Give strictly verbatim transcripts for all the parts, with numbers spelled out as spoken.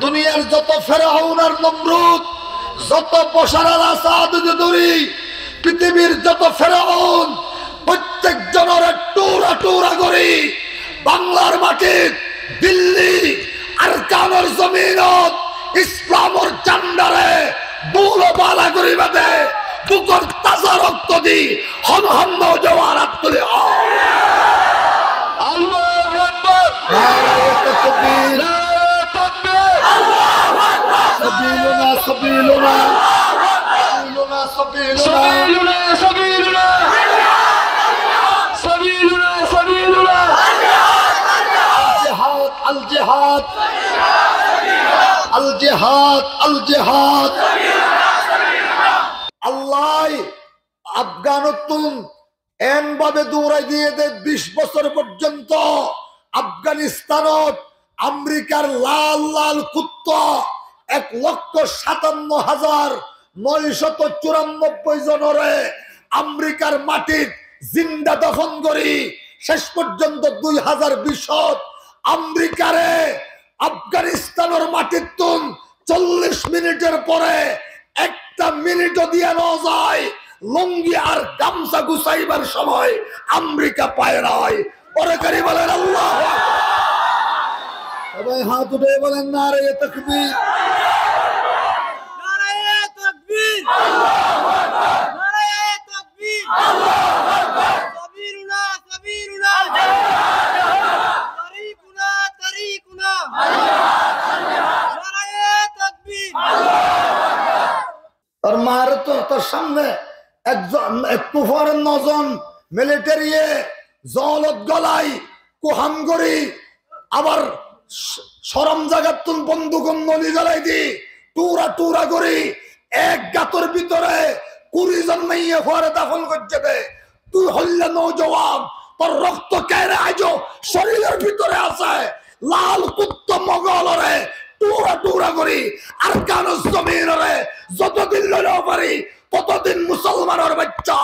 Duniyar joto Feraun ar Nomrud, joto Bashar al Asad de dóri, pitibir joto Feraun, fottí ekzonore thura thura gorí, Banglar matit, Dilli, Arkanor zominot Islamor zandare bul bala goríba de, bukor taza rokto di, hon hon noujowan át tuli hoó. Allahu Akbar! Naraye takbir! Naraye takbir! Allahu Akbar! Sabiluna, sabiluna! Sabiluna, sabiluna! Sabiluna, sabiluna! Sabiluna, sabiluna! Al jihad, al jihad! Al jihad, al jihad! Allaye Afganottún en babe durai diye de bic bosór forzonto Afganistanot Amerikar lal lal kutta ek lokko satanno házar noy cót cúrannobboi zonore Amerikar matit zinda dofon gorí, céc forzonto dui házar bicot Amerikare Afganistanor matittún Collic minitor fore ekta minito diya no zai, lungi ar gamsa gusaibar somoi Amerika pai nai. Boro gorí bolen, Allahu Akbar. Sobai hát uthai bolen, naraye takbir. Naraye takbir. Naraye takbir. Sabiluna, sabiluna. Tariquna, tariquna. Naraye takbir. Tor mare to, tor samne ekzon, ekku fore nozon militariye zolot golai, kuham gorí, abar corom zagattún bondukor noli zalai di, thura thura gorí, ek gator bútore kuri zon maiya fore dafon goijje de. Tui hoilla noujowan, tor rokto kene aijjo coriror bútore asé. Lal kutta Mogolore thura thura gorí, Arkanor zominore zotodin loi no fari, totodin musolmanor bacca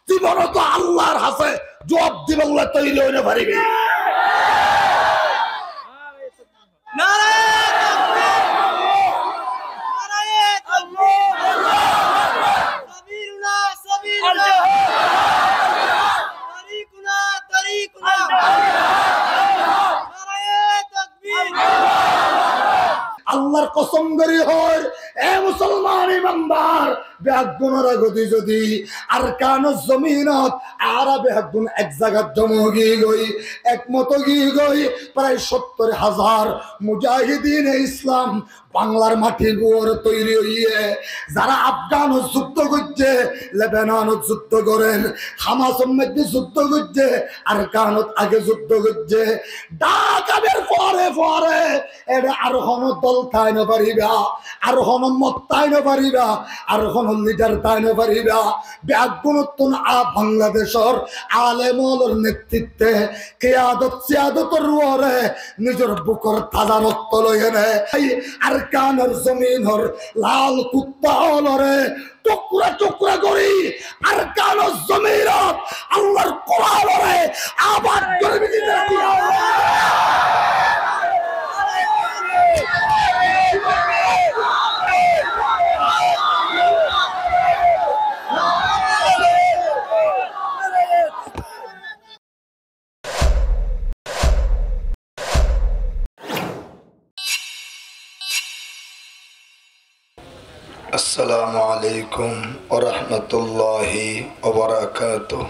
zibonot Allar hásé zuab dibolla toiri ói no faribi. Naraye takbir! Naraye takbir! Sabiluna, sabiluna! Tariquna, tariquna! Naraye takbir! Allar kosom gorí hoóir, e musolman imandar, beggúnor agodi zodi Arkanor zominot añára beggún ek zagat joma ói giyói, ekmot ói giyói, prai sottor házar mujahidine Islam Banglar matir uore toiri óiye, zara Afganot zuddo goijje, Lebanonot zuddo gorer, Hamasor maze zuddo goijje, Arkanot age zuddo goijje, dhak aber fore fore Ede ar hono dol tái no fariba, ar hono mot tái no fariba, ar hono lidar tái no fariba. Beggúnottún a Bangladecor alem ókkolor netritte, kiyadot siyadotor uore nizor bukor taza rokto loi ene, ei Arkanor zominor lal kutta ókkolore tukra tukra gorí Arkanor zominot Allar Kuranore abad gorí dito. السلام عليكم ورحمة الله وبركاته.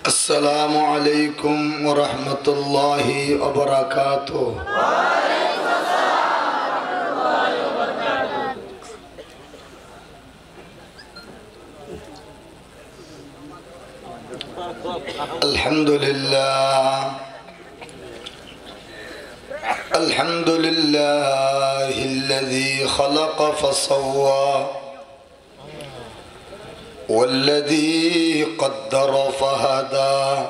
السلام عليكم ورحمة الله وبركاته. الحمد لله. الحمد لله الذي خلق فسوى، والذي قدر فهدى،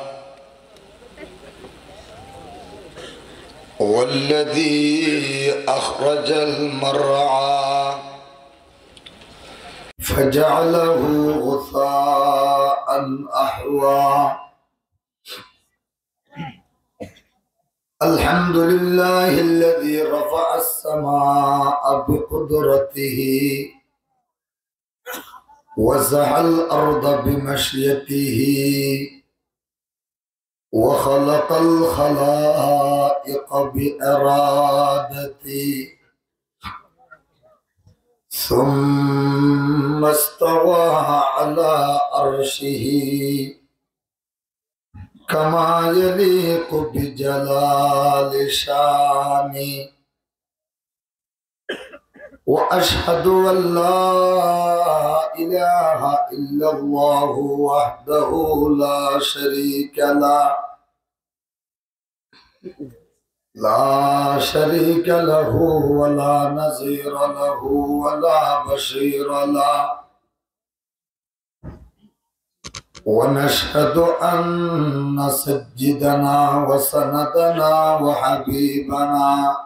والذي أخرج المرعى، فجعله غثاء أحوى. الحمد لله الذي رفع السماء بقدرته وزح الأرض بمشيته وخلق الخلائق بإرادته ثم استوى على عرشه كما يليق بجلال شانه. وأشهد أن لا إله إلا الله وحده لا شريك له، لا شريك له ولا نظير له ولا بشير له. ونشهد أن سيدنا وسندنا وحبيبنا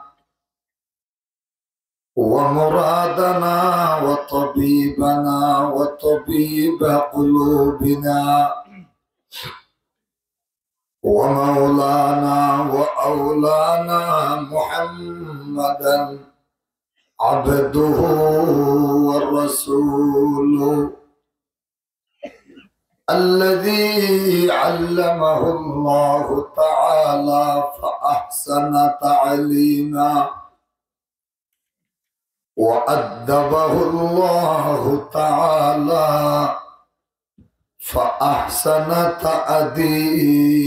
ومرادنا وطبيبنا وطبيب قلوبنا ومولانا وأولانا محمدا عبده ورسوله الذي علمه الله تعالى فأحسن تعليما وأدبه الله تعالى فأحسن تأديبا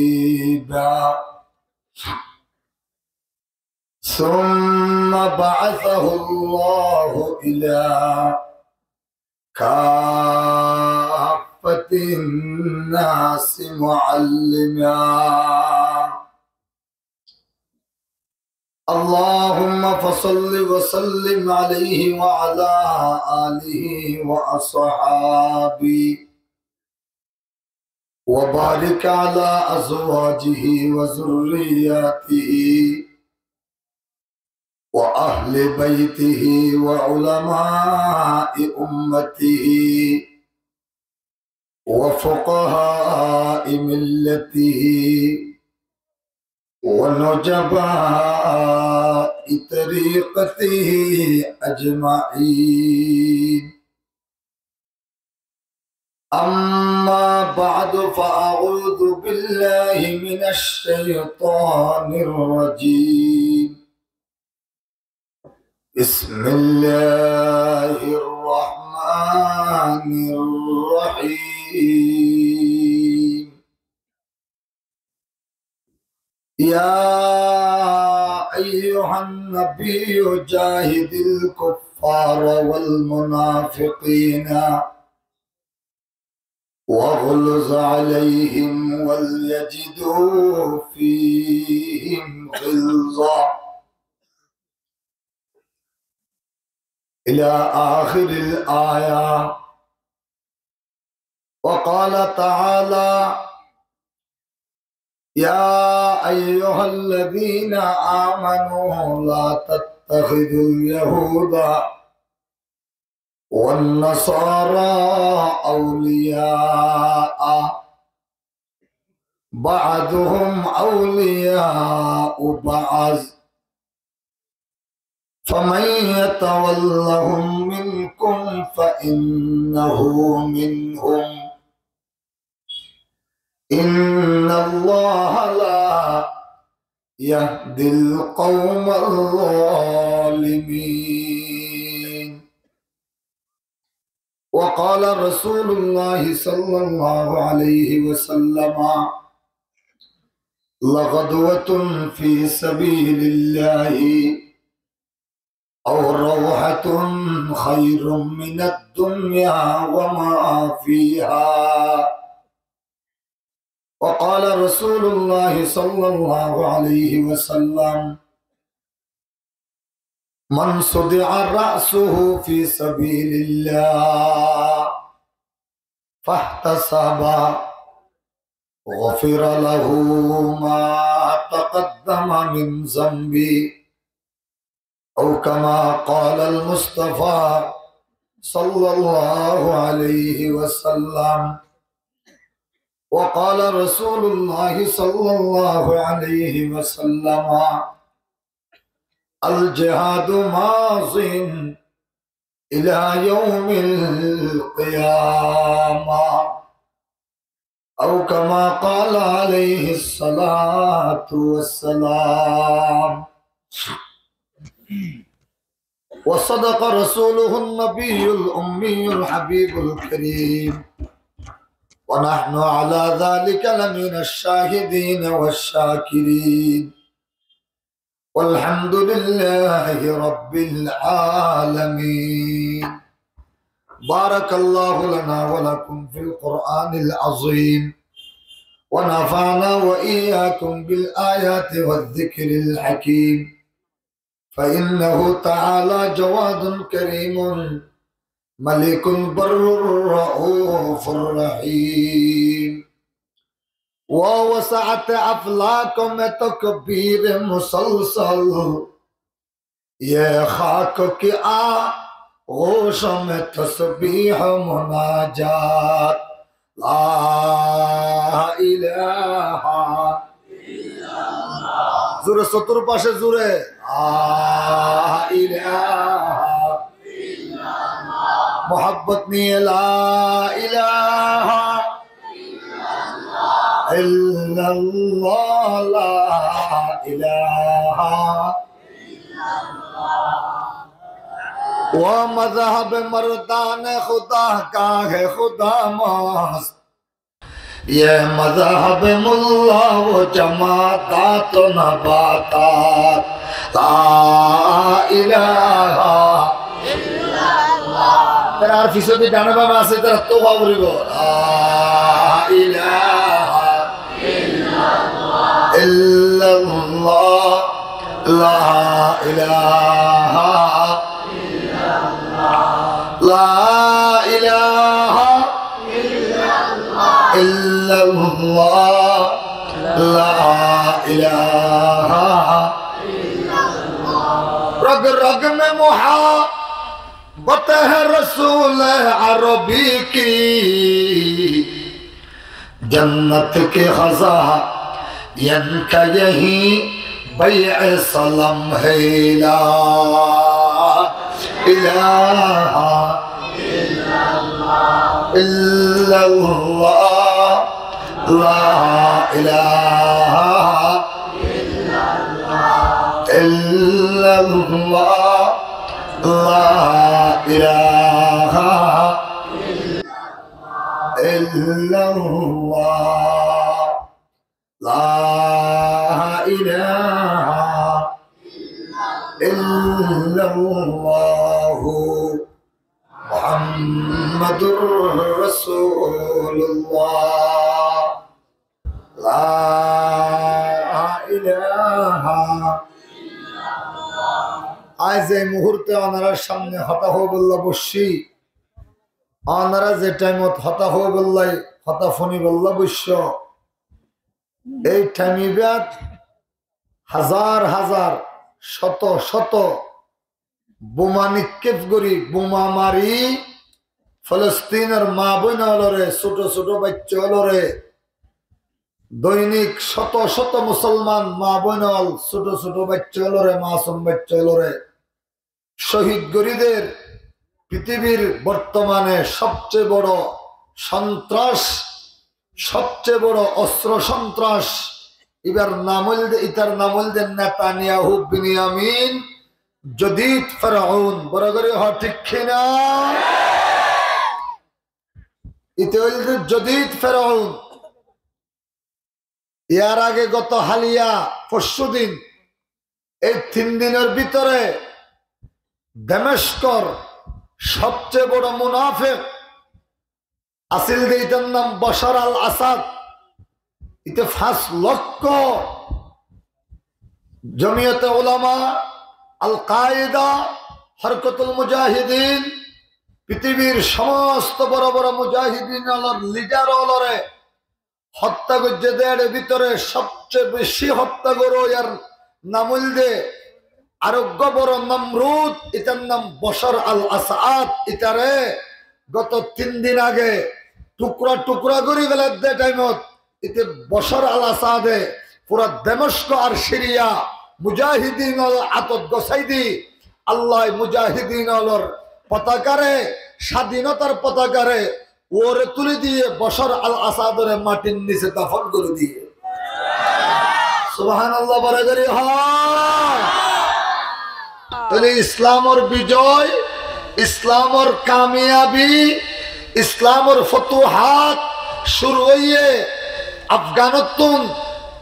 ثم بعثه الله إلى كافة الناس معلما. اللهم فصل وسلم عليه وعلى آله وأصحابه وبارك على أزواجه وذرياته وأهل بيته وعلماء أمته وفقهاء ملته ونجباء طريقته أجمعين. أما بعد، فأعوذ بالله من الشيطان الرجيم. بسم الله الرحمن الرحيم. يا أيها النبي جاهد الكفار والمنافقين واغلظ عليهم وليجدوا فيهم غلظة. إلى آخر الآية. وقال تعالى: يا أيها الذين آمنوا لا تتخذوا اليهود والنصارى أولياء بعضهم أولياء بعض فمن يتولهم منكم فإنه منهم إن الله لا يهدي القوم الظالمين. وقال رسول الله صلى الله عليه وسلم: لغدوة في سبيل الله أو روحة خير من الدنيا وما فيها. وقال رسول الله صلى الله عليه وسلم: من صدع رأسه في سبيل الله فاحتسب غفر له ما تقدم من ذنبه أو كما قال المصطفى صلى الله عليه وسلم. وقال رسول الله صلى الله عليه وسلم: الجهاد ماض إلى يوم القيامة، أو كما قال عليه الصلاة والسلام. وصدق رسوله النبي الأمي الحبيب الكريم، ونحن على ذلك لمن الشاهدين والشاكرين. والحمد لله رب العالمين. بارك الله لنا ولكم في القرآن العظيم، ونفعنا وإياكم بالآيات والذكر الحكيم، فإنه تعالى جواد كريم مليك بر رؤوف رحيم. ووسعت أفلاک میں تکبیر مسلسل، یہ خاک کہ آغوش میں تسبیح مناجات۔ لا الہ۔ জোরে চতুর্পাশে জোরে। لا الہ۔ محبت نی لا الہ الا اللہ، لا الہ۔ وہ مذہب مردان خدا کا ہے خدا ماست، یہ مذہب ملا و جمادات و نباتات۔ لا الہ الا اللہ۔ ترار فیصدی ڈانے بامے آسے، ترار تو خبری گو۔ لا الہ الا اللہ، لا الہ لا الہ الا اللہ، لا الہ۔ رگ رگ میں محبت ہے رسول عربی کی، جنت کے خزائن کا یہی بیع سلم ہے۔ لا الہ الا اللہ، لا الہ الا اللہ، لا الہ الا اللہ، لا الہ الا اللہ، محمد رسول اللہ، لا الہ۔ আইজ এই মুহূর্তে ওনারার সামনে হতা হইবল্লা বসছি, ওনারা যে টাইমত হতা হইবল্লাই, হতা ফনিবল্লা বসছ, এই টাইম ইবাত হাজার হাজার, শত শত বোমা নিক্ষেপ করি, বোমা মারি ফিলিস্তিনর মা বোন অকলরে, ছোট ছোট বাচ্চা অকলরে, দৈনিক শত শত মুসলমান মা বোন অকল, ছোট ছোট বাচ্চা অকলরে, মাসুম বাচ্চা অকলরে শহীদ করি দের। পৃথিবীর বর্তমানে সবচেয়ে বড় সন্ত্রাস, সবচেয়ে বড় অস্ত্র সন্ত্রাস, ইবার নাম অইল দে, ইতার নাম অইল দে নেতানিয়াহু বিনিয়ামিন, জদিদ ফেরাউন। বড় করি হ, ঠিক কি না? ইতে অইল দে জদিদ ফেরাউন। ইয়ার আগে গত হালিয়া পরশুদিন, এই তিন দিনর ভিতরে দামেস্কর সবচেয়ে বড় মুনাফিক আছিল দে, ইতার নাম বশার আল আসাদ। ইতে পাঁচ লক্ষ জমিয়তে উলামা, আল কায়েদা, হরকতুল মুজাহিদিন, পৃথিবীর সমস্ত বড় বড় মুজাহিদিন অকলর লিডার অকলরে হত্যা করছে দে। এর ভিতরে সবচেয়ে বেশি হত্যা করো ইয়ার নাম অইল দে আরোগ্য বড় নমরুদ, ইতার নাম বশার আল আসাদ। ইতারে গত তিন দিন আগে tukra tukra gorí felaidde thaimot, íte Bashar al-Asade fura Demoshko ar Siriya mujahidinor átot gosái di, Allaye mujahidinor potakare, sádinotar potakare uore tuli diye Bashar al-Asadore matir nise dafon gorí diye. Subhanallah, boro gorí hoó. Tóile Islamor bijoy, Islamor kamiyabi, Islamor fotuhat cúru óiye Afganottún.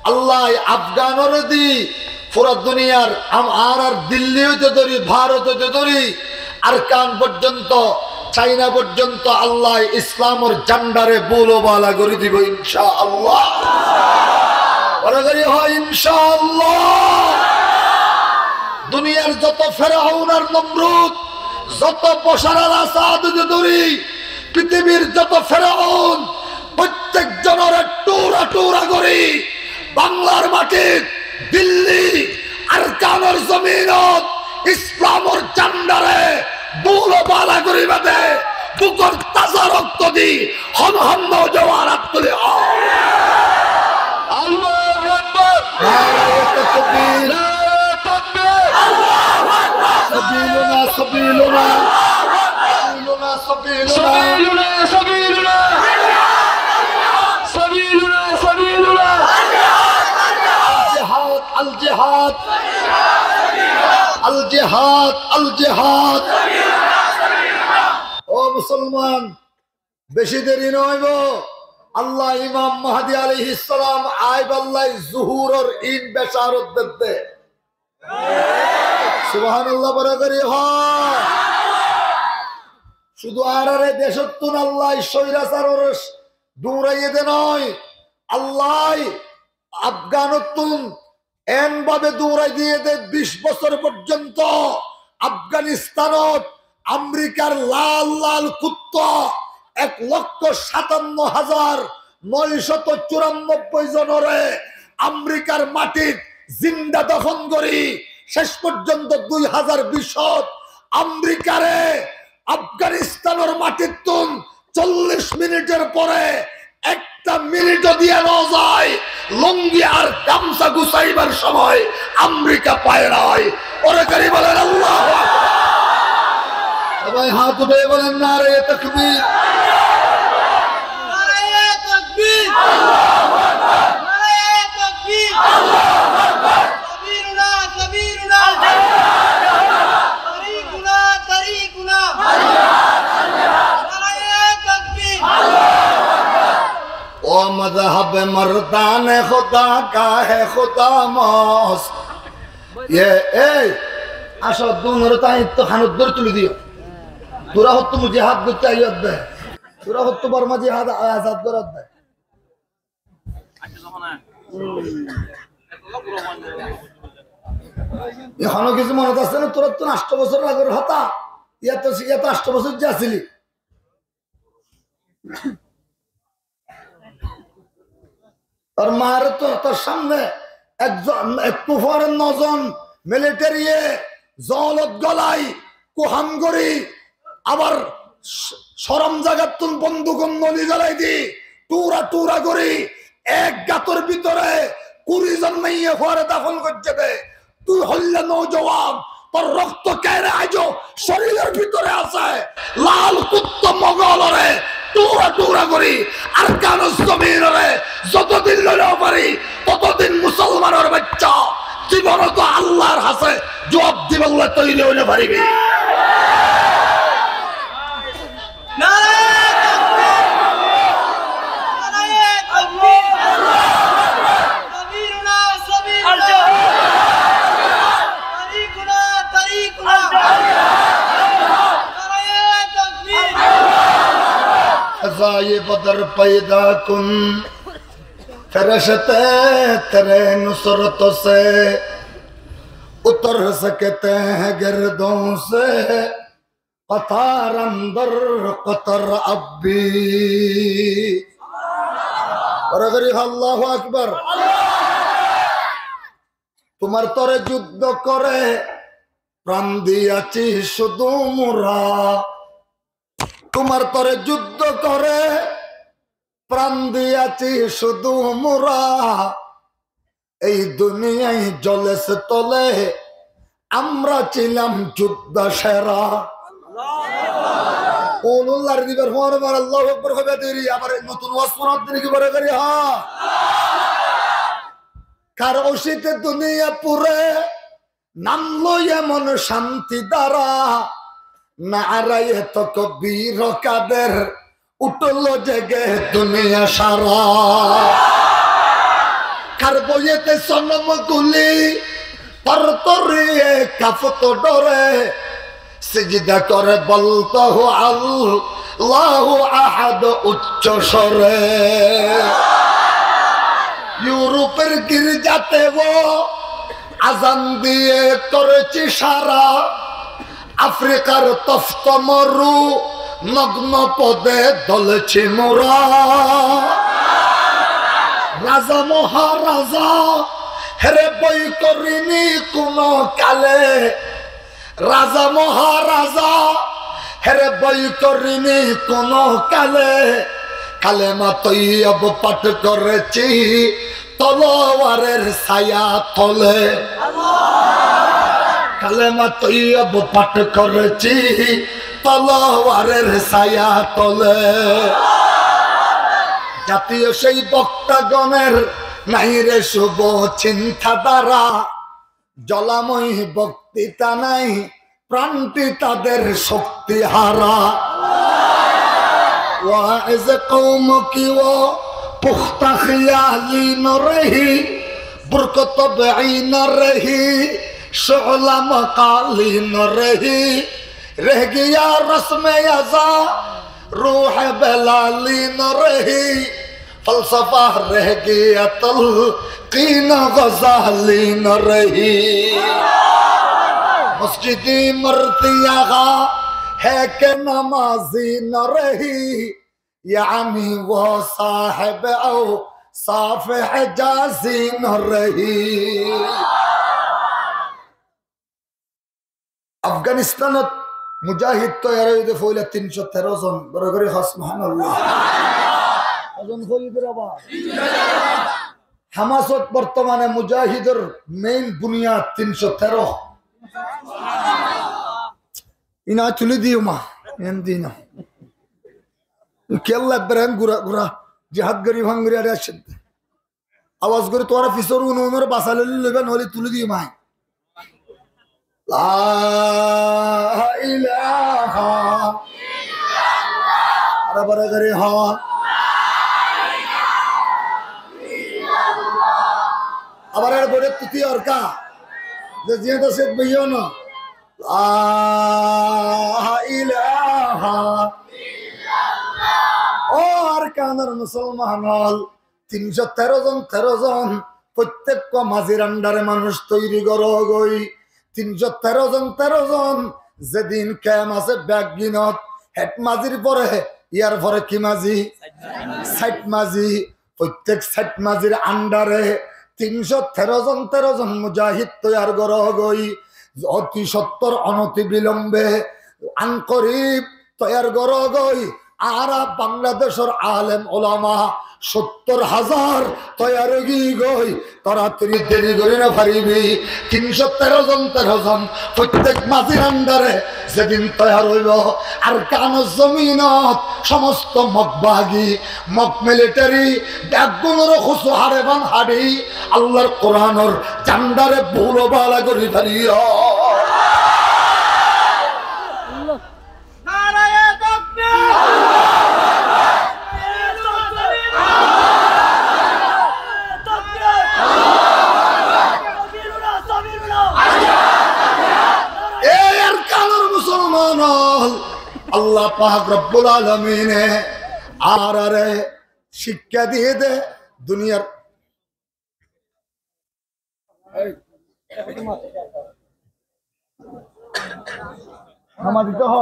Allaye Afganore di fura duniyar, am-, añárar Dilli óite dóri, Bharot óite dóri, Arkan forzonto, Caina forzonto Allaye Islamor zandare bulobala gorí dibo, inshaAllah. Boro gorí hoó, inshaAllah. Duniyar zoto Feraun ar Nomrud, zoto Bashar al-Asad óite dóri, pitibir zoto Feraun, fottek zonore tura tura gorí Banglar matit, Dilli, Arkanor zominot Islamor zandare bulobala goríba de, bukor taza rokto di hon hon noujowan át tuli hoó. Allahu Akbar! Naraye takbir! Naraye takbir! Allahu Akbar! Sabiluna, sabiluna! Sabiluna, sabiluna! Sabiluna, sabiluna! Sabiluna, sabiluna! Al-jihad, al-jihad! Al-jihad, al-jihad! Ó musolman, beci deri no óibo. Allah Imam Mahdi alaihissalam aibálla zuhuror in becarot dedde. Subhanallah, boro gorí hoó. Cúdu añárare decóttun Allaye coirasarore duñraiyé de noó, Allaye Afganottún en babe duñrai diyé de bic bosór forzonto Afganistanot Amerikar lal lal kuttó ek lokko satanno házar noicót cúrannobboi zonore Amerikar matit zinda dafon gorí, céc forzonto dui házar bicót Amerikare Afganistanor matittún collic minitor fore ekta minito diya no zai, lungi ar gamsa gusaibar somoi Amerika fai nai. Ore kari bolen Allahu Akbar. Sobai hát uthai bolen naraye takbir. Naraye takbir. Allahu Akbar. Naraye takbir. Allahu Akbar. Sabiruna, sabiruna. Tarikuna, tarikuna. Naraye takbir. Ó mazhab mardane Khuda ka hai Khuda mos. Ye, ei, asó, dunore tañitto hanot dóri tuli diyo. Tura hottú mujahid goittó aiyó de. Tura hottú Borma jihad azad gorat de. Ehóno kessú monot asé né? Tórattún ancto bosór agor hotá. Iyá to, iyá to ancto bosór ze asíli. Tor maáre to, tor sámne ekzon, ekku fore nozon militariye zolot golai kuham gorí, abar sh-, corom zagattún bonduk noli zalai di, tura tura gorí, ek gator bútore kuri zon maiyafuare dafon goijjé de. Tui hoilla noujowan, tor rokto kere aijo corilor bútore asé. Lal kutto mogolore tura tura gorí, Arkanor zominore zotodin loi no fari, totodin musolmanor bacca zibonot Allar hásé juab dibálla toiri ói no faribi. Naraye takbir! Naraye takbir! Sabiruna, sabiruna! Tarikuna, tarikuna! Naraye takbir! فضای بدر پیدا کن، فرشتے تیرے نصرت سے اتر سکتے ہیں گردوں سے۔ قطار اندر قطار اب بھی۔ Boro gorí Allahu Akbar. তোমার তরে যুদ্ধ করে প্রাণ দিয়াছি শুধু মোরা। তোমার তরে যুদ্ধ করে প্রাণ দিয়াছি শুধু মোরা, এই দুনিয়ায় জলেছ তলে আমরা ছিলাম যোদ্ধা সেরা। Oulun lari dibar fore bar Allahu Akbar hoiba deri, abar ei notun waz funar din ki bore gori ha. Kar ósite duniya pure, নামলো এমন শান্তি ধারা, নারায়ে তকবীর কাদের, উঠলো জেগে দুনিয়া সারা। কার বইয়েতে সনম গুলি তরতরিয়ে কাঁপতো ডরে, সিজদা করে বলতো আল্লাহু আহাদ উচ্চ স্বরে। ইউরোপের গির্জাতেও আজান দিয়ে করেছি সারা, আফ্রিকার তপ্ত মরু নগ্ন পদে দলেছি মোরা। রাজা মহারাজা হেরে বই করিনি কোনো কালে, রাজা মহারাজা হেরে বই করিনি কোনো কালে, কালেমা তৈয়ব পাঠ করেছি তলোয়ারের ছায়া তলে। কালেমা তৈয়ব পাঠ করেছি তলোয়ারের ছায়া তলে। জাতীয় সেই বক্তাগণের নাই রে শুভ চিন্তাধারা, জলাময় বক্তৃতা নাই, প্রাণটি তাদের শক্তিহারা। ওয়াইজ কওম কি ও পুখতা খিয়ালি ন রহি, বুরকত তবঈ ন রহি, শুলা মকালি ন রহি, রহ গিয়া রসমে আজা, রুহ বেলালি ন রহি, ফলসফা রহ গিয়া তলকিন গজালি ন রহি। মসজিদি মর্দিয়া কা হে কে নমাজি ন রহি, ইয়ানি ও সাহেব ঔসাফ হেজাজি ন রহি। আফগানিস্তানত মুজাহিদ তৈয়ার অইতে ফইলা তিনশো তেরো জন, বড় করি কও সুবহানাল্লাহ। কয়জন ফইল দিরা বা? হামাসত বর্তমানে মুজাহিদর মেইন বুনিয়াদ তিনশো তেরো। ইনা তুলি দিও মা, এন দিনা। কেল্লা ইব্রাহিম গুরা গুরা জিহাদ গরি ভাঙ্গুরি আরে আসে। আওয়াজ করি, "তোরা ফিসর উন উনরে বাসা লইলে লইবা, নইলে তুলি দিও মাই।" লা ইলাহা ইল্লাল্লাহ। আরে বড় করি হ। আবার আর বড় তুতি অরকা। যে জিয়াদ আছে বইও না। লা ইলাহা ইল্লাল্লাহ। ও আরকানর মুসলমান অকল, তিনশো তেরো জন, তেরো জন, প্রত্যেক মাজির আন্ডারে মানুষ তৈরি করো গই। তিনশো তেরো জন, তেরো জন, যেদিন ক্যাম্প আছে ব্যাগ গিনত, হেড মাজির পরে, ইয়ার পরে কি মাজি? সাইট মাজি। প্রত্যেক সাইট মাজির আন্ডারে তিনশো তেরো জন, তেরো জন মুজাহিদ তৈয়ার করো গই। অতি সত্বর অনতি বিলম্বে আনকরিব তৈয়ার করো গই। আরা বাংলাদেশর আলেম ওলামা সত্তর হাজার তৈয়ার অই গই। তাড়াতাড়ি দেরি করি না পারিবি। তিনশো তেরো জন, তেরো জন প্রত্যেক মাজির আন্ডারে যেদিন তৈয়ার অইব, আরকানর জমিনত সমস্ত মগবাগি, মগ মিলিটারি, বেগুনর খুসু হারে বান হাডি, আল্লাহর কোরআনর ঝান্ডারে বুলো বালা করি ফারিও। নারায়ে তাকবীর! এ আরকানর মুসলমান অকল, আল্লাহ পাক রব্বুল আলামিনে আরারে শিক্ষা দিয়ে দে দুনিয়ার নামাজ দিতে হ।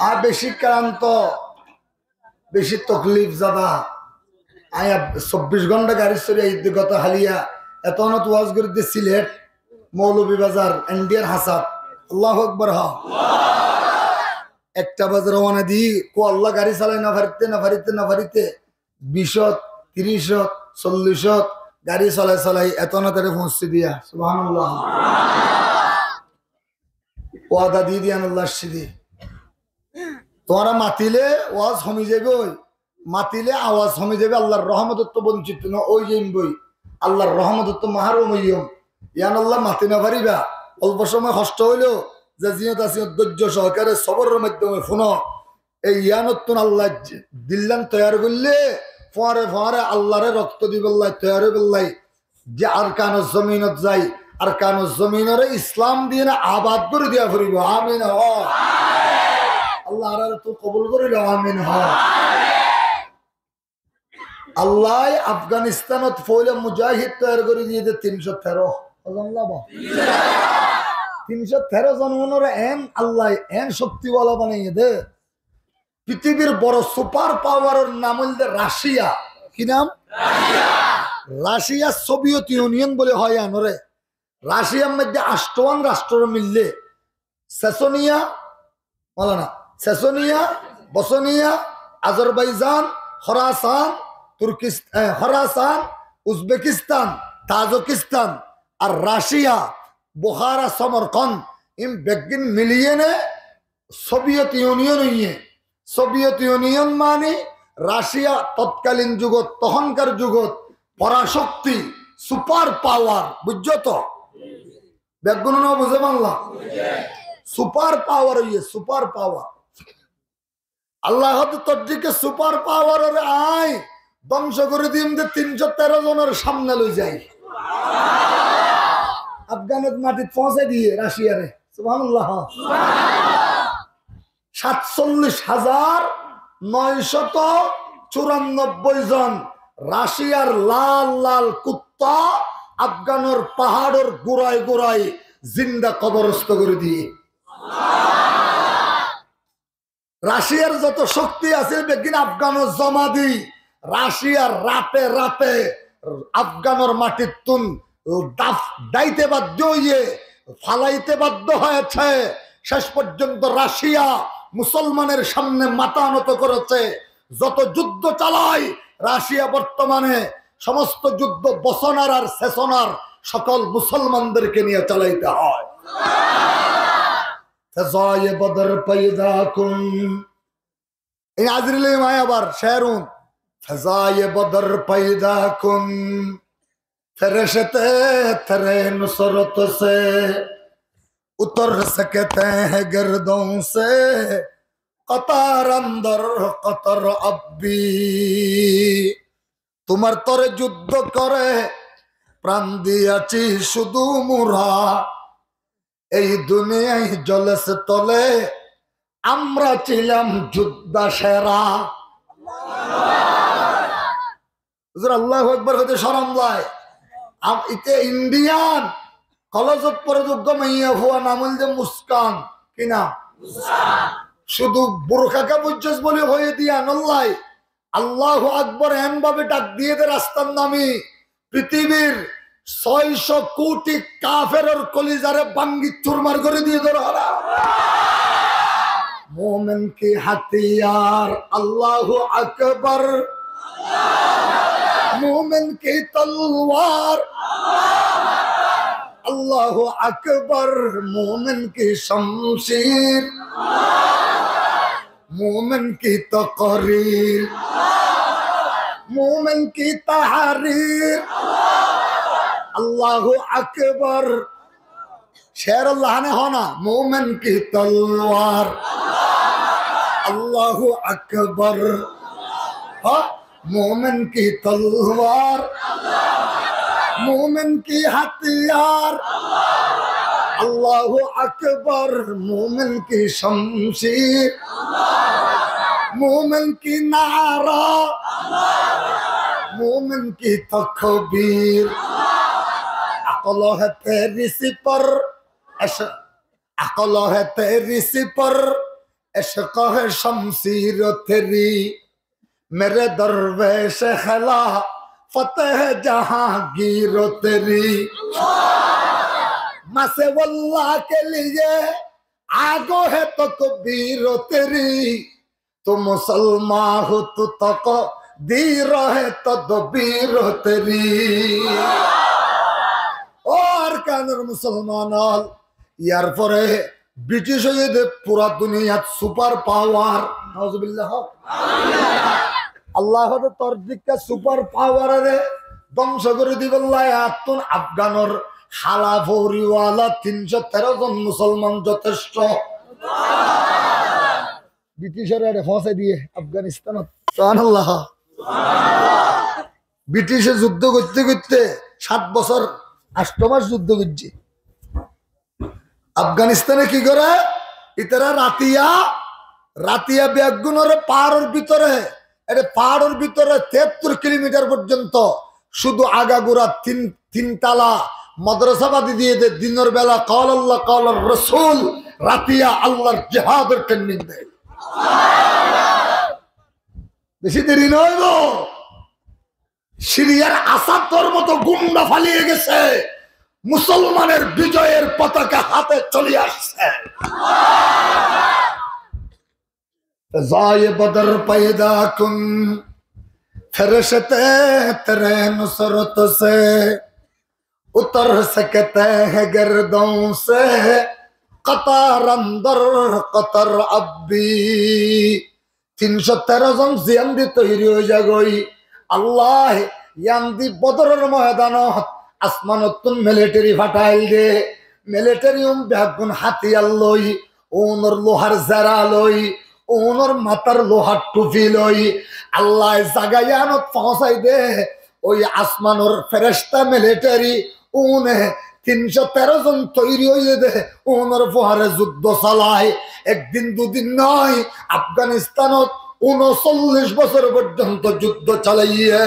আর বেশি ক্লান্ত, বেশি তকলিফ জাদা। আয়া চব্বিশ ঘন্টা গাড়ি চড়ি আইতে গত হালিয়া এত অনত ওয়াজ করে দিয়ে সিলেট মৌলভীবাজার, ইন্ডিয়ার হাসাত। আল্লাহু আকবার, হা। ekta baze rowána di, kúallá garí salai no farité, no farité, no farité, bicót, tirícót, sollicót garí salai salai etóna taré foóñsi diya. Subhánallah. Wada di diyan Allah cidi. Tuáñra matilé waz homi zaibói, matilé awaz homi zaibói, Allar rohmotottú boncit no ói zaibói, Allar rohmotottú maharum óiyum. Yián Allah mati no faribá. Olfo cómoi hoctó óileo ze ziyót asé ziyót dóijjo sohokare soboror maiddome fúno. Ei yiánottún Allah dillán toiyar goillé, fuáñre fuáñre Allaré rokto dibollá toiyar óibollá. Ze Arkanor zominot zai, Arkanor zominoré Islam diyéne abad gorí diya foribó. Amin hoó. Allah añárattú kobul gorílou. Amin hoó. Allaye Afganistanot foóila mujahid toiyar gorí diyé de tincót teró. Hozon labo? Tincót teró zon unoré en Allaye en coktiwala banaiyé de. Pitibir boro supar pawaror nam óilde Racia. Ki nam? Racia. Racia Sobiyot Yuniyón buli hoó yiánoré. Raciar maidde anctowán rastro millé. Sesoniya, Molana, Sesoniya, Bosoniya, Azarbaijan, Horasan, Turkis-, eh, Horasan, Uzbekistan, Tazokistan, ar Racia, Buhara, Somorkon, in beggín miliyéne Sobiyot Yuniyón óiye. Sobiyot Yuniyón mani Racia totkalin jugot, tohónkar jugot, poracokti, supar pawar, buijjó to? Beggúne no buzé balla? Supar pawar óiye, supar pawar. Allah hoó de toddikke supar pawaroré añí dóngco gorí dim de tincót teró zonor samne loi zai. Afganor matit foóñsai diyé Raciyaré. Subhánallah. Satsollic házar noicót curannobbói zon Raciyar lal lal kuttá Afganor paháçor gúrai gúrai zinda koborosto gorí diyé. Raciyar zoto cókti asé beggín Afganot zoma di, Raciyar rate rate Afganor matittún daf-, daite baddo óiye, falaite baddo hoiyése. Céc forzonto Raciya musolmanor samne mata নত gorése. Zoto juddo calai Raciya bortomane somosto juddo Bosonar ar Sesonar sokol musolmanderke niye calaite hoó. فضای بدر پیدا کن. Ei azirile maiyafua, شعر اون. فضای بدر پیدا کن، فرشتے تیرے نصرت سے اتر سکتے ہیں گردوں سے، قطار اندر قطار اب بھی۔ তোমার তরে যুদ্ধ করে প্রাণ দিয়াছি শুধু মোরা। এই দুনিয়ায় জলেছে তলে আমরা ছিলাম যোদ্ধা সেরা। Huzur, Allahu Akbar hoite corom lage. Am-, ite Indian, kolejot fore de uggwá maiyafua, nam óilde Muskan. Ki nam? Cúdu burka ke bujjós buli hoiyé de yián loi Allahu Akbar en bábe dhak diyé de rastar nami, pitibir sóico kuti kaferor kolizare bangi turmar gorí diyé de. مومن کی ہتھیار، اللہ اکبر۔ مومن کی تلوار، اللہ اکبر۔ مومن کی شمشیر، مومن کی تقریر، مومن کی تحریر، اللہ اکبر۔ شعر اللہ نے ہونا، مومن کی تلوار، اللہ اکبر۔ ہاں؟ مومن کی تلوار، مومن کی ہتھیار، اللہ اکبر۔ مومن کی شمشیر، مومن کی نعرہ، مومن کی تکبیر۔ عقل ہے تیری سپر، عش-، عقل ہے تیری سپر، عشق ہے شمشیر تیری۔ میرے درویش خلافت ہے جہانگیر تیری۔ ماں سے واللہ کے لیے آگو ہے تکبیر تیری، تو مسلمان ہو تو تقدیر ہے تدبیر تیری۔ Ó Arkanor musolman ól, yar fore British óiye de fura duniyat super power. Nauzubillah. Allah hoó de tor dikka super power ore dóngco gorí dibolla attún Afganor hala fouriwala tin cót teró zon musolman zotecto. British ore ere foóñsai diye Afganistanot. Subhanallah. British e juddó goitté goitté sát bosór añctó mac juddó goijjé. Afganistane ki goré? Itará ratiya, ratiya beggúnore faáror bútore, ere faáror bútore tiyattór kilomitar forzonto cúdu agagura tin, tin tala modorasa bañdí diyé de, dinor bela qala Allah qala Rasul, ratiya Allahr jihador training de. Beci deri no óibo. Siriyar Asador moto gunda faliye giyé, musolmanor bijoyor potaka háte coli asé. فضای بدر پیدا کن، فرشتے تیرے نصرت سے اتر سکتے ہیں گردوں سے، قطار اندر قطار اب بھی۔ Tin cót teró zon ziyán di toiri ói zagói, Allah yían di Bodoror moidanot asmanottún militeri fathail de, militeri un beggún hátiyar loi, unor luhar zera loi, unor matár luhar thufi loi, Allah zaga yíanot foóñsai de, ói asmanor feresta militeri une tin cót teró zon toiri óiye de, unor fuare juddó salai. Ek din du din no, Afganistanot unocollic bosór forzonto juddó salaiye.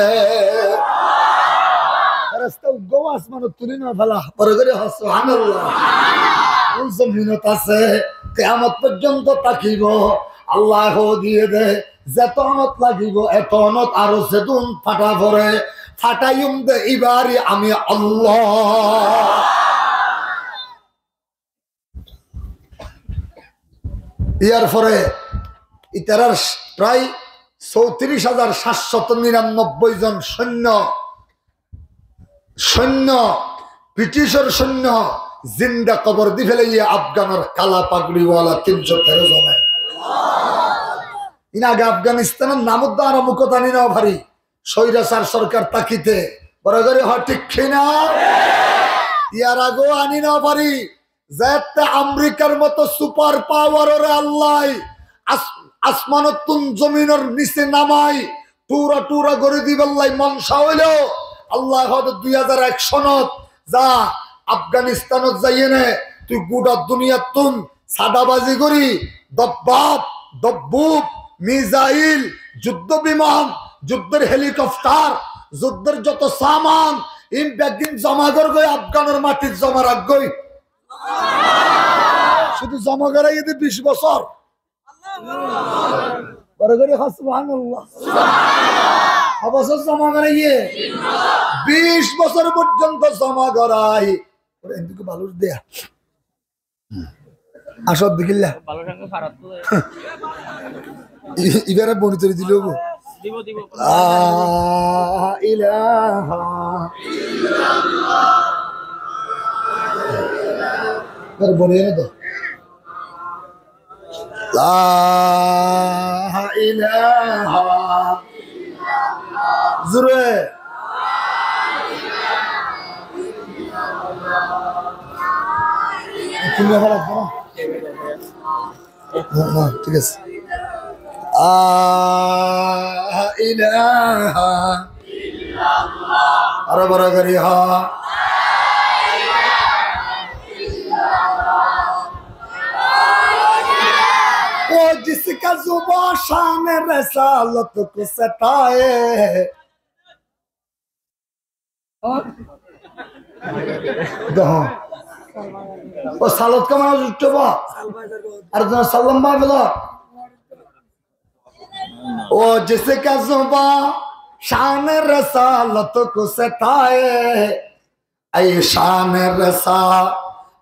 Feresta uggwá asmanot tuli no fela, boro gorí hoó, subhanallah. Ún zominot asé, kiyamot forzonto tákibo. Allah hoó diye de, zetonot lagibo, etonot aró zedún fatha fore, fathaiyum de ibáre ami Allah. Yar fore itarar prai sóutiríc házar sát cót nirannobbói zon sóinno sóinno, Britishor sóinno zinda kobor di félaiye Afganor kala paguriwala tin cót teró zone. Ín age Afganistanor nam uddá añára mukót aní no fari, sóirasar sorkar tákite, boro gorí hoó thík ki na? Yar age aní no fari, zette Amerikar moto super power ore Allah as-, asmanottún zominor nise namai, thura thura gorí dibálla mon sá óilo, Allah hoó de dui házar ek sonot za, Afganistanot zaiyene tui gura duniyattún sadabazi gorí, dobbab, dobbub, mizail, juddó biman, juddór helikoftar, juddór joto saman, ín beggín zoma gorgói, Afganor matit zoma rakgói. Cúdu zoma goráiye de bic bosór. Boro gorí hoó, subhanallah. Hoó bosór zoma goráiye? Bic bosór forzonto zoma gorái. Ore, endilla balur deya. Asó, dekílla. I-, ibáre boni tori dile óibo. Dibo, dibo. La ilaha illallah. Ibáre boni ene do. La ilaha. Zure. Tuñí abar asó na? Na, na, thík asé. La ilaha illallah. Aró boro gorí hoó. وہ جس کا زباں شان رسالت کو ستائے۔ Ó, salot ka manúic uiththé ba? Ar zon sallam ba bela. وہ جس کا زباں شان رسالت کو ستائے، اے شان رسالت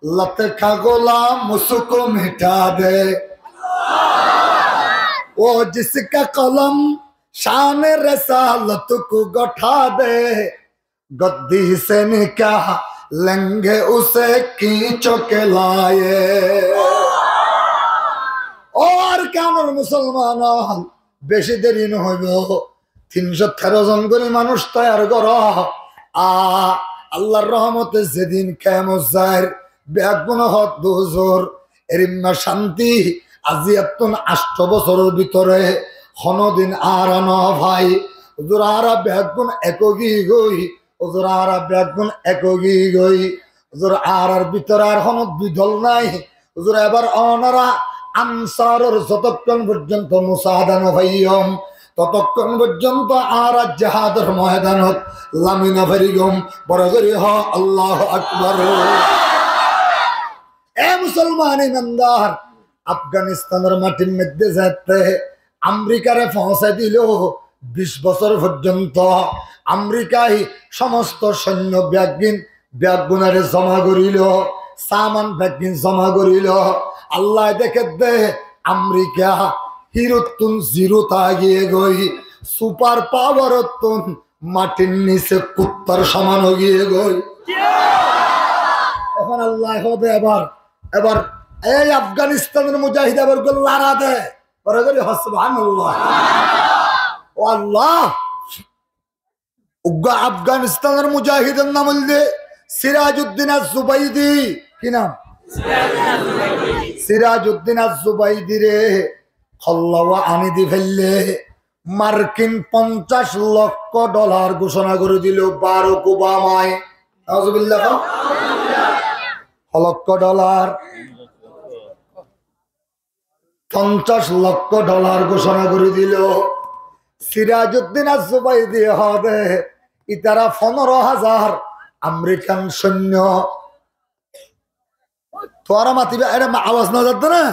لت کا غلام اس کو مٹا دے، وہ جس کا قلم شان رسالت کو گٹھا دے، گدی سے نکالیں گے اسے کھینچ کے لائے۔ Ó Arkanor musolman, beci deri no óibo, tin cót tero zon gori manúc toiyar goro. A, Allar rohmote zedin kiyamot zair, beggune hoó de huzur, erimma cánti, aijjattún ancto bosóror bútore honodin añára no fai. Huzur, añára beggún ek ói giyói. Huzur, añára beggún ek ói giyói. Huzur, añárar bútore ar honó dui dol nái. Huzur, ebar onora Ansaror zotokkón foijjonto musaada no faiyum, totokkón foijjonto añára jihador moidanot lami no farigum. Boro gori hoó, Allahu Akbar. E musolman imandar, Afganistanor matir modde zette Amerikare foóñsai dilo, bic bosór foijjonto Amerikai somosto soinno beggín, beggunore zoma gorilo, saman beggín zoma gorilo. Allah dekké de, Amerika hirottún zirot aigiyé goi, super powerottún matir nise kuttar saman ói giyé goi. Ehón Allah hoó de ebar, ebar ei Afganistanor mujahid ebar goi lara de. Boro gori hoó, Subhanallah. Ó Allah, uggwá Afganistanor mujahidor nam óilde Sirajuddin Az-Zubaidi. Ki nam? Sirajuddin Az-Zubaidire hollowá aní di féille Markin foncac lokko dholar gúcona gori dilo Barack Obamaye. Nauzubillah. Ho lokko dholar? Foncac lokko dholar gúcona gori dilo. Sirajuddin Az-Zubaidi hoó de, itara fondoro házar Amerikan soinno. Tuáñra matiba, ere ma-, awaz no zadde na?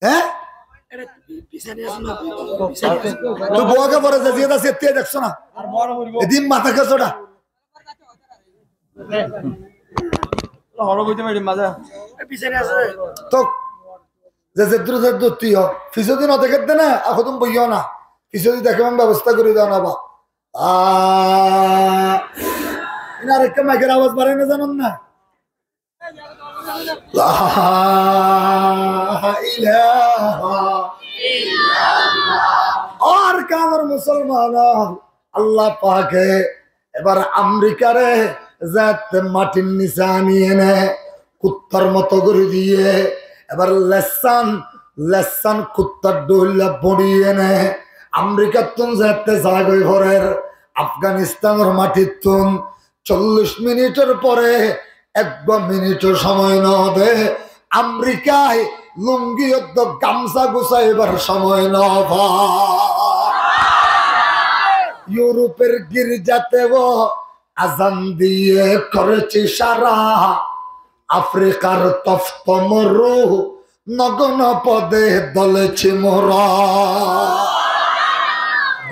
Hé? Tui boóke fore ze ziyót asé, ettí dekso na? Edin mata ke sóda. Tóu ze zeddúr zeddúr tui ho. Fisódi no dekédde na, ehón boiyó na. Fisódi dekébar bebosta gorí do na ba. Aa, inar ekká maikor awaz barái no zanon na? La ilaha illallah. Ó Arkanor musolman, Allah pake ebar Amerikare zette matir nise aní ene kuttar moto gorí diye, ebar lessan, lessan kuttar dhoilla boñçi ene Amerikattún zette zagoi forer Afganistanor matittún. Collic minitor fore eggwá minitor somoi no de, Amerikai lungi oddo gamsa gusaibar somoi no fa. Iuropor girjate ó azan diye korci sara, Afrikar tofto moru nogon pode dolci mora.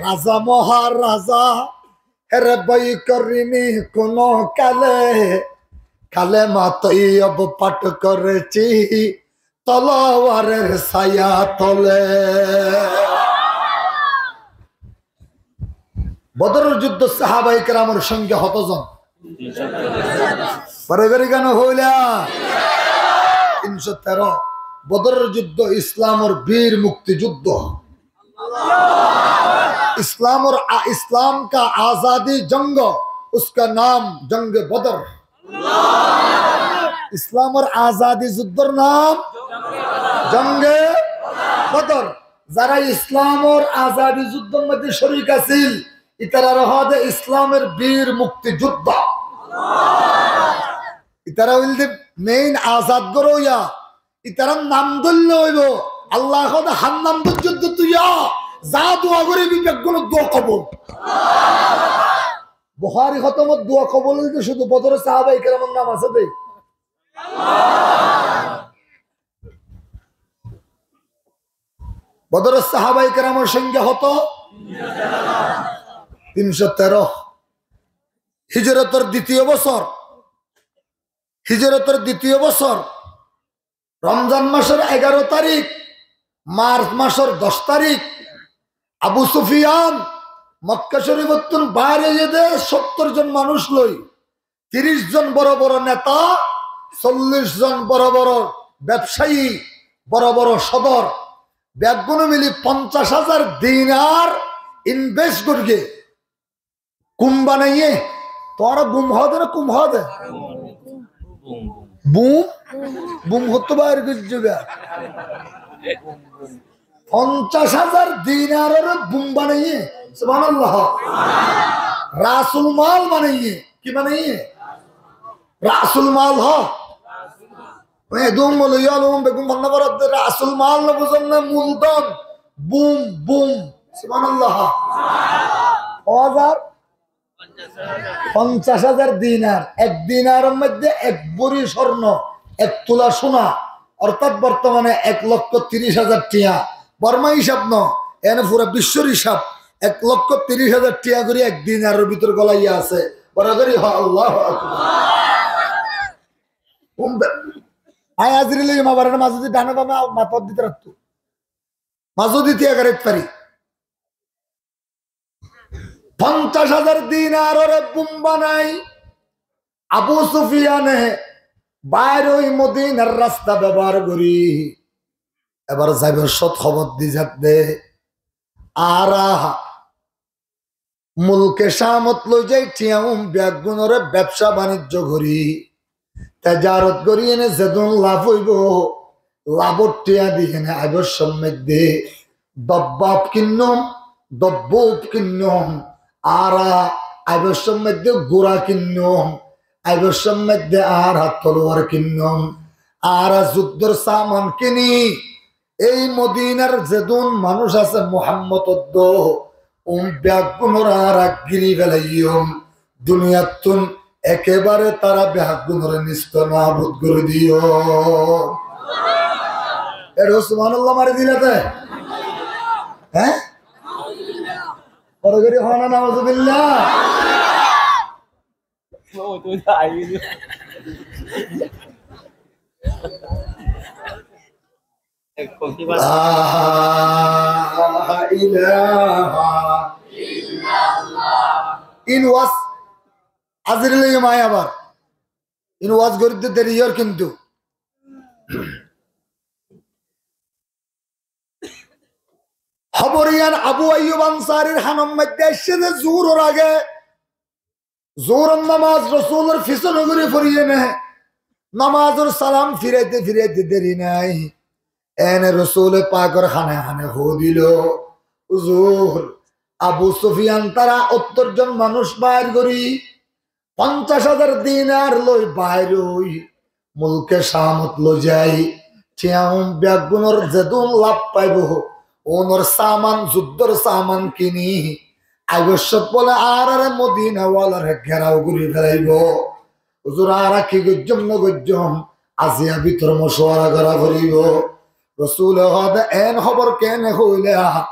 Raza moharaza Here boi korini kuno kale, kalema toiyob pat koreci tolowarer saya tole. Bodoror juddot sahabaye keramor songya hoto zon? Boro gori kiyá no hoila? Tin cót tero. Bodoror juddo Islamor bir muktijuddo. اسلام اور آ-، اسلام کا آزادی جنگ، اس کا نام جنگ بدر۔ اسلام اور آزادی جدر نام جنگ بدر۔ যারা ইসলাম আর আজাদি যুদ্ধর মধ্যে শরিক আছিল, ইতারারে কওয়া হয় ইসলামের বীর মুক্তিযোদ্ধা। ইতারা অইল দে মেইন আজাদ গরো ইয়া, ইতারার নাম ধরলে অইবো। আল্লায় কয় দে, "হার নাম ধরছত তুই, যা দোয়া করিবি, বেগুনর দোয়া কবুল।" বুখারী খতমর দোয়া কবুল অইতে শুধু বদরের সাহাবায়ে কেরামর নাম আছে দে। বদরের সাহাবায়ে কেরামর সংখ্যা কত? তিনশো তেরো। হিজরতর দ্বিতীয় বছর Hijrotor ditiyo bosór, Romzan masór egaro tarik, Marc masór doc tarik, Abu Sufiyan Mokka Corifottún baáre óiye de sóttor zon manúic loi, tiríc zon boro boro neta, sollic zon boro boro bebsayi, boro boro sodor, beggúne mili foncac házar dinar invest goijjé. Kum banaiyé? Tuáñra gum hoó de na kum hoó de? Bum? Bum hottú baáre goijjé ba? Foncac házar dinaroré bum banaiyé. Subhanallah. Rasul mal banaiyé. Ki banaiyé? Rasul mal hoó. Edún moulovi alum beggún fonná foredde, rasul mal no buzón né, muldon. Bum, bum. Subhanallah. Házar? Foncac házar dinar. Ek dinaror moiddé ek bóri sórno, ek tula sóna, ortát bortomane ek lokko tiríc házar tiañ. Borma hísab no, ene fura biccór hísab. Ek lokko tiríc házar tiañ gorí ek dinaror bútore golaiya asé. Boro gorí hoó, Allahu Akbar. Añí háziri loiyum, abar ene mazé di dháne bame matát dite raitto. Mazé di tiañ gorí fari. Foncac házar dinaroré bum banai Abu Sufiyane baáre ói Modinar rasta bebohár gorí. Ebar zaibar cót hóbor di zadde, añára mulke Camot loi zai, tiañ un beggúnoré bebsa banijjo gorí, tejarot gorí ene zedún laf óibo, lafór tiañ di ene aibor cómmoiddé dobbab kinnum, dobbub kinnum, añára aibor cómmoiddé gura kinnum, aibor cómmoiddé añára tolwar kinnum, añára zuddór saman kini, ei Modinar zedún manúic asé Muhammodor dóu, un beggúnoré añára gíri felaiyum. Duniyattún ekebare tará beggúnoré nisto nabud gorí diyum. Ere subhanallah mari dila de. Hé? Boro gorí hoó na nauzubillah. La ilaha illallah. In waz háziri loiyum añí abar. In waz gorídde deri ór kintu. Hóbor yián Abu Ayyub Ansarir hanor moiddé aiccé de zuhuror age. Zuhuror namaz Rosulor fisóne gorí foriyé né, namazor salam firaite firaite deri nái. Ene Rosule Pakor hane hane hoó dilo, Huzur, Abu Sufiyan tará óttor zon manúic baáir gorí, foncac házar dinar loi baáir ói, mulke Camot loi zai, tiañ un beggúnor zedún laf faibo, unor saman, zuddór saman kini, aibor cót bóle añáráre Modinawalaré gerau gorí felaibó. Huzur, añára ki goijjóm no goijjóm, aziya bútore mocuwara gora foribó. Rosule hoó de, en hóbor kene hoilá,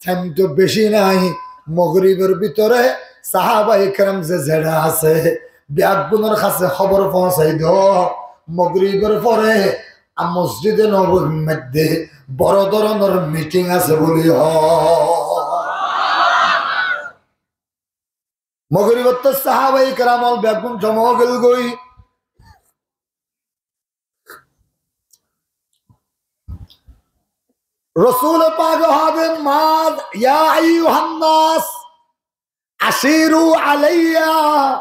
thaim to beci nái, Mogoribor bútore sahabaye keram ze zeçé asé, beggúnor hañsé hóbor foóñsai do. Mogoribor fore a Mosjide Nobobir moiddé boro dóronor miting asé buli hoó. Mogoribottú sahabaye keram ól beggún joma ói gelgói. Rosule Pake hoó de, "Mad-, ya ayyuhan nas, ashiru alayya,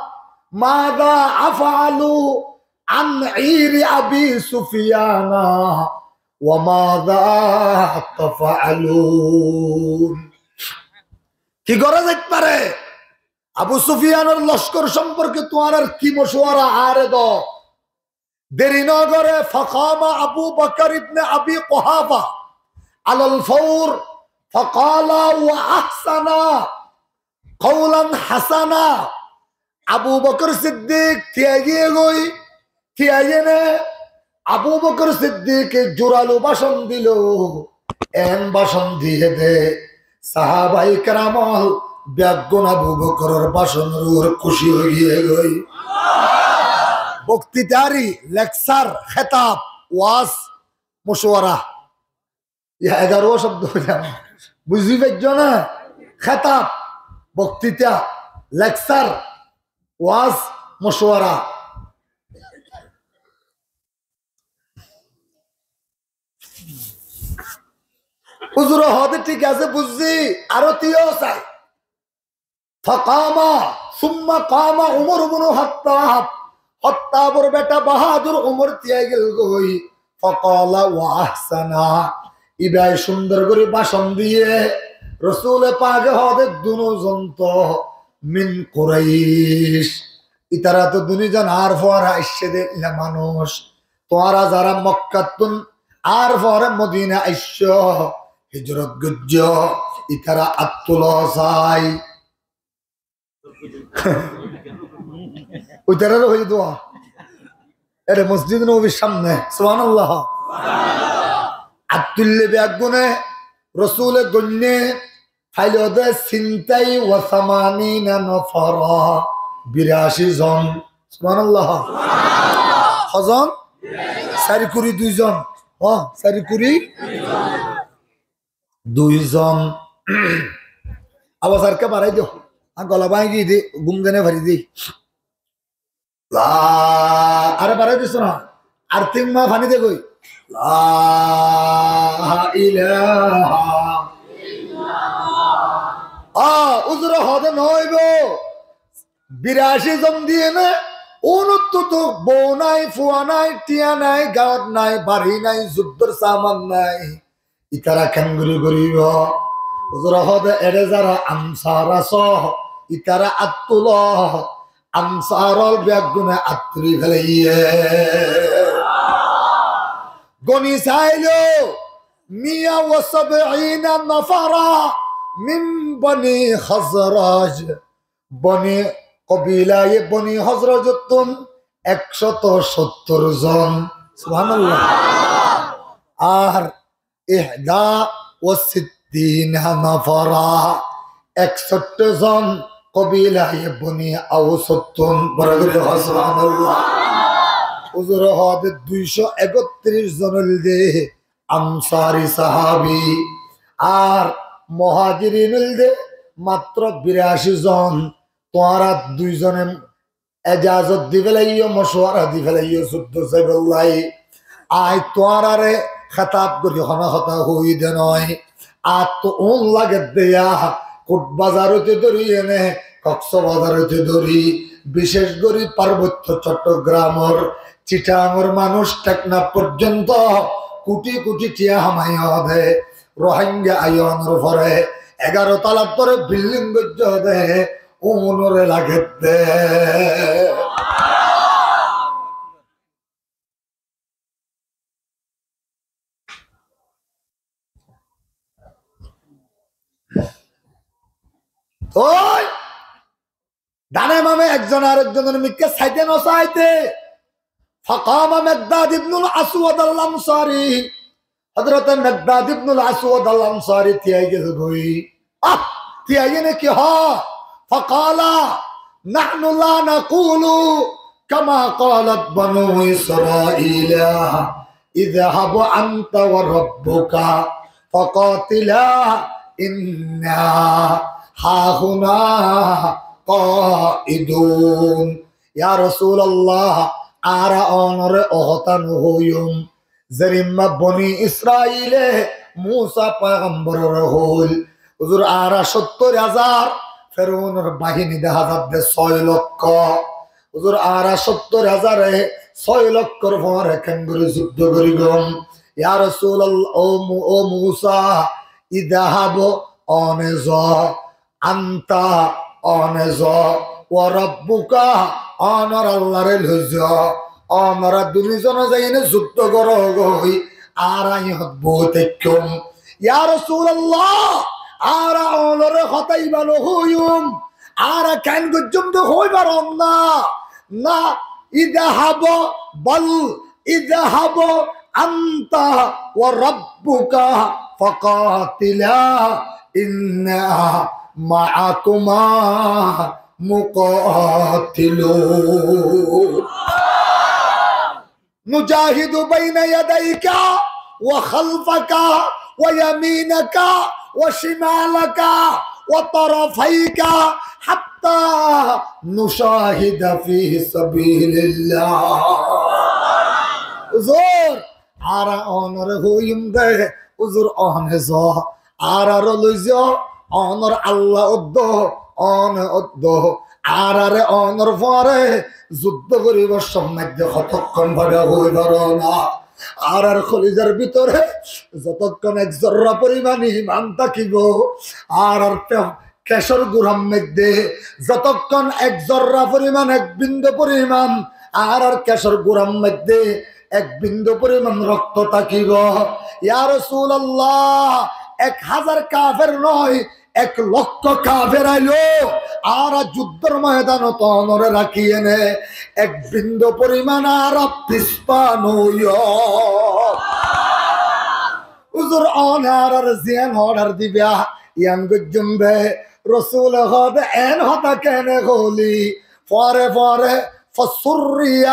madha af'alu an iri Abi Sufyana, wa madha taf'alun?" Ki gora zait fare? Abu Sufiyanor lockor somporke tuáñrar ki mocuwara añáre do? Deri no gore, faqama Abu Bakar ibne Abi Quhafa alal fawr, faqala wa ahsana qawlan hasana. Abu Bakar Siddik tiyai giyé goi, tiyai ene Abu Bakar Siddike juralu bacon dilo, en bacon diyé de, sahabaye keram ól beggún Abu Bakaror baconor uore kúci ói giyé goi. boktitari, leksar, hétab, waz, mocuwara. Iba egaró cóbdo óiye. Buzí faijjó né? Hétab, boktita, leksar, waz, mocuwara. Uzure hoóde, "Thík asé, buijjí, aró tiyó sai." Fakama, summa kama Umar ibnul Hattab. Hattabor beça bahadur Umar tiyai gelgói. Fakala wa ahsana. Ibaye cúndor gorí bácon diyé. Rosule pake hoóde, "Dunuzon to min Quraic. Itará to dunuzon añár fuare aiccé de manúc. Tuáñra zará Mokkattún añár fuare Modina aiccó, hijrot goijjó, itará attú losai." Uitarare hoiyé de, ere Mosjid Nobobir samne, subhanallah. Attú loi beggúne Rosule goinné failóde sintai wa samanina nafara, biraci zon. Subhanallah. Hozon? Sair kuri dui zon. Há, sair kuri dui zon. Abas arka barai do. Añár gola báñgi giyé de, gúm zai no fari de. La, are barai diso na. Ar tin ma faní de goi. La ilaha. A, uzure hoóde no óibo. Biraci zon diyé né, unottú to bou nai, fua nai, tiya nai, gaot nai, bari nai, zuddor saman nai. Itará keéngorí goríbo? Uzure hoóde, ere zará Ansar asó, itará attú lo. Ansar ól beggúne attúri felaiyé. Goni sailó, miya wa sab'ina nafara min Bani Khazraj. Boni, kobilaye Boni Hozrojottún ekcót sóttor zon. Subhanallah. Ar ihda wa sittina nafara, ekcót zon kobilaye Boni Ausottún. Boro gorí hoó, subhanallah. Uzure hoóde duicó ekottiríc zon óilde Ansari sahabi, ar Muhajirin óilde matro biraci zon. Tuáñra dui zone ejazot di felaiyó, mocuwara di felaiyó, zuddot zaibolla. Añí tuáñrare hétab gorí hono hotá hoói de noó. Añáttu uún lage de yá, Kut Bazar óite dóri ene, Kokso Bazar óite dóri, bicéc gorí Parboitto Cottogramor, Citangor manúc Teknaf forzonto kuti kuti tiya hamaiye de. Rohingya aiyonor fore egaró talar fore bilding goijjé de, uúnore lage de. Ói! Dane mame ekzon arekzonor mikká saite no saite, faqama Miqdad ibnul Aswad al-Ansari, Hozrote Miqdad ibnul Aswad al-Ansari tiyai giyé goi. Ah, tiyai giyé né ki hoó? Faqala, nahnu la naqulu kama qalat Banu Israila, idhhab anta wa rabbuka faqatila inna hahuna qa'idun. Ya Rasulallah, añára onore o hotá no hoiyum, zerimma Boni Israile Musa foigamborore hoil, huzur, añára sóttor házar, Ferounor bahini dehá zadde sói lokko. Huzur, añára sóttor házare sói lokkor fuare kengori zuddo gorigum? Ya Rasulallah, o Mu-, o Musa, idhhab, one zo, anta, one zo, wa rabbuka, onor Allare loi zo, onora duni zone zaine zuddo gorogoi, añára iñót boi táikum. Ya Rasulallah, añára onore hotá iba no hoiyum, añára ken goijjum de hoi faron na, na, idhhab, bal, idhhab anta wa rabbuka faqatila inna ma'akuma muqatilun. نجاهد بين يديك وخلفك ويمينك وشمالك وطرفيك حتى نشاهد في سبيل الله. Uzur, añára ónore hoiyum de, uzur, óne zo. Añárare loi zo, ónor Allah uddó, óne uddó. Añárare ónor fore zuddó goribar somot de hotokkon faiba hoi faro na. Añárar kolizar bútore zotokkon ek zorra foriman iman tákibo, añárar pe-, kecór gurar modde zotokkon ek zorra foriman, ek bindu foriman añárar kecór gurar modde ek bindu foriman rokto tákibo. Ya Rosulallah, ek házar kafer noó, ek lokko kafer ailó, añára zuddór moidanot ónore rakiyéne ek bindu foriman añára fisfa noiyum. Uzur, óne añárare ziyán ordar diba, yían goijjum de. Rosule hoó de, en hotá kene hoili? Fore fore, فسرّي,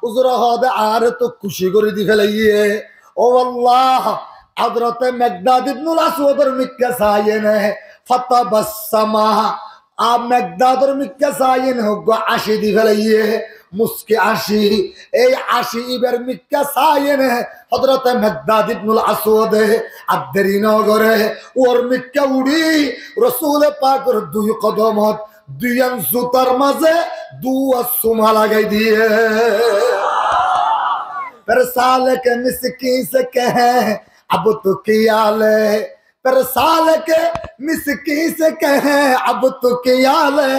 uzure hoó de, añáre to kúci gori di felaiyé. Ó Allah, Hazrote Mikdad ibnul Aswador mikká saiyéne, فتبسّم, a Mikdador mikká saiyéne uggwá añci di felaiyé, muski añci. Ei añci ibar mikká saiyéne Hazrote Mikdad ibnul Aswade ar deri no gore, uor mikká uçí Rosule Pakor dui kodomot duiyán zutar mazé duwá suma lagai diyé. پھر سالک مسکین سے کہیں اب تو کیا لے، پھر سالک مسکین سے کہیں اب تو کیا لے،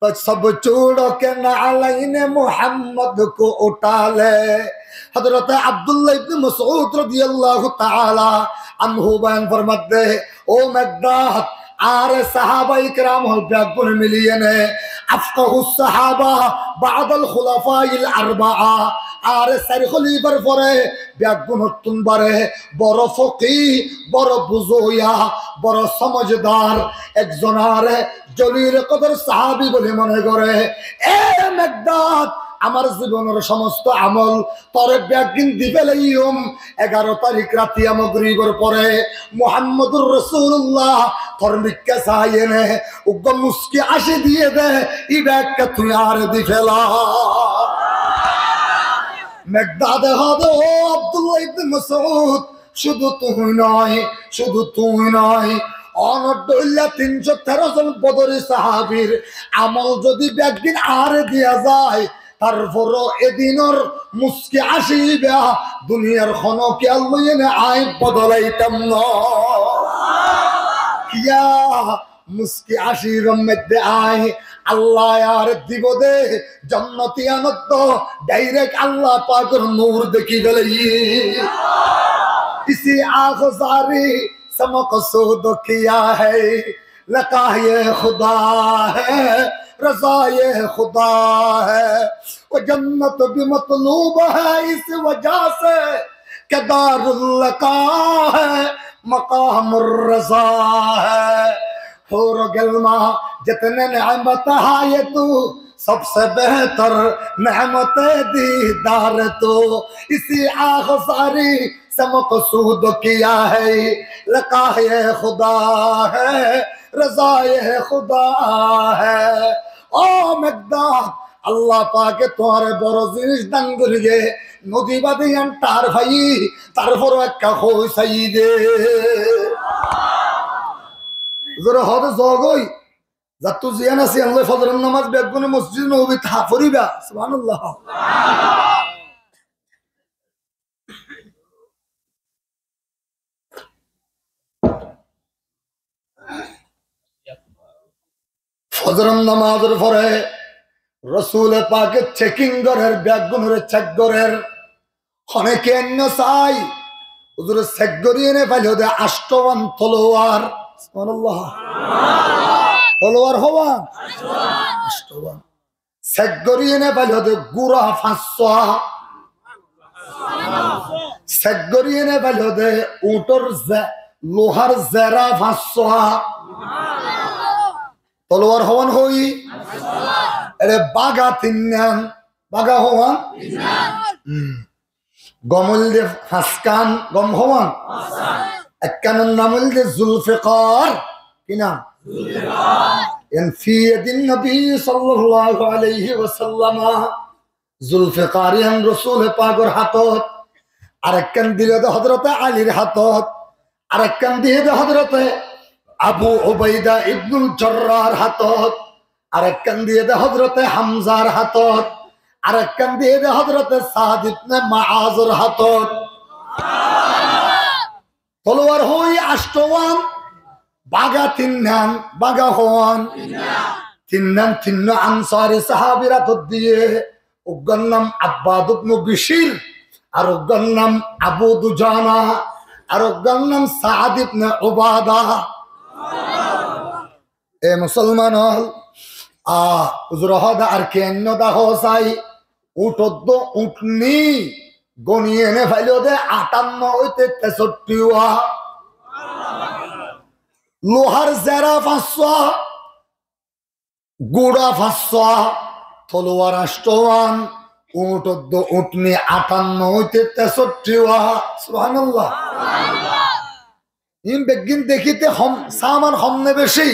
تو سب چھوڑ کے نعلین محمد کو اٹھا لے۔ Hazrote Abdullah ibne Masud rodiyallahu taala anhu boyan formar de, ó Mikdad, añáre sahabaye keram ókkol beggúne miliyéne, أفقه الصحابة بعد الخلفاء الأربعة, añáre sair kólifar fore beggúnottún bare boro fokih, boro buzoya, boro somojdar ekzon añáre jolile kodor sahabi buli mone gore. E Mikdad, amar zibonor somosto amol tore beggín di felaiyum. Egaro tarik ratiya mogoribor fore Muhammadur Rosulullah tor mikká saiyéne uggwá muski añci diyé de, iba ekká tui añáre di fela. Mikdade hoó de, ó Abdullah ibne Masud, cúdu tui noó, cúdu tui noó, onor dóilla tin cót teró zon bodori sahabir amol zodi beggín añáre diya za, tarfore e dinor muski añci iba duniyar hono kiyólla añí bodolaitam no. Kiyá? Muski añci ibar modde añí Allah añáre dibo de jonnot, iyanot to direct Allah Pakor nur deki felaiyé. اسی آہ زاری سے مقصود کیا ہے، لقاء خدا ہے، رضائے خدا ہے، وہ جنت بھی مطلوب ہے اس وجہ سے کہ داراللقاء ہے، مقام الرضا ہے۔ حور و گلما جتنے نعمت ہے یہ تو، سب سے بہتر نعمت دیدار تو۔ اسی آہ زاری سے مقصود کیا ہے، لقاء خدا ہے، رضائے خدا ہے۔ Ó Mikdad, Allah Pake tuáñre boro zinis dan goijjé, nodi bade iyan tar fai, tarfore ekká hoi sai de. Zore hoó de zogói, zattú ziyan asé, iyan loi fozoror nomaz beggúne Mosjide Nobobit foriba. Subhanallah. Fozoror nomazor fore Rosule Pake checking gorer, beggúnore check gorer. Hone ki ainno sai, huzure check gori ene failo de actho wan tolowar. Subhanallah. Tolowar howan? Actho wan. Check gori ene failo de gura fañs só. Check gori ene failo de uñtor ze-, luhar zera fañs só. Tolowar howan hoi? Ere baga tinnan. Baga howan? Tinnan. Hmm. Gom óilde fañskán, gom hoón? Ekkánor nam óilde Zulfikar. Ki nam? Zulfikar. Iyan fi yadin Nabi sallallahu alaihi wasallam. Zulfikar iyan Rosule Pakor hátot. Arekkán diyé de Hozrote Alir hátot. Arekkán diyé de Hozrote Abu Ubaida ibnul Jarrar hátot. Arekkán diyé de Hozrote Hamzar hátot. Arekkán diyé de Hozrote Saad ibne Muazor hátot. Tolowar hoói acthwán, baga tinnán, baga hoón? Tinnán, tinnán Ansari sahábir hátot diyé. Uggwar nam Abbad ibnu Bishir, ar uggwar nam Abu Dujana, ar uggwar nam Saad ibne Ubada. E musolman ól, a, uzur hoóde ar ki ainno dahó sai, uñthor dó uñthni goni ene failó de aṭanno óite tesoṭṭi wá. Luhár zera fañssúa, gura fañssúa, tolowar acthwán, uñthor dó uñthni aṭanno óite tesoṭṭi wá. Subhanallah. Iín beggín dekíte hom, saman hom ne beci?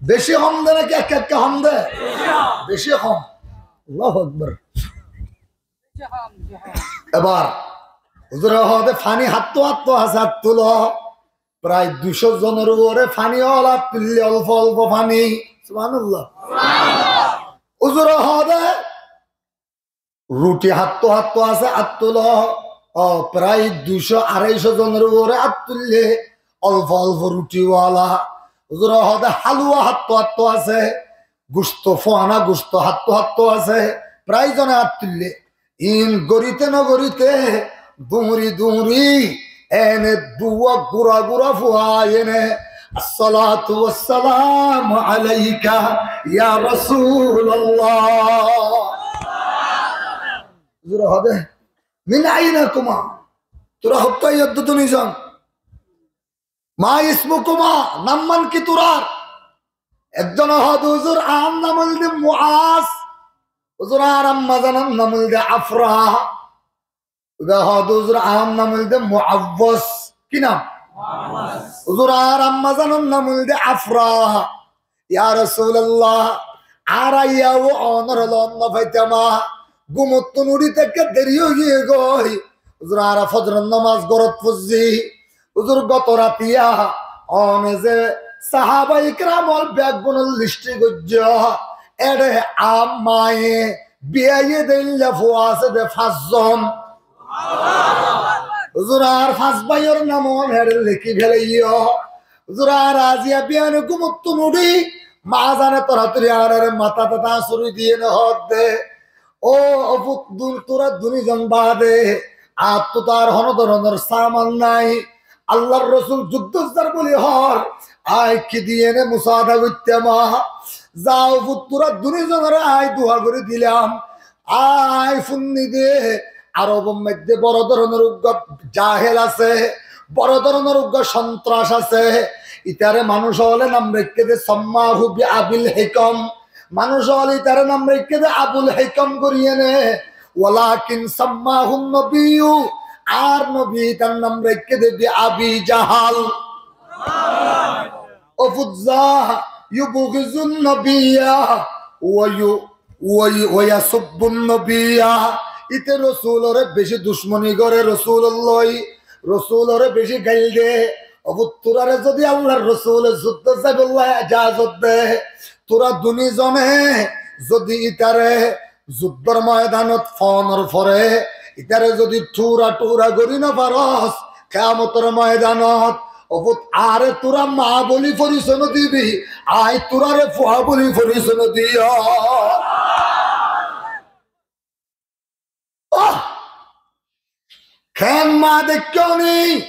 Beci hom de náki ekka ekka hom de? Beci hom. Allahu Akbar. Ebar huzure hoóde faní háttu háttu asé, át tulo. Prai duicó zonor uore faní ól át tuille, olfo olfo faní. Subhanallah. Huzure hoóde ruṭi háttu háttu asé, át tulo. Ó, prai duicó aráicó zonor uore át tuille, olfo olfo ruṭiwala. Huzure hoóde háluwa háttu háttu asé, gucto, fuana gucto háttu háttu asé, prai zone át tuille. Iín gorite no gorite, duñri duñri, ene duwa gura gura fua aiyéne, "Assalatu wassalamu alaika ya Rasulallah." Huzure hoóde, "Min ainakuma?" Tura hottú aiyó de dunizon? "Ma ismukuma?" Namman ki turar? Ekzone hoóde, "Huzur, añár nam óilde Muaz." Huzur, añár ammazanor nam óilde Afra. Uggwá hoóde, "Huzur, añár nam óilde Muawwas." Ki nam? Muawwas. "Huzur, añár ammazanor nam óilde Afra." "Ya Rasulallah, añára yó ónore loi no faitam. Gumottún uçí tákka deri ói giyé goi. Huzur, añára fozoror nomaz górot foijjí." Huzur, goto ratiya one ze sahabaye keram ól beggúnor listi goijjó, ére ammaye biyaye de ílla fua asé de fañszon. Huzur, añár fañs báiyor nam ókkol ére lekí felaiyó. Huzur, añára aziya biyane gumottún uçí, mazane toratori añárare matá tatá suri diyéne hoódde, "Ó, ó fut, dun-, tura dunizon baade añáttu tar honó doronor saman nái. Allar Rosul zuddot zar buli hoór, añí ki diyéne musaada goittám? Za, ó fut, tura dunizonore añí dua gori dilam." Añí funní de Arobor moidde boro doronor uggwá jahel asé, boro doronor uggwá sontrac asé. Itare manúc ókkole nam raikké de Sammahu bi Abil Hikam. Manúc ókkole itare nam raikké de Abul Hikam goriyéne. Walakin sammahun nabiyyu, añár nobi itar nam raikké de bi Abi Jahal. Ó fut, za, yubghizun nabiyya wa yu-, wa yu-, wa yasubbun nabiyya. Ite Rosulore beci ducmoni gore, Rosulor loi, Rosulore beci gail de. Ó fut, turare zodi Allar Rosule zuddot zaibolla ejazot de, tura duni zone zodi itare zuddor moidanot fonor fore itare zodi tura tura gori no faros, kiyamotor moidanot, ó fut, añáre tura ma buli forisoy no dibi, añí turare fua buli forisoy no diyum. Oh! Ken ma deikkó ni?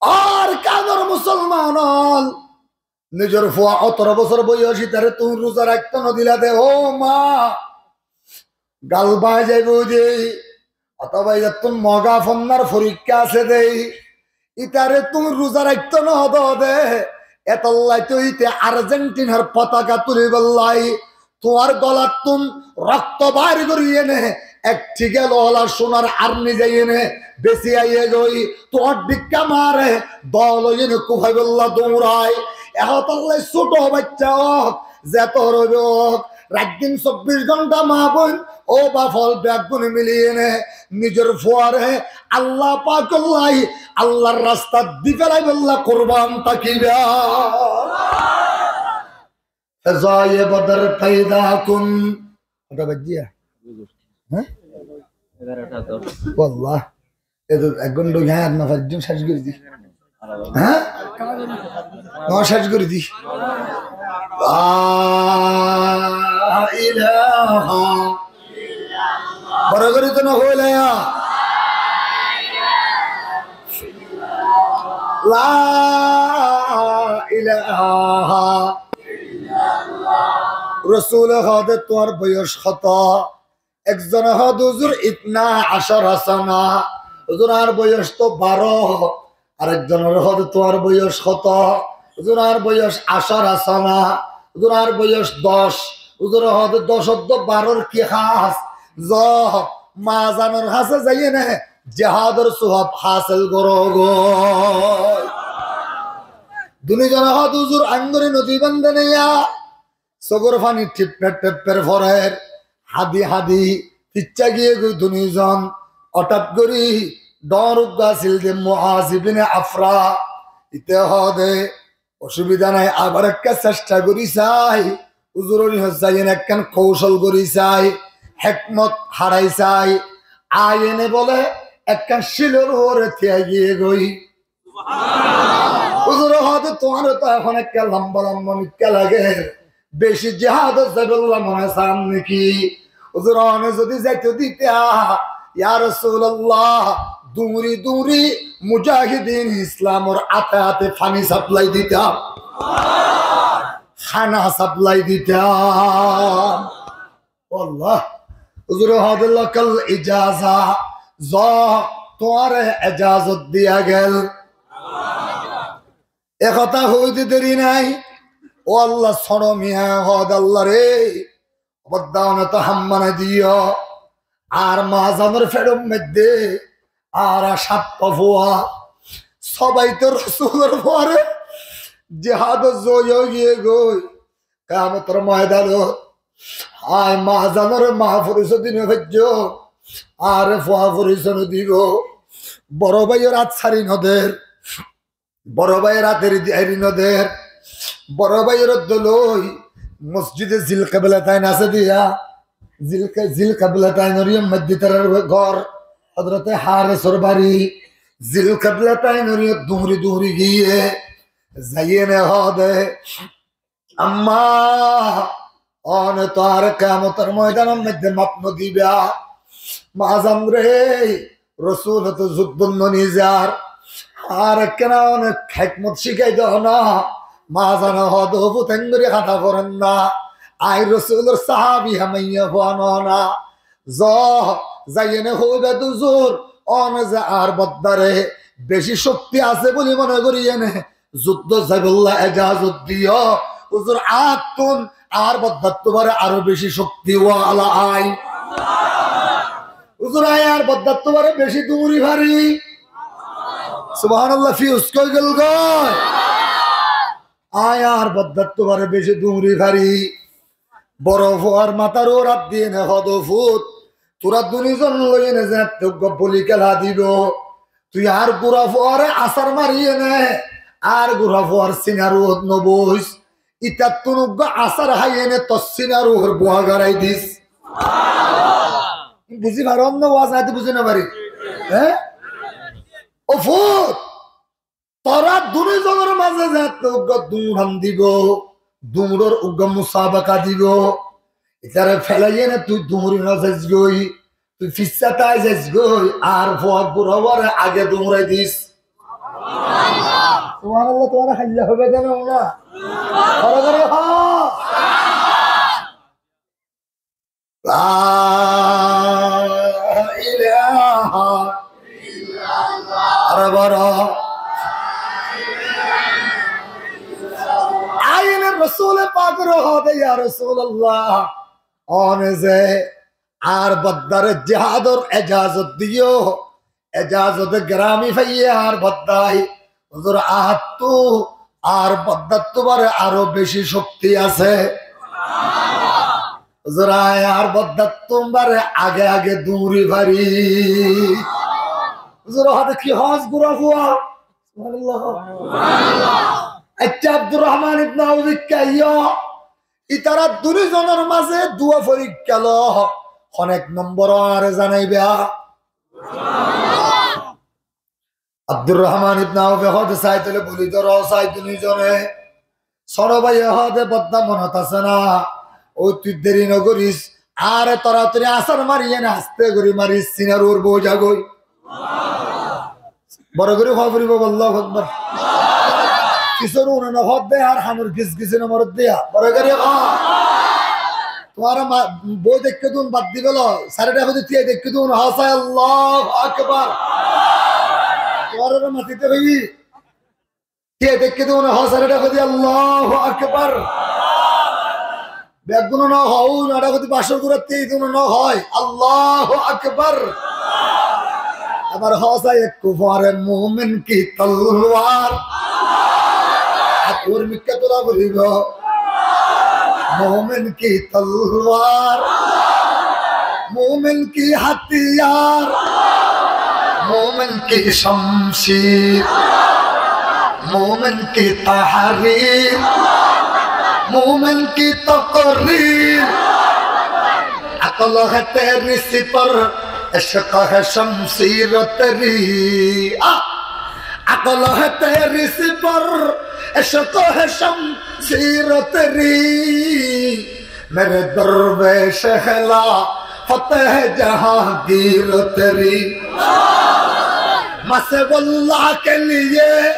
Ar kanor musolman ól, nizor fua otoro bosór boiyos, itare tuñí ruza raikkó no dila de, ó ma, gal bái zaibo de, otoba itattún moga fonnar forikká asé de, itare tuñí ruza raikkó no do de, etolla tuñí ite Arjentinar potaka tulibálla tuáñr golattún rokto bair goriyéne ek thíka lola sunar arni zaiyéne besi aiyé goi, tuáñr dhikká mare, dol óiyene kufaibolla duñrai. E hotálla sóto bacca ók, zetor óibo ók, rait din sobbic gonta ma boin, ó baf ókkol beggúne miliyéne nizor fuare Allah pakolla, Allahr rastat di félaibolla kurban tákiba. Fezaye Badar faida kun. Kota bajjé? Há? Wallah. E to ek gonta ói giyé, ar no faijjum, céc gorí di. Há? No, céc gorí di. La ilaha. Boro gorí to no hoile ya. La ilaha. Rosule hoóde, tuáñr boyos hoto? Ekzone hoóde, huzur, itna ashara sana. Huzur, añár boyos to baro. Arekzone hoóde, tuáñr boyos hoto? Huzur, añár boyos ashara sana. Huzur, añár boyos doc. Huzur hoóde, doc ottu baror ki hás? Zo, ma zanor hásé zaiyéne jihador suwab hásil gorogói. Dunizone hoóde, huzur, añguri nodi bande neiya. Sógor faní thipper thipper forer, hañdi hañdi ficcá giyé goi dunizon. Othat gorí dhoóñr uggwá asíl de Muaz ibne Afra, ite hoóde, osubida nai, abar ekká cesta gorí sai, huzuror híyot zaiyéne ekkán koucol gorí sai, hékmot harai sai, aiyéne bóle ekkán cílor uore tiyai giyé goi. Huzure hoóde, tuáñre to ehón ekká lamba lamba mikká lager, beci jihadot zaibolla mone san niki? Huzur, one zodi zaito dita, ya Rosulallah, duñri duñri mujahidin Islamor áte áte faní saplai ditam, hána saplai ditam. Wallah. Huzure hoóde, lakal ijaza, zo, tuáñre ejazot diya gel. E hotá hoóde deri nai, ó Allahr sóñço miya hoóde, Allah re, bodda one to ham banai diyo, añár ma zanor feçor modde añára satta fua, sóbai to Rosulor fuare jihadot zoi ói giyé goi. Kiyamotor moidanot añí ma zanore ma foriso di no faijjum, añáre fua foriso no dibo. Boro báiyor át sári no der, boro báiyor át eri di-, eri no der. Boro báiyor dóilla mosjide Zil Keblatain asé de ya, Zil Ke-, Zil Keblatainor yó modde tarar gór, Hozrote Haresor bari, Zil Keblatainor yó duñri duñri giyé, zaiyéne hoóde, Amma, one to añáre kiyamotor moidanor modde maf no diba. Ma zan re, Rosule to zuddot no nizar. Añáre kene one hékmot cíkai do na. Ma zane hoóde, ó fut, engori hata foren na. Añí Rosulor sahabi, hamaiya fua no na. Zo, zaiyéne hoiba de huzur, one ze añár bodda re beci cokti asé buli mone goríyene zuddot zaibolla ejazot diyo. Huzur, añáttun añár boddattú bare aró beci cokti wala añí. Huzur, añí añár boddattú bare beci duñri fari. Subhanallah, fiyus hoi gel goi. Añí añár boddattú bare beci duñri fari. Boro fuar matár uore át diyéne hoóde, ó fut, tora dunizon loiyéne zeéñtte uggwá boli kéla dibo. Tui añár gura fuare asár mariyéne añár gura fuar sinar uore no bois. Itattún uggwá asár háiyéne tor sinar uore bua garai dis. Buzí faron na, waz aite buzí no fari? Hé? Ó fut, tora dunizonor maze zeéñtte uggwá duñran dibo, duñror uggwá musabaka dibo. Itare felaiyéne tui duñri no zais goi, tui fissá tai zais goi, añár fua gura fuare age duñrai dis. Subhanallah, tuáñra hailla hoiba de na? Hore hore hoó. La ilaha illallah. Aró boro. Aiyéne Rosule Pakore hoóde, ya Rosulallah, one ze añár boddare jihádor ejazot diyó, ejazote gerami faiyé añár boddai. Huzur, añáttu, añár boddattú bare aró beci cokti asé. Huzur, añí añár boddattú bare age age duñri fari. Huzur, hoóde ki hoós gura fua? Subhanallah. Accá, Abdur Rahman ibne Auf ikká aiyó. Itará duni zonor mazé dua forikká lo. Hon ek nombor añáre zanaiba. Abdur Rahman ibne Auf e hoóde sai tóile buli dóro sai duni zone. Sóno báiye hoóde bodda monot asé na? Ói tui deri no goris. Añáre toratori asar mari ene aste gori mari sinar uore boi zagói. Boro gori hoó foribo, Allahu Akbar. Kisór une no hoó de ar hanor gis gisi no morot diya. Boro gori hoó. Tuáñra ma-, boi deikké dun bad di felo. Sare dhak di, tiyai deikké dun hoó sai Allahu Akbar. Tuáñra matite hoibi. Tiyai deikké dun hoó sare dhak di Allahu Akbar. Beggúne no hoó, na dhak di bañsor gura tiyai dun no hoó. Allahu Akbar. Abar hoó sai ekku fore, مومن کی تلوار. Ar uore mikká tola foribo. مومن کی تلوار، مومن کی ہتھیار، مومن کی شمشیر، مومن کی تحریر، مومن کی تقریر۔ عقل ہے تیری سپر، عشق ہے شمشیر تیری۔ آ! عقل ہے تیری سپر، عشق ہے شمشیر تیری۔ میرے درویش خلافت ہے جہانگیر تیری۔ مسیح اللہ کے لیے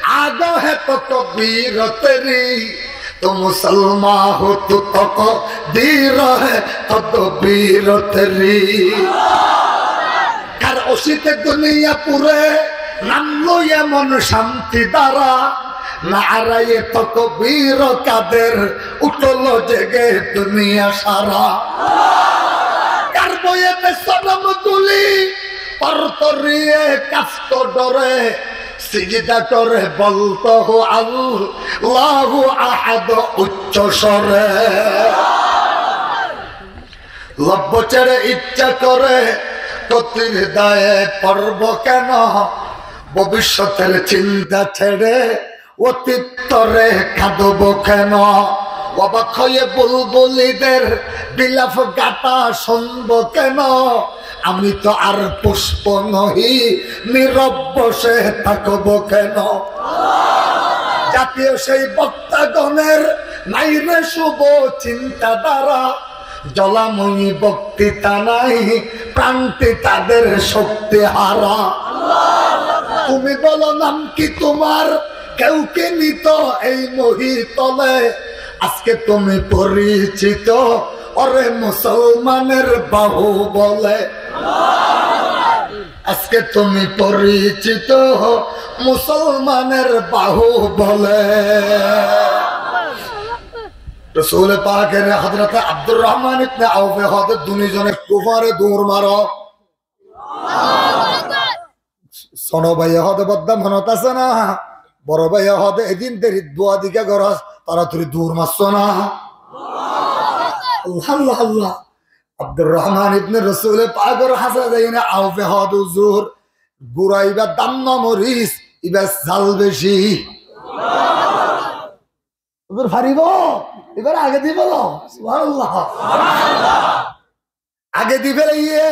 آگاہ ہے تکبیر تیری۔ تو مسلمان ہو تو تقدیر ہے تدبیر تیری۔ Kar ócite duniya fure, nam loi emon cánti dara, naraye tokbir kader, uthlo jege duniya sara. Kar boyete sonam tuli, tortoriye kafto dore, sijda kore bolto ho Allahu Ahad uccho sore. লভ্য ছেড়ে ইচ্ছা করে, অতীত দায়ে পড়ব কেন? ভবিষ্যতের চিন্তা ছেড়ে, অতীত তরে কাঁদব কেন? অবাক হয়ে বুলবুলিদের বিলাপ গাথা শুনব কেন? আমি তো আর পুষ্প নহি, নীরব বসে থাকব কেন? জাতীয় সেই বক্তাগণের নাই রে শুভ চিন্তাধারা, জ্বালাময়ী বক্তৃতা নাই, প্রান্তে তাদের শক্তি হারা। তুমি বলো নাম কি তোমার, কেউ কি নিত এই মহিতলে? আজকে তুমি পরিচিত, ওরে মুসলমানের বাহুবলে। আজকে তুমি পরিচিত মুসলমানের বাহুবলে। রসুল পাকের হযরত আব্দুর রহমান ইবনে আউফে হদে দুনিজনে কুফারে দৌড় মারো। Sono báiye hode bodda monot asé na? Boro báiye hode edin deri dua diga goros, tara turi dur masso na? Allah, Allah, Allah. Abdur Rahman ibne Rosule Pagor hase zaine Aufe hode, "Uzur, gura iba dam no moris, iba zal beci." Uzur, faribo? Ibar age di felo. Subhanallah. Age di felaiye,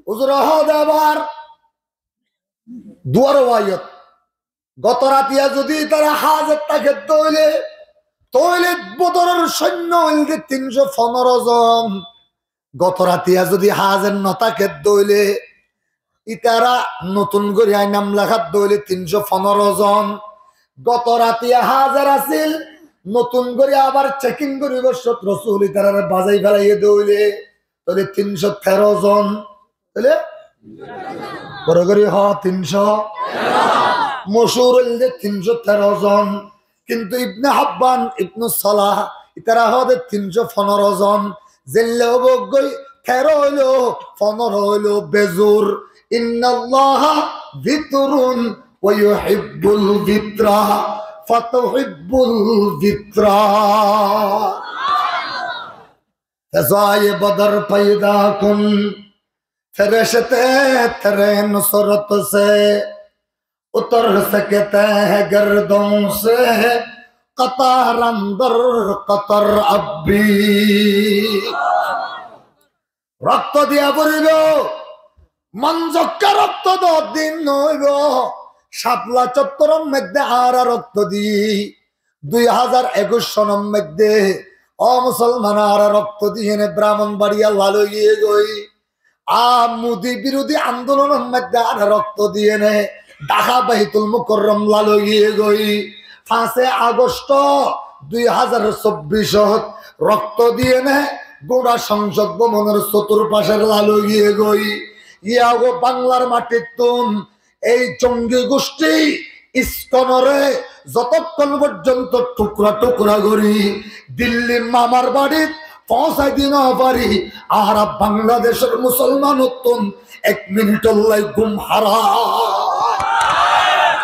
uzure hode abar duar wayot. Goto ratiya zodi tara házir táke de óile, tóile Bodoror sóinno óilde tin cót fondoro zon. Goto ratiya zodi házir no táke de óile, itara notun gori ainam lekat de óile tin cót fondoro zon. Goto ratiya házir asil, notun gori abar cekin goribar cót Rosul itarare bazai felaiye de óile, tóile tin cót tero zon. Tóile? Boro gori ho, tin cót. Mochur óilde tin cót tero zon. Kintu Ibne Habban, Ibnu Salah, itara hode tin cót fondoro zon. Zelle óbogoi teró óilo, fonóro óilo bezur. إن الله وتر ويحب الوتر فتحب الوتر. فضائے بدر پیدا کن، فرشتے تیرے نصرت سے اتر سکتے ہیں گردوں سے، قطار اندر قطر اب بھی۔ Rokto diya foribo, mon zokka rokto dor din no óibo. Chatla cottoror moidde añára rokto diyí, dui házar ekuic sonor moidde, ó musolman, añára rokto diyéne Brahmonbariya lal ói giyé goi. Ar Modi birodí andolonor moidde añára rokto diyéne Dhaka Baitul Mukarrom lal ói giyé goi. Fañse Agosto dui házar sobbic ot rokto diyéne gura Songsod Bobonor sotur facer lal ói giyé goi. Yá gó, Banglar matittún ei jongi gucthí Iskonore zotokkon forjonto thukra thukra gorí Dilli mamar barit foóñsai di no fari, añára Bangladecor musolmanottún ek minitor lai gúm háram.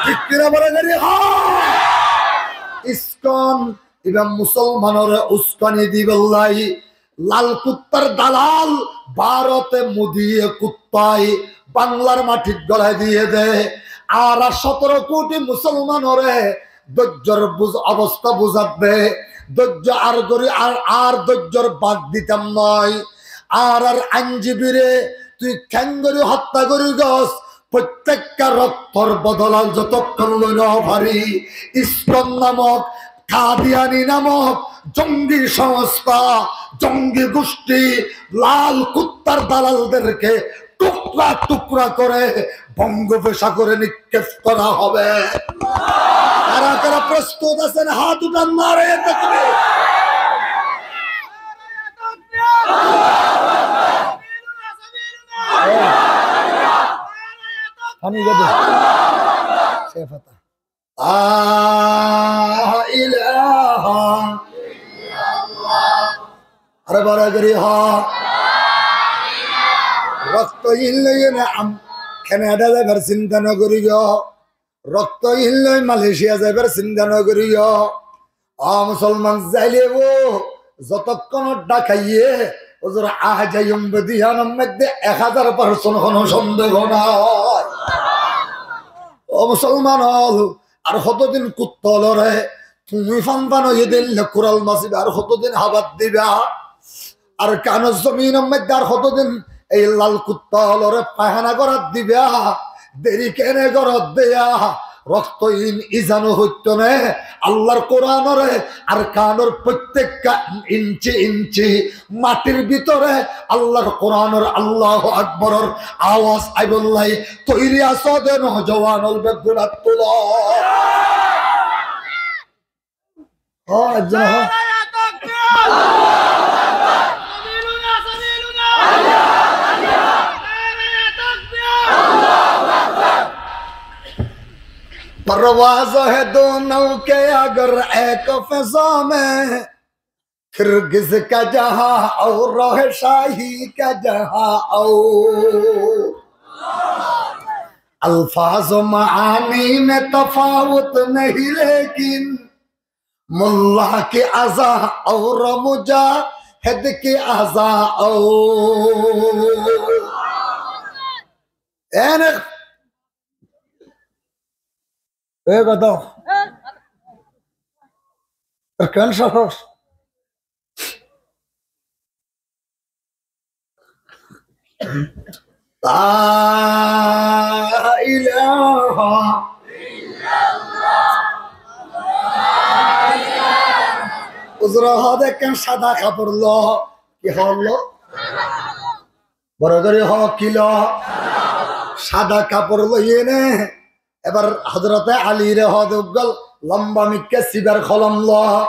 Thík ki na, bára gorí hoó? Iskon iba musolmanore uskani dibar lai lal kuttar dalal Bárote Modiye kuttai Banglar mathit golai diyé dé. Añára sótoro kuthi musolmanore dóijjor buz-, obosta buzadde, dóijjo ar gorí, ar, ar dóijjor bad ditam noi. Añárar ainjibire tui keéngori hottá gorí gos, fottekka roktor bodola zotokkon loi no fari, Iskon namok, Kadiyani namok jongi songostha, jongi gucthí lal kuttar dalalderke টুকরা টুকরা করে বঙ্গোপসাগরে নিক্ষেপ করা হবে। কারা কারা প্রস্তুত আছেন? হাত উঠান, নারায়ে তাকবীর। পানি দিয়ে দে। সে ফাতা। لا إله إلا الله. Aró bára gorí hoó. Roktohín loi ene am-, Kanada zaibar sinta no goríyo. Roktohín loi Malaysia zaibar sinta no goríyo. Ó musolman, zaile ó zotokkon Dhakaiye huzur aijja yumbe diyanor moidde ek házar percent hono sondeho nai. Ó musolman ol, ar hotodin kutta olore tuñí fan fan óiye dé kural masiba, ar hotodin habar diba? Arkanor zominor moidde ar hotodin ei lal kutta olore faihana gorat diba? Deri kene gorat diya? Roktohín izano hoitto ne, Allar Kuranore Arkanor fottekka inci inci matir bútore Allar Kuranor Allahu Akboror awaz aibolla. Toiri aso dé nojowan ol, beggún át tulo. Ó, ekzon hoó. پرواز ہے دو نو کے اگر ایک فضا میں، کرگز کا جہاں اور ہے شاہی کا جہاں اور۔ الفاظ و معانی میں تفاوت نہیں لیکن ملا کی ازا اور مجاہد کی ازا اور۔ Ene E gada. E ken sóros? لا إله إلا الله. Huzure hoó de ekkán sáda kapor lo. Ki hoó lo? Boro gorí hoó ki lo? Sáda kapor loiyéne. Ebar Hozrote Alire hoó de uggwá lomba mikká sibar kolom lo,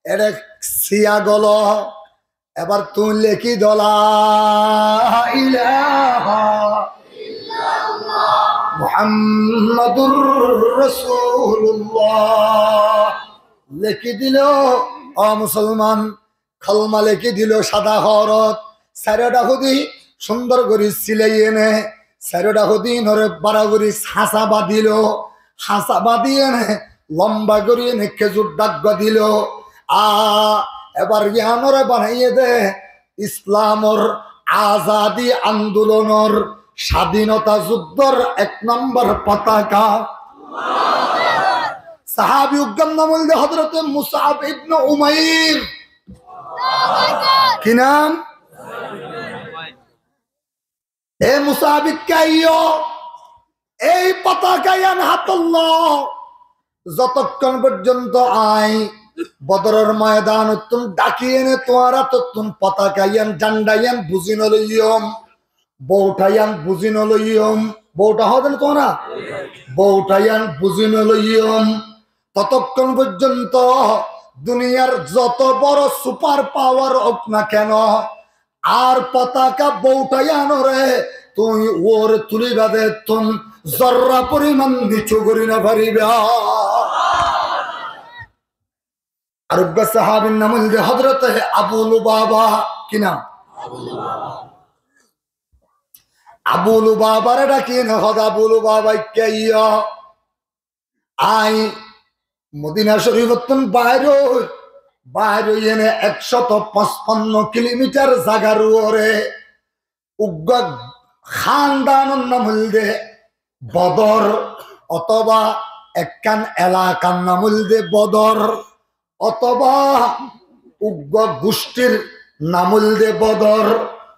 ere siyag lo. Ebar tuñí lekí do, لا إله إلا الله محمد رسول الله. Lekí dilo, ó musolman, kolma lekí dilo sáda horot, Sairó dhakudi cúndor gorí silaiyéne, sairó dhakudi ínore bára gorí háñsa bañdílo, háñsa bañdíyéne lomba goríyéne kézur dhágga dilo. A, ebar yíanore banaiyé dé Islamor azadi andolonor, sadinota zuddór ek nombor potaka. Sahabi uggwar nam óilde Hózorote Musab ibne Umair. Ki nam? E Musab, ikká aiyó, ei potaka yián hátot lo, zotokkón foijjonto añí Bodoror moidanottún dhaki ene tuáñr átottún potaka yián, zhanda yián buzí noloiyum, bouṭa yián buzí noloiyum. Bouṭa hoóde né tuáñra? Bouṭa yián buzí noloiyum. Totokkón foijjonto duniyar zoto boro super power ók na keno, añár potaka bouṭa yíanoré tuñí uore tulí bade ettún zorra foriman nicu gorí no faribá. Ar uggwá sahabir nam óilde Hózorote Abu Lubaba. Ki nam? Abu Lubabaré dhaki ene hoó dé, Abu Lubaba, ikká aiyó. Añí Modina Córifottún baáir ói, baáir ói ene ek cót fañspanno kilomitar zagar uore uggwá hándanor nam óilde Bodor, otóba ekkán elakar nam óilde Bodor, otóba uggwá gucthír nam óilde Bodor,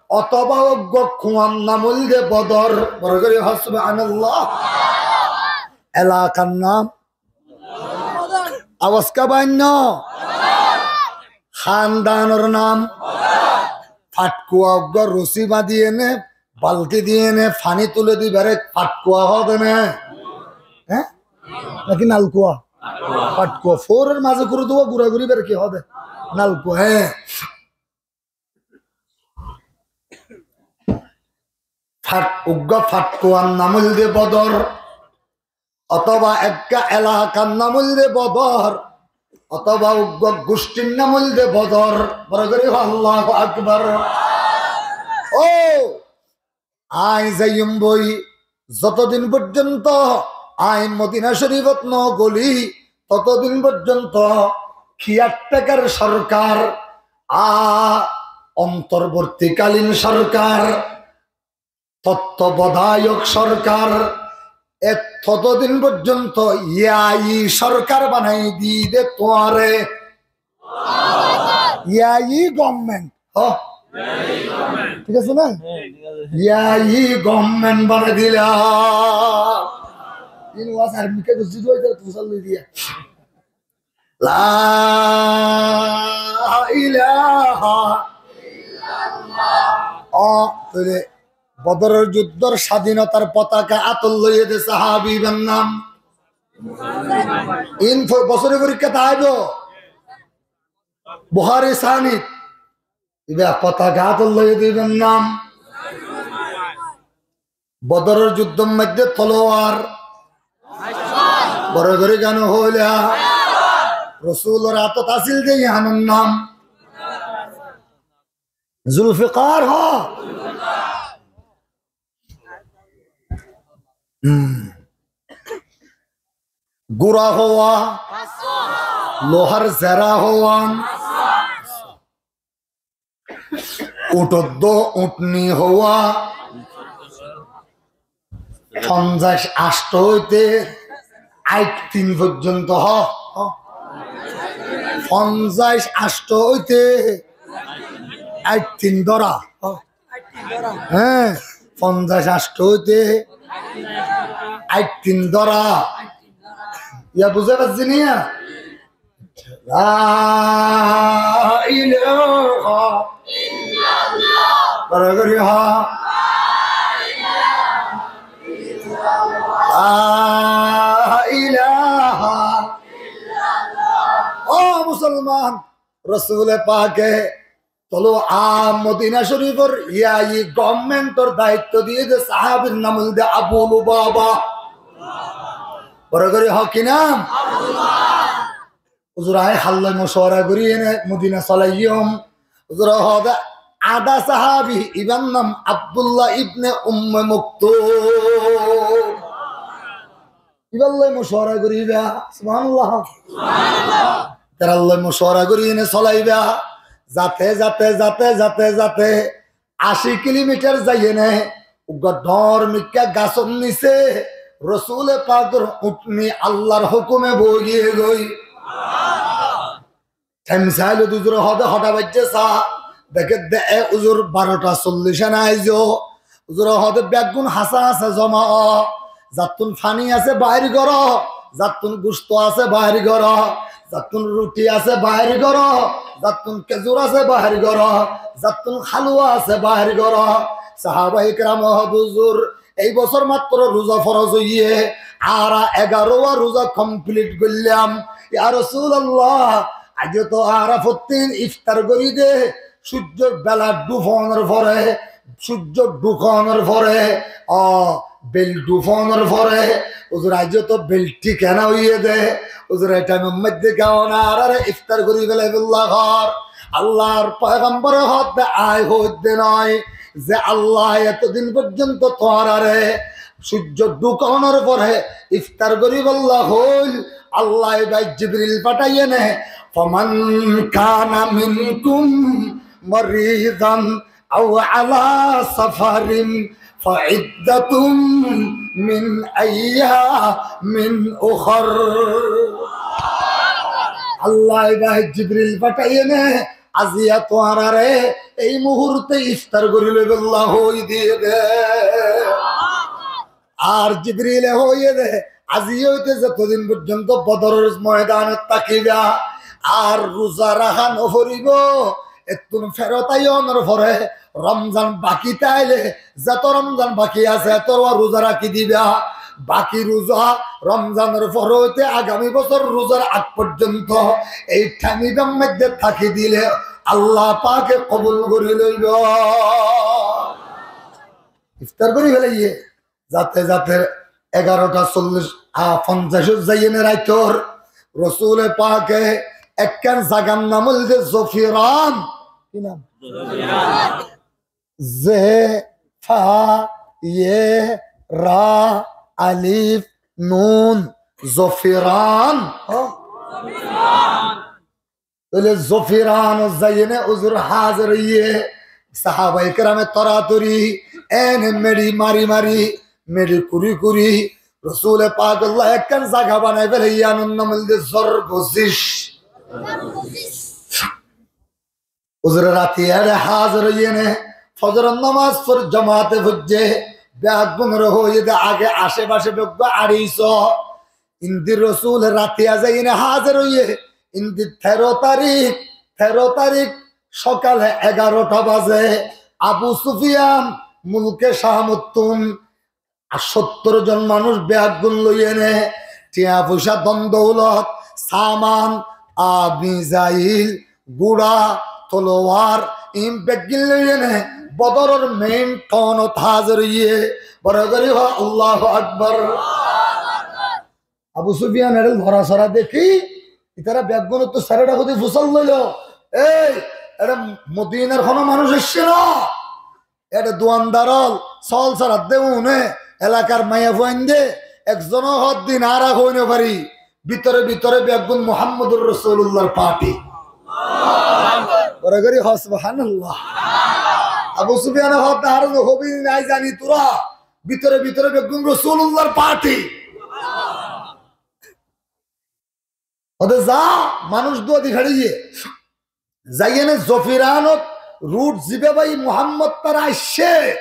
otóba uggwá kuar nam óilde Bodor. Boro gorí hoó, subhanallah. Elakar nam Awas ká bainno? Hándanor nam? Fatkua. Uggwá rosí bañdí ene, balti di ene, faní tulé dibaré fatkua hoó dé né? Hé? Náki nalkua? Fatkua. Foór or mazé gurá gurá goríbaré ki hoó dé? Nalkua, hé. Fat-, uggwá fatkuar nam óilde Bodor, otóba ekká elakar nam óilde Bodor, otóba uggwá gucthír nam óilde Bodor. Boro gorí hoó, Allahu Akbar. Ó, añí zaiyum boi, zotodin foijjonto añí Modina Córifot no goli, totodin foijjonto caretaker sorkar, a, ontorbortikalin sorkar, tottobodayok sorkar, e totodin foijjonto yayi sorkar banai di de tuáñre. Yayi government. Hó? Thík asé né? Yayi government banai dila. In was army ke guzzi dua idhar tu sal diya. La ilaha illallah. Ó, tóile Bodoror juddor sadinotar potaka átot loiye de sahabi ibar nam. In fo-, bosori forikkat aibo. Buhari sanid. Iba potaka átot loiye de ibar nam. Bodoror juddor maze tolowar. Boro gorí kiyá no hoila? Rosulor átot asil de iyanor nam Zulfikar, hó. Hmm. Gura howa, lohar zera howa. Uñtor dó uñtni howa, fonzaic ancto óite aittin foijjonto, hó, hó. Fonzaic ancto óite aittin dóra, hó. Hé, fonzaic ancto óite aittin dóra. Iya buzá faijjó niya? La ilaha illallah. Boro gorí hoó. La ilaha illallah. Ó musolman, Rosule Pake tolo a Modina Córifor yayi governmentor daitto diye de sahabir nam óilde Abu Lubaba. Boro gorí hoó ki nam? Huzur, añí hálloi mocuwara gorí ene Modina solaiyum. Huzur hoó de, Añdá sahábi, ibár nam Abdullah ibne Umme Maktum. Ibár loi mocuwara goríba, subhánallah. Tarár loi mocuwara gorí ene solaiba. Zate, zate, zate, zate, zate, ací kilomitar zaiyéne, uggwá dhoóñr mikká gasór nise Rosule Pakor uñtni Allar hókume boói giyé goi. Thaim sailé de uzure hoóde hotá baijjé sa, dekédde e uzur barota sollic ane aizo. Uzure hoóde beggún hañsé hañsé zoma ó, zattún faní asé baáir goró, zattún gucto asé baáir goró, zattún ruthi asé baáir goró, zattún kejur asé baáir goró, zattún háluwa asé baáir goró. Sahábaye keram hoóde uzur, ei bosór matro ruza foroz óiye, añára egarówa ruza komfilit goillám. Ya Rosulallah, aijjó to añára fottí din iftar gorí de, cúijjor bela dhufonor fore, cúijjor dhukonor fore, o, bel dhufonor fore, uzur aijjó to bel thíkana óiye de, uzur e thaimor moidde keén añárare iftar gorí felaibólla hoór. Allar foigambore hoódde añí hoóidde noó, ze Allah etodin foijjonto tuáñrare cúijjor dhukonor fore iftar goríbolla hoóil, Allah ibá Jibril fathaiyéne, فمن كان منكم مريضا أو على سفر فعدة من أيام أخر. Allah ibá Jibril fathaiyéne, aziya tuáñrare ei muhurte iftar gorí loibolla hoói diyé de. Ar Jibrile hoóiye de, aziya óite zetodin foijjonto Bodoror moidanot tákiba, ar ruza raká noforibó, ettún ferot aiyónor fore Romzan baki táile, zeto Romzan baki asé, etor ruza rakí diba. Baki ruza Romzanor fore óite agami bosór ruzar ag foijjonto ei thaim ibár moidde táki dile Allah pake kobul gorí loibo. Iftar gorí felaiyé. Zate zate egarota sollic, a, fonzaic ot zaiyéne raitor Rosule Pake ekkán zagar nam óilde Zofiran. Ki nam? Zofiran. Ze, fa, ye, ra, alif, nun, Zofiran. Hó? Zofiran. Tóile Zofiranot zaiyéne uzur házir óiye, sahabaye kerame toratori, ene meçi mari mari, meçi kuri kuri, Rosule Pakolla ekkán zaga banai félaiye, iyanor nam óilde Zorgozis. Uzure rati ere házir óiyene, fozoror nomaz for jamaate foijje, beggúnore hoiye de age acefacé beggúa açiso. Indi Rosule rati azaiyene házir óiye, indi tero tarik, tero tarik sokale egarota baze, Abu Sufiyan mulke Camottún ar sóttor zon manúic beggún loiyene, tiañ foicá, don doulot, saman, a, mizail, gura, tolowar, in beggín loiyene Bodoror mein thonot házir óiye. Boro gorí hoó, Allahu Akbar. Abu Sufiyan ere lorasora deki, itara beggúnottu sairota hodi fusár loilo, ei, ere Modinar hono manúic aiccé no. Ere duandar ól, sóol soradde une, elakar maiyafuainde, ekzone hoódde añára hoi no fari, bútore bútore beggún Muhammadur Rosulullar party. Boro gorí hoó, Subhanallah. Abu Sufiyane hoódde, añáre no hobi nái zani tura, bútore bútore beggún Rosulullar party. Óde za, manúic dua di féçaiye. Zaiyene Zofiranot rut ziba bai Muhammad tara aiccé.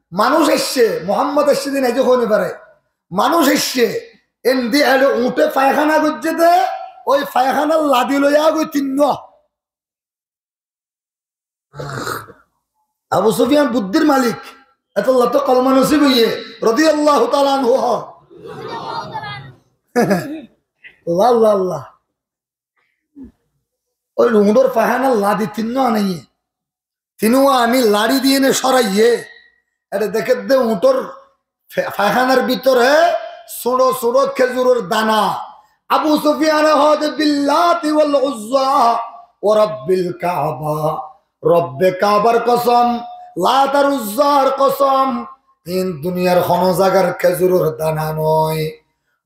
Manúic aiccé, Muhammad aiccé de nái de hoi no fare. Manúic aiccé, endi ere uñte faikána goijjé de, ói faikánar ladi loiya goi tinnúa. Abu Sufiyan buddír malik, etolla to kolma nosib óiye, rodiyallahu taala anhu hoó. Allah, Allah, Allah. Ói uñtor faikánar ladi tinnúa anaiye. Tinnúa ani lari diyene sóraiye. Ere dekédde uñtor fe-, faikánar bútore suñço suñço kézuror dana. Abu Sufiyane hoóde, "Billati wal Uzza wa Rabbil Kaaba, Robbe Kabar kosom, Lat ar Uzzar kosom, in duniyar hono zagar kejuror dana noi.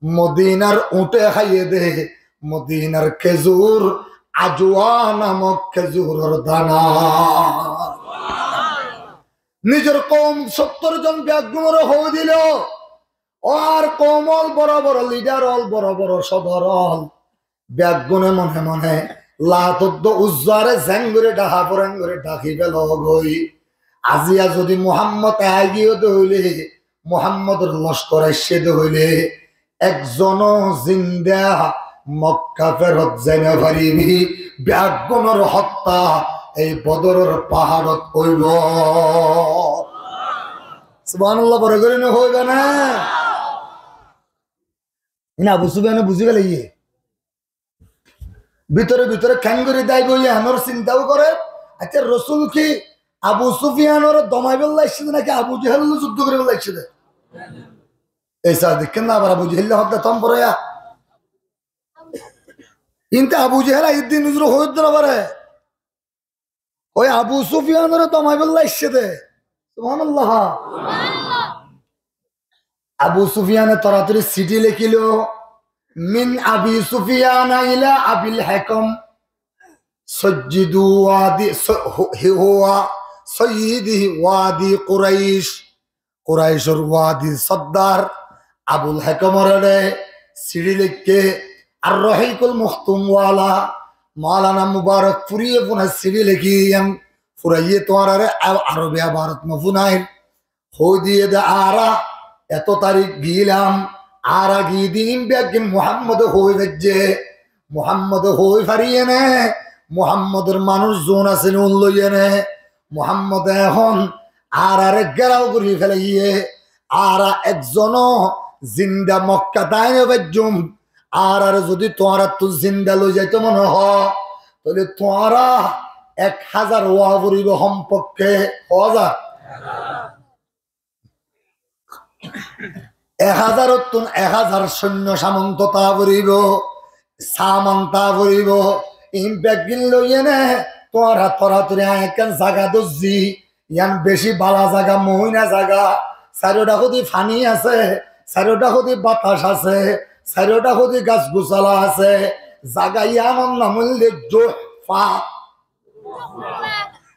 Modinar uñte háiye de, Modinar kejur, Ajuwa namok kejuror dana. Nizor koum sottor zon beggúnore hoi dilo, ó añár koum ól, boro boro lidar ól, boro boro sodor ól, beggúne mone mone Lat ar Uzzare zengori dahá forengori dahí felo goi. Aziya zodi Muhammod aigiyó de óile, Muhammodor loskor aiccé de óile, ekzono zinda Mokka ferot zai no faribi, beggúnor hotta ei Bodoror faharot óibo. Subhanallah, boro gori no hoiba na? Ina Abu Sufiyane buzi felaiyé. Bútore bútore keéngori daibo, iyanor sinta ó gore. Accá, Rosul ki Abu Sufiyanore domaibálla aiccé de naki Abu Jehel loi zuddo goribálla aiccé de? Ei sá, dekké na, abar Abu Jehel hoddé tom fore ya. Inte Abu Jehel aiyér din uzur hoóidde no fare. Ói Abu Sufiyanore domaibálla aiccé de. Subhanallah. Abu Sufiyane toratori sithi lekílo, "Min Abi Sufiyana ila Abil Hakam, sayyidu wadi, sa-, hu-, hi huwa sayyidi wadi Quraish." Quraishor wadi sordar Abul Hakamore sithi lekíye, Ar Rohikul Maktum wala Maulana Mubarakfuriye fúna sithi lekíye, iyan furaiyé tuáñrare, a-, Arobi abarot no fúnair. Hoi diyé de añára eto tarik gilam, añára giyé de ín beggín Muhammode hoi faijjé, Muhammode hoi fariyé né, Muhammodor manúic zun asé né un loiyé né, Muhammode ehón añárare geraw gorí felaiyé, añára ekzono zinda Mokka dai no faijjum, añárare zodi tuáñrattú zinda loi zaito mone hoó, tóile tuáñra ek házar ówa foribo hompokké, házar. Ek házarottún ek házar sóinno samonto táa foribó, saman táa foribó. Ín beggín loiyéne tuáñra toratori aññí ekkán zaga dóijji. Yián bicí bála zaga, mohóina zaga. Sairó dhakódi faní asé, sairó dhakódi batac asé, sairó dhakódi gas-gusala asé. Zaga yiánor nam óilde Juhfa.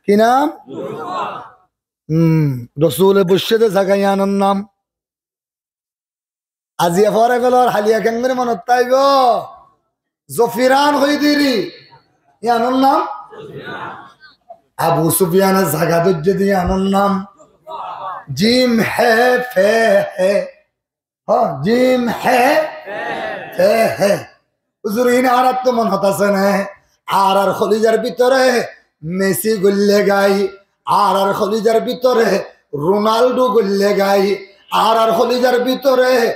Ki nam? Hum, Rosule boiccé dé zaga yiánor nam. Aziya forai felor, háliya keéngori monot táibo? Zofiran hoi diri. Yiánor nam? Abu Sufiyane zaga dóijje dé yiánor nam. Jim he fe he. Hó, jim he, fe he. Huzur, iín añárattú monot asé né? Añárar holizar bútore Messi goillé gái, añárar holizar bútore Ronaldo goillé gái, añárar holizar bútore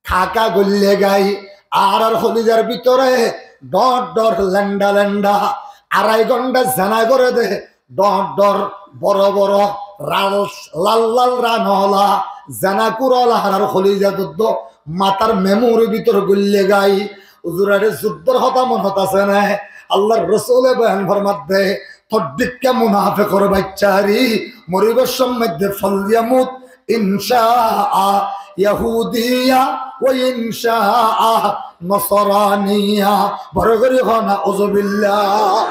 Kaka goillé gái, añárar holizar bútore dhoóñr dhoóñr, lenda lenda, arai gonthá zena goré dé, dhoóñr dhoóñr, boro boro, ral-, lal lal ranola, zena kurola añárar holizar duddo, matár memorir bútore goillé gái. Huzur, ere zuddor hotá monot asé né? Allar Rosule boyan formadde, tor dhikká munafekor baiccári, moribar somot dé, "Falyamut in sha'a yahudiya wa in sha'a nasraniya." Boro gorí hoó, "Nauzubillah."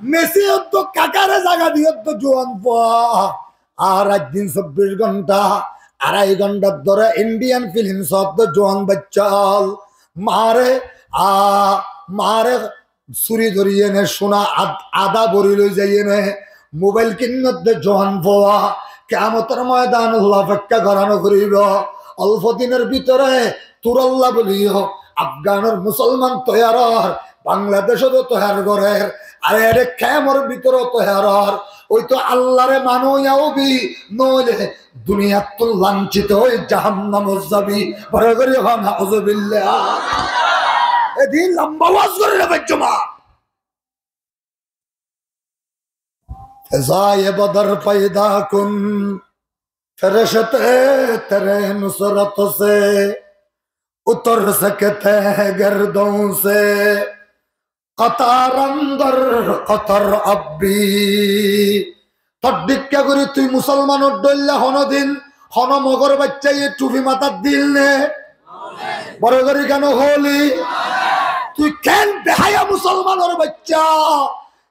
Messi ottu Kakare zaga diyé dé juwan fua. Ar ait din sobbic gonthá, arai gonthár dóre Indian film sodde juwan baiccá ól. Maáre, a, maáre suri dóri ene, cúna ad-, adá bóri loi zai ene, mobail kinnodde juwan fua, kiyamotor moidanot ofekká gorá no foribo. Olfo dinor bútore Turolla bóliyo Afganor musolman toiyar ór, Bangladecot ó toiyar gorer, ar ere kemor bútore ó toiyar ór. Ói to Allare mani óiya óibi, noóile duniyattún lancito ói jahannamot zabi. Boro gorí hoó, "Nauzubillah." Edin lamba waz gorí no faijjum. فضای بدر پیدا کن، فرشتے تیرے نصرت سے اتر سکتے ہیں گردوں سے۔ Kotor ondor, kotor abbi. Tor dhikká gorí tui musolmanor dhoilla honodin hono mogor baiccáye thufi matát dil né? Boro gorí kiyá no hoóli? Tui ken behaya musolmanor baiccá,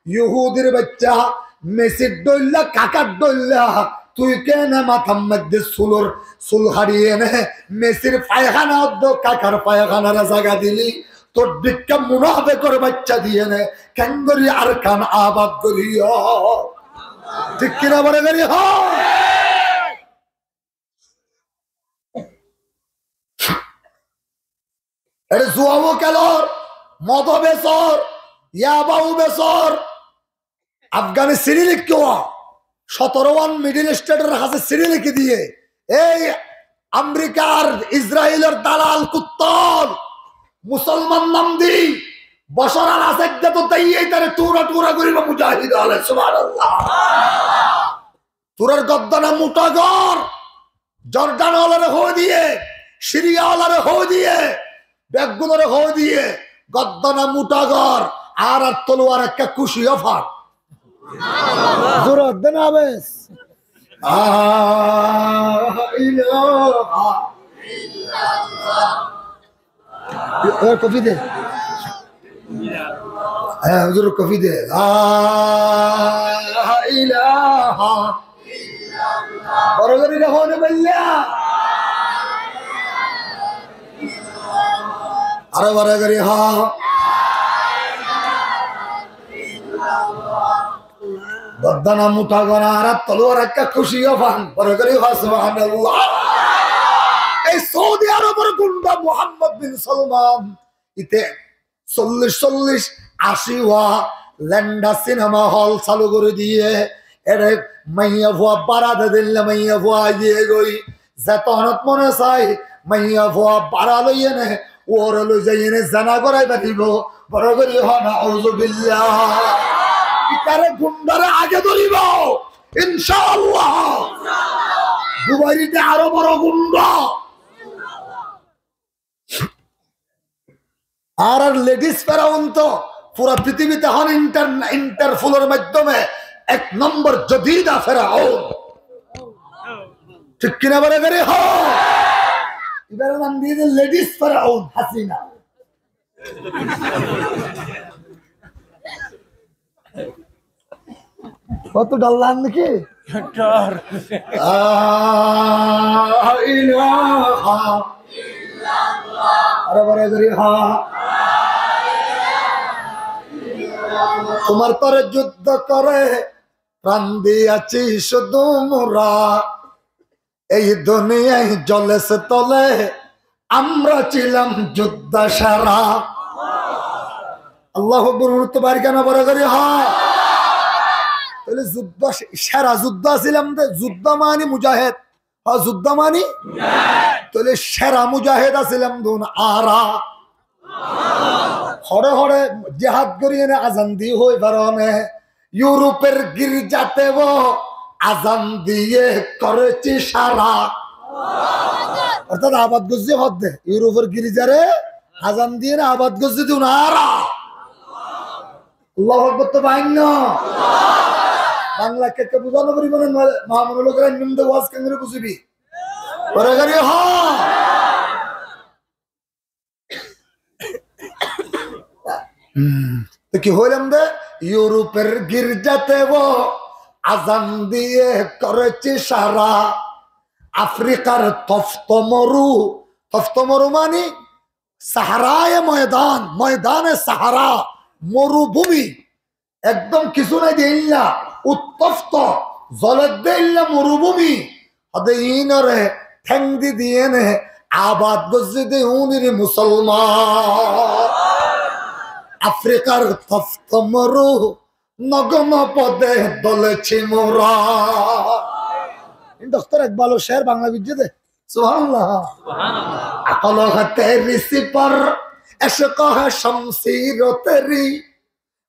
yuhudir baiccá, Mesir dhoilla, kakar dhoilla, tui kene matar maze sulor sul hári ene Mesir faihána oddo kakar faihánar zaga dili? Tor dhikká munafekor baiccá diyene kengori Arkan abad goriyo? Thík ki na, boro gorí hoó. Ere zuwa o kelor, mod o besor, yaba o besor. Afgani siri likkiye, sotoro wan Middle State or hañsé siri likki diye, ei Amerikar Israilor dalal kuttol, musolman nam di Bashar al Asad de to daiye tare tura tura goribo mujahid ole, subhanallah. Turar goddana muta gor, Jordan olore hoói diye, Siriya olore hoói diye, beggunore hoói diye, goddana muta gor, añárar toluwar ekka kuciyo fán. Zurot de na bes. La ilaha illallah. Ebar kofi de. Há, huzur kofi de. La ilaha. Boro gorí hoó na báilla. Aró boro gorí hoó. Goddana muta gor, añárar toluwar ekka kuciyo fán. Boro gorí hoó, subhanallah. Ei Saudi Arobor gunda Muhammad bin Salman, ite sollic sollic aci wa lenda sinema hol salu gori diye. Ere maiyafua bara de dille maiyafua aiyé goi. Zetonot mone sai maiyafua bara loiyene uore loi zaiyene zena gorai faribo. Boro gori hoó na, auzubillah. Itare gundare age doribo, inshallah. Dubairite aró boro gunda. Añárar ledis feraun to fura pitibit ehón Inter-, Interpolor maiddome ek nombor jodida feraun. Thík ki na, boro gori hoó. Ibare nam diye de ledis feraun Hasina. Kotó dhallan niki? Dor. La ilaha illallah. Aró boro gori hoó. Tumar tore juddo kore pran diyaci cúdu mura. Ei duniyai jolese tole amra cilam judda sera. Allahu Akbar, uruttu bari kena boro gori hoó. Toile judda se-, sera judda asilam de, judda mani mujahed. Hoó, judda mani? Mujahed. Toile sera mujahed asilam de añára. Hore hore jihad gori ene azan di hoi faro ne, Iuroper girjate o azan diye koreçi sera. Ortát abad goijje hodde, Iuroper girjare azan diye ene abad goijje de unara. Allahu Akbar to bainno. Bangla ekka ekka buzano foribo na, mamun lok rainnom de waz kengori buzibi. Boro gori hoó. Hmm. To ki hoilam de? Iuroper girjate o azan diye koreçi sera. Afrikar tofto moru, tofto moru mani saharaye moidan, moidane sahara, morubumi. Ekdom kissú nai de illa, uttofto, zole de illa morubumi. Hode inore theng di diyene abad goijje de unire musolman. Afrikar tofto moru, nogom pode dole cimura. In Doktor Ekbalo sher bangla goijje de. Subhanallah. Akol hai teri sipar, eshq hai shamsir teri.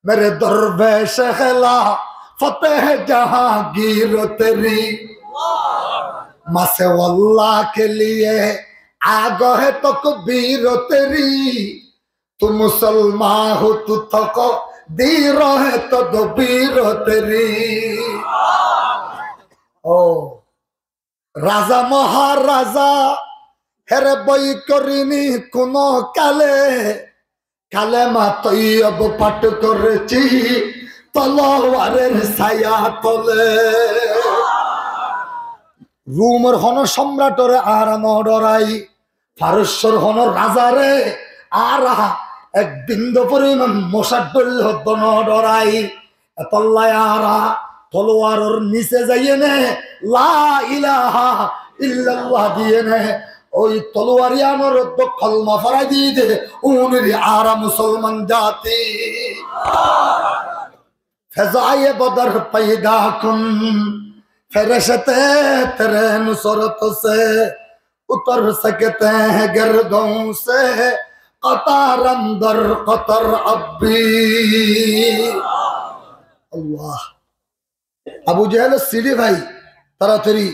Mere dorwesh khilafat Jahangir teri, mase Allah ke liye aag hai takbir teri, تو مسلمان ہو، تو تقدیر ہے تدبیر تیری۔ او راجا مہاراجا، ہیرے بئی کریনি کونو کالے، کلمہ طیب পাঠ করেছি তলোয়ারের ছায়া তলে। রোমর হনো সম্রাটরে আরা no ডরাই, ফারসর হনো রাজারে আরা এক বিন্দু পরিমাণ মশার ডইল হদ্দ no ডরাই। এতল্লাই আরা তলোয়ারর নিচে যাইয়েনে লা ইলাহা ইল্লাল্লাহ দিয়েনে ওই তলোয়ারিয়ানর হদ্দ কলমা ফরাই দিয়ে দে, উনিরে আরা মুসলমান জাতি। فضای بدر پیدا کن، فرشتے تیرے نصرت سے اتر سکتے ہیں گردوں سے، قطار اندر قطر اب بھی۔ আল্লাহ। আবু জেহেল সিঁড়ি ভাই, তাড়াতাড়ি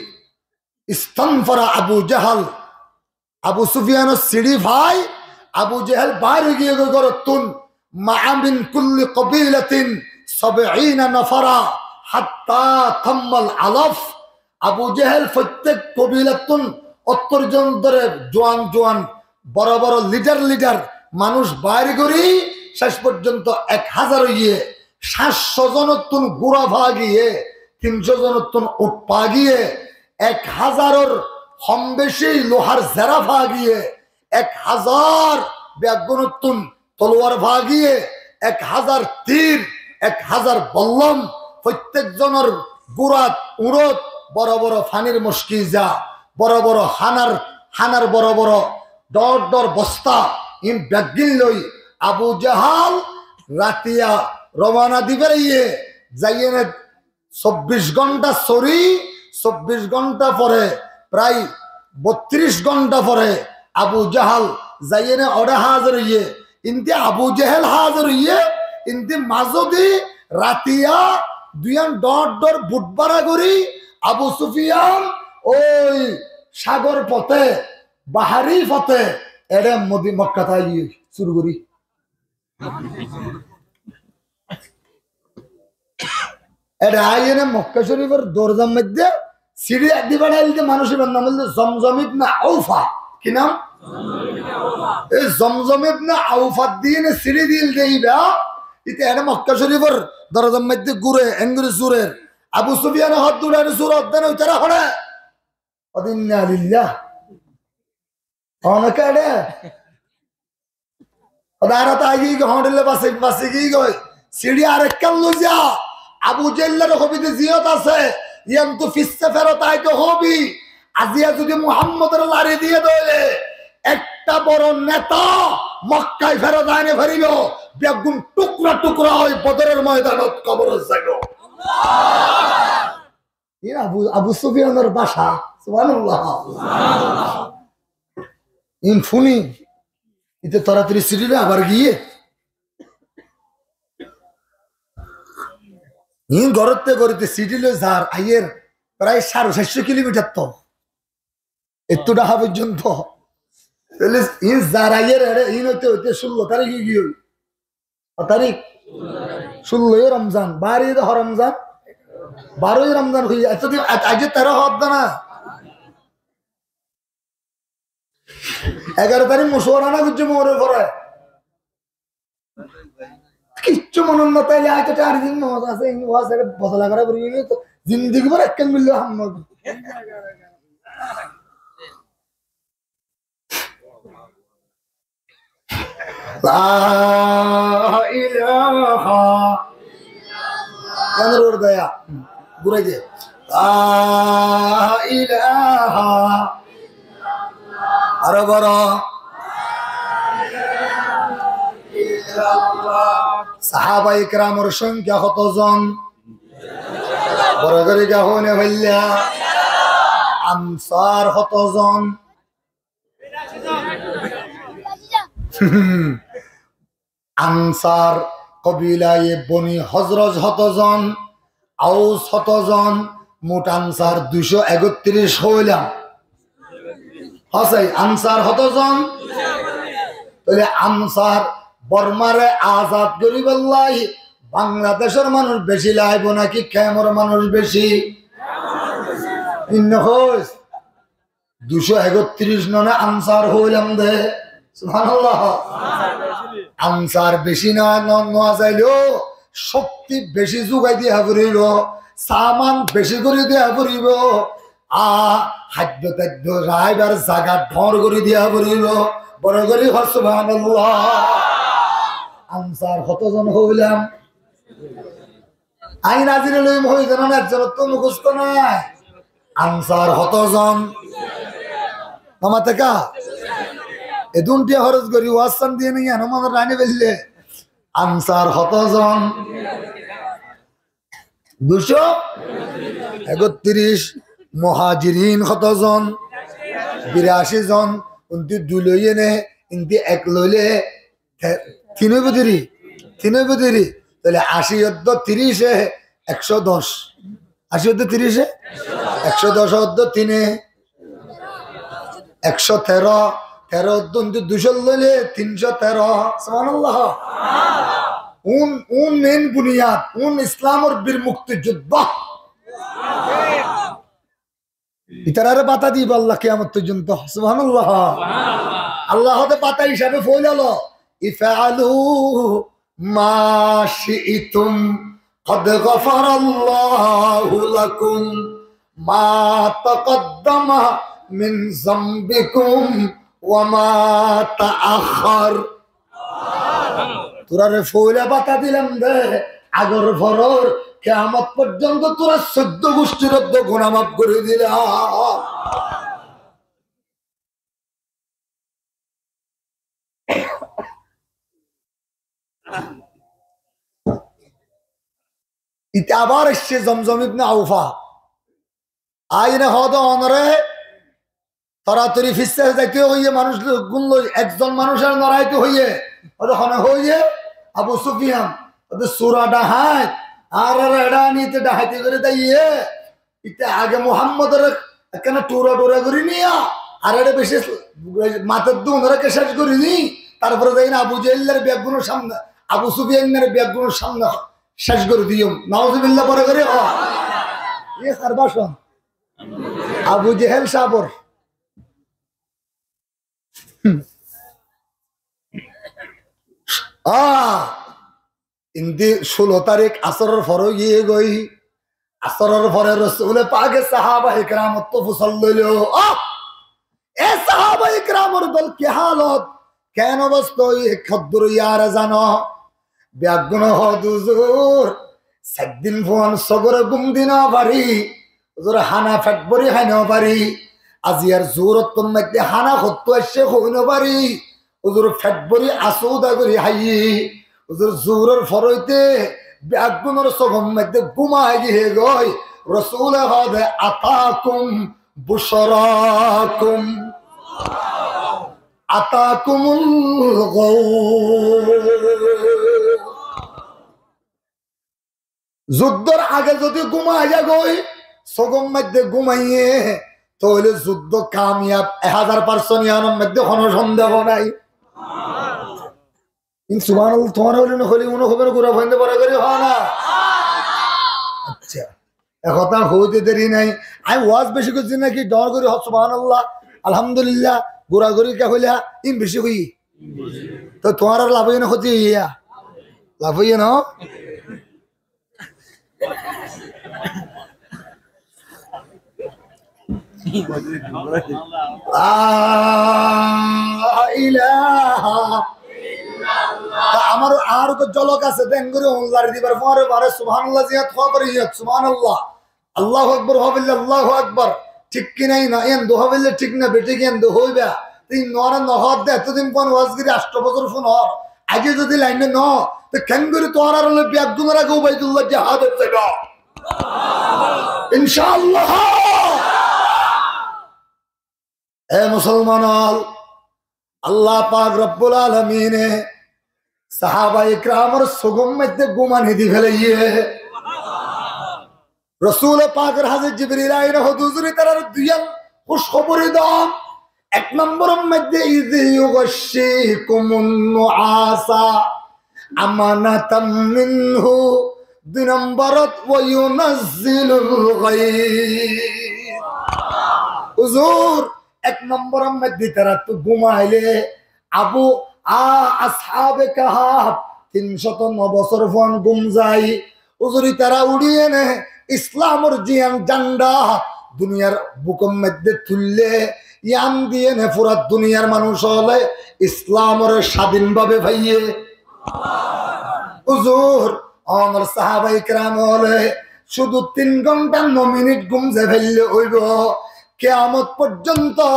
ইস্তানফারা আবু জাহাল, আবু সুফিয়ানর সিঁড়ি ভাই আবু জেহেল বাইর গিয়ে গই ঘরত্তুন, মাআ মিন কুল্লি কবিলাতিন সাবঈনা নাফারা হাত্তা তাম্মাল আলাফ। আবু জেহেল প্রত্যেক কবিলাত্তুন অত্তর জন ধরে জোয়ান জোয়ান বড় বড় লিডার লিডার মানুষ বাইর করি শেষ পর্যন্ত এক হাজার হইয়ে সাতশো জনত্তুন ঘোড়া ফা গিয়ে, তিনশো জনত্তুন উট ফা গিয়ে, এক হাজারর কম বেশি লোহার জেরা ফা গিয়ে, এক হাজার বেগুনত্তুন তলোয়ার ফা গিয়ে, এক হাজার তীর, এক হাজার বল্লম, প্রত্যেক জনর ঘোড়াত উঁড়ত বড় বড় ফানির মশকি যা, বড় বড় হানার, হানার বড় বড় ডর ডর বস্তা, ইন বেগিন লই আবু জাহাল রাতিয়া রওয়ানা দিবে রে ইয়ে, যাইয়েনে চব্বিশ ঘন্টা সরি, চব্বিশ ঘন্টা পরে, প্রায় বত্রিশ ঘন্টা পরে আবু জাহাল যাইয়েনে অডে হাজির হইয়ে। ইনতে আবু জেহেল হাজির হইয়ে, ইনতে মাজদি রাতিয়া দুইয়ান ডর ডর বুট বাড়া করি আবু সুফিয়ান ওই সাগর পথে, বাহারি পথে এডে মদি-, মক্কাত আইয়ে শুরু করি। এডে আইয়েনে মক্কা শরীফর দরজার মধ্যে সিঁড়ি আদি বানাইল যে মানুষ, ইবার নাম হইল জমজম ইবনে আউফা। কি নাম? এই জমজম ইবনে আউফা দিয়েনে সিঁড়ি দিল যে ইবা, ইতে এডে মক্কা শরীফর দরজার মধ্যে ঘুরে, এঙ্গুরি সুরের। আবু সুফিয়ান হদ দুলারে সুর অধ্যয়ন হইতারা হড়ে। অদিন না লিল্লাহ। অনেকে এডে Oda añára táki hoñçille basi, basi giyói. Siçi arekkán loi za. Abu Jehellor hobi de ziyót asé, yián tu fissé ferot aito hobi. Aziya zodi Muhammodore lari diye dóile, ekta boro neta Mokkát ferot ai no faribo. Beggún tukra tukra ói Bodoror moidanot kobor zaibo. Iín Abu, Abu Sufiyanor báca. Subhanallah. Iín fúni, ite toratori siçi loi abar giyé. Iín górotté górotté siçi loi zar, aiyér prai sáre saircó kilomitar to. Ettú Dhaka foijjonto. Tóile iín zar aiyér, ere iín óite óite cúllo tarik ói giyói. Ho tarik? Cúllo Romzan. Bári de ho Romzan? Báro Romzan hoi, aijja din, aij-, aijja teró hoó de na. Egaro tarik mocuwara na goijjé Mohoror fore. Kiccú monot no táile, aijja to ar din nomaz asé, in waz ere bodola gora foribo, to zindigi bór ekkán goille ham no óibo. La ilaha illallah. Yanor uore daya. Gurai de. La ilaha. Aró boro. Sahabaye keramor songkya hoto zon? Boro gori gahone hoilla. Ansar hoto zon? Ansar kobilaye Boni Hozroj hoto zon, Aus hoto zon, mut Ansar duicó ekottiríc hoilam. Hosai, Ansar hoto zon? Tóile Ansar Bormáre azad goríbolla Bangladecór manúic beci laibo náki kemor manúic beci? Inna hoóis. Ducó ekottiríc none ansar hoilam de. Subhanallah. Ansar beci no, no, no azaileo cókti beci zugai diya foribó, saman beci gori diya foribó, a, haiddo taiddo raibar zaga dhoóñr gori diya foribó. Boro gori hoó, subhanallah. Ansar hoto zon hoilam? Añí nazire loiyum hoi zon, ekzonottu mukusto nai. Ansar hoto zon? Mamate ka? Edún tiya hóros gori waz san diye nai, eno manúic raini felle. Ansar hoto zon? Ducó ekottiríc. Muhajirin hoto zon? Biraci zon. Undi dui loiye ne, indi ek loile, Te-, tin óibo deri? Tin óibo deri? Tóile aci oddo tiríce ekcó doc. Aci oddo tiríce? Ekcó doc oddo tine ekcó tero. Tero oddo undi ducó loile tincó tero. Subhanallah. Un, un main buniyad, un Islamor bir muktijudda. Itarare bata diba Allah kiyamot foijjonto. Subhanallah. Allah hoóde bata hísabe foila lo. افعلوا ما شئتم قد غفر الله لكم ما تقدم من ذنبكم وما تأخر. Tuáñrare foila bata dilam de, agor foror, kiyamot foijjonto tuáñrar soiddo gucthir oddo guná maf gori dilam. Ite abar aiccé Zomzom ibne Aufa. Aiyóre hoóde onore toratori fissá zaito hoiyé, manúic gún loi, ekzon manúic ar no raito hoiyé. Hoóde hone hoiyé? Abu Sufiyan. Hoóde sura dhahait, añárar eçe anite dhahaiti gorí daiye. Ite age Muhammodore ekkana tura tura gorí niya, ar eçe beci matar dú onore ke céc gorí ni, tarfore zaiyóre Abu Jehellare beggúnor samne, Abu Sufiyanore beggúnor samne céc gorí diyum. Nauzubillah, boro gorí hoó. Iye hár bacon? Abu Jehel sábor. Indi cúlo tarík asóror fore óiye goi. Asóror fore Rosule Pake sahabaye keramottú fusár loilo. Ó, e sahabaye keramor dol ki halot? Ken obosta óiye, hoddúr óiye añára zano? Beggúne hoóde, huzur, sair din fuon sógore gúm di no fari. Huzur, hána fet bóri hái no fari. Aziyar zuhuror maze hána hottú aiccé hoi no fari. Huzur, fet bóri asuda gorí háiyi. Huzur, zuhuror fore óite beggúnor sógor maze gúm aigiyé goi. Rosule hoóde, أتاكم بشراكم. أتاكم الغوث. Zuddór age zodi gúm aiyé goi, sógor maze gúm aiyé, tóile zuddó kamiyab ek házar parsent, iyanor maze hono sondeho nai. In subhanallah, tuáñra hoile no hoile, uno hoibe na, gura hoibe, boro gorí hoó na. Accá, e hotá hoite deri nai. Añí waz beci goijjí náki, dor gorí hoó subhanallah, alhamdulillah, gura gorí ke hoila, in beci hoi. Toi tuáñrar laf óiye né, hóti óiye? Laf óiye no? La ilaha illallah. Tóh añár, añár uore zolok asé, de enggori uñlari dibar fore fore subhanallah ziyat hoó, fore iyat subhanallah. Allahu Akbar hoó boli, Allahu Akbar. Thík ki na, na, iyan dua hoó boli thík na, bethík iyan dua hoiba. Te iyan no hoór de, etodin fuain waz gorí, ancto bosór funór. Aijjó zodi laine no, te kengori tuáñrar loi beggúnor age Ubaidullah jihadot zaibo? Incaallah. E musolman ol, Allah pak Rabbul Alamine sahabaye keramor sógor maze gúm aní di felaiyé. Rosule pakor hañsé Jibril aiyóre hoóde, huzur, itarare duiyan kúckhobori don. Ek nombor or moiddé, "Idh yughashshikumun nu'asa amanatan minhu", dui nombor ot, "Wa yunazzilul ghaith." Huzur, ek nombor or moiddé ítarattú gúm aile, Abu, a, Ashabe Kahf, tin cót no bosór fuan gúm zai. Huzur, ítara uçí ene Islamor ziyán zhanda duniyar bukor moiddé tuille, yián di ene fura duniyar manúic ókkole Islamore sádin bábe faiye. Huzur, onor sahabaye keram ókkole cúdu tin gonthá no minit gúm zai faille óibo. Kiyamot forzonto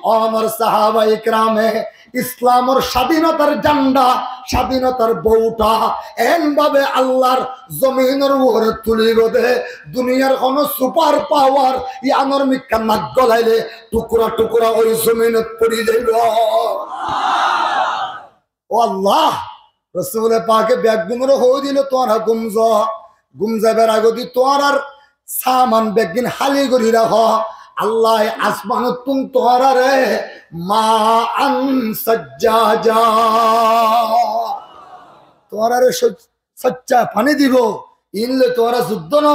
onor sahabaye kerame Islamor sádinotar zhanda, sádinotar bouṭa en bábe Allar zominor uore tulibo de, duniyar hono super power yiánor mikká nák golaile tukura tukura ói zominot fori zaibo. Ó Allah, Rosule Pake beggúnore hoi dilo, tuáñra gúm zo, gúm zaibar agodi tuáñrar saman beggín háli gorí rakó. Allaye asmanottún tuáñrare maan sajjaja, tuáñrare só-, sócca faní dibo. Iín loi tuáñra zuddó no,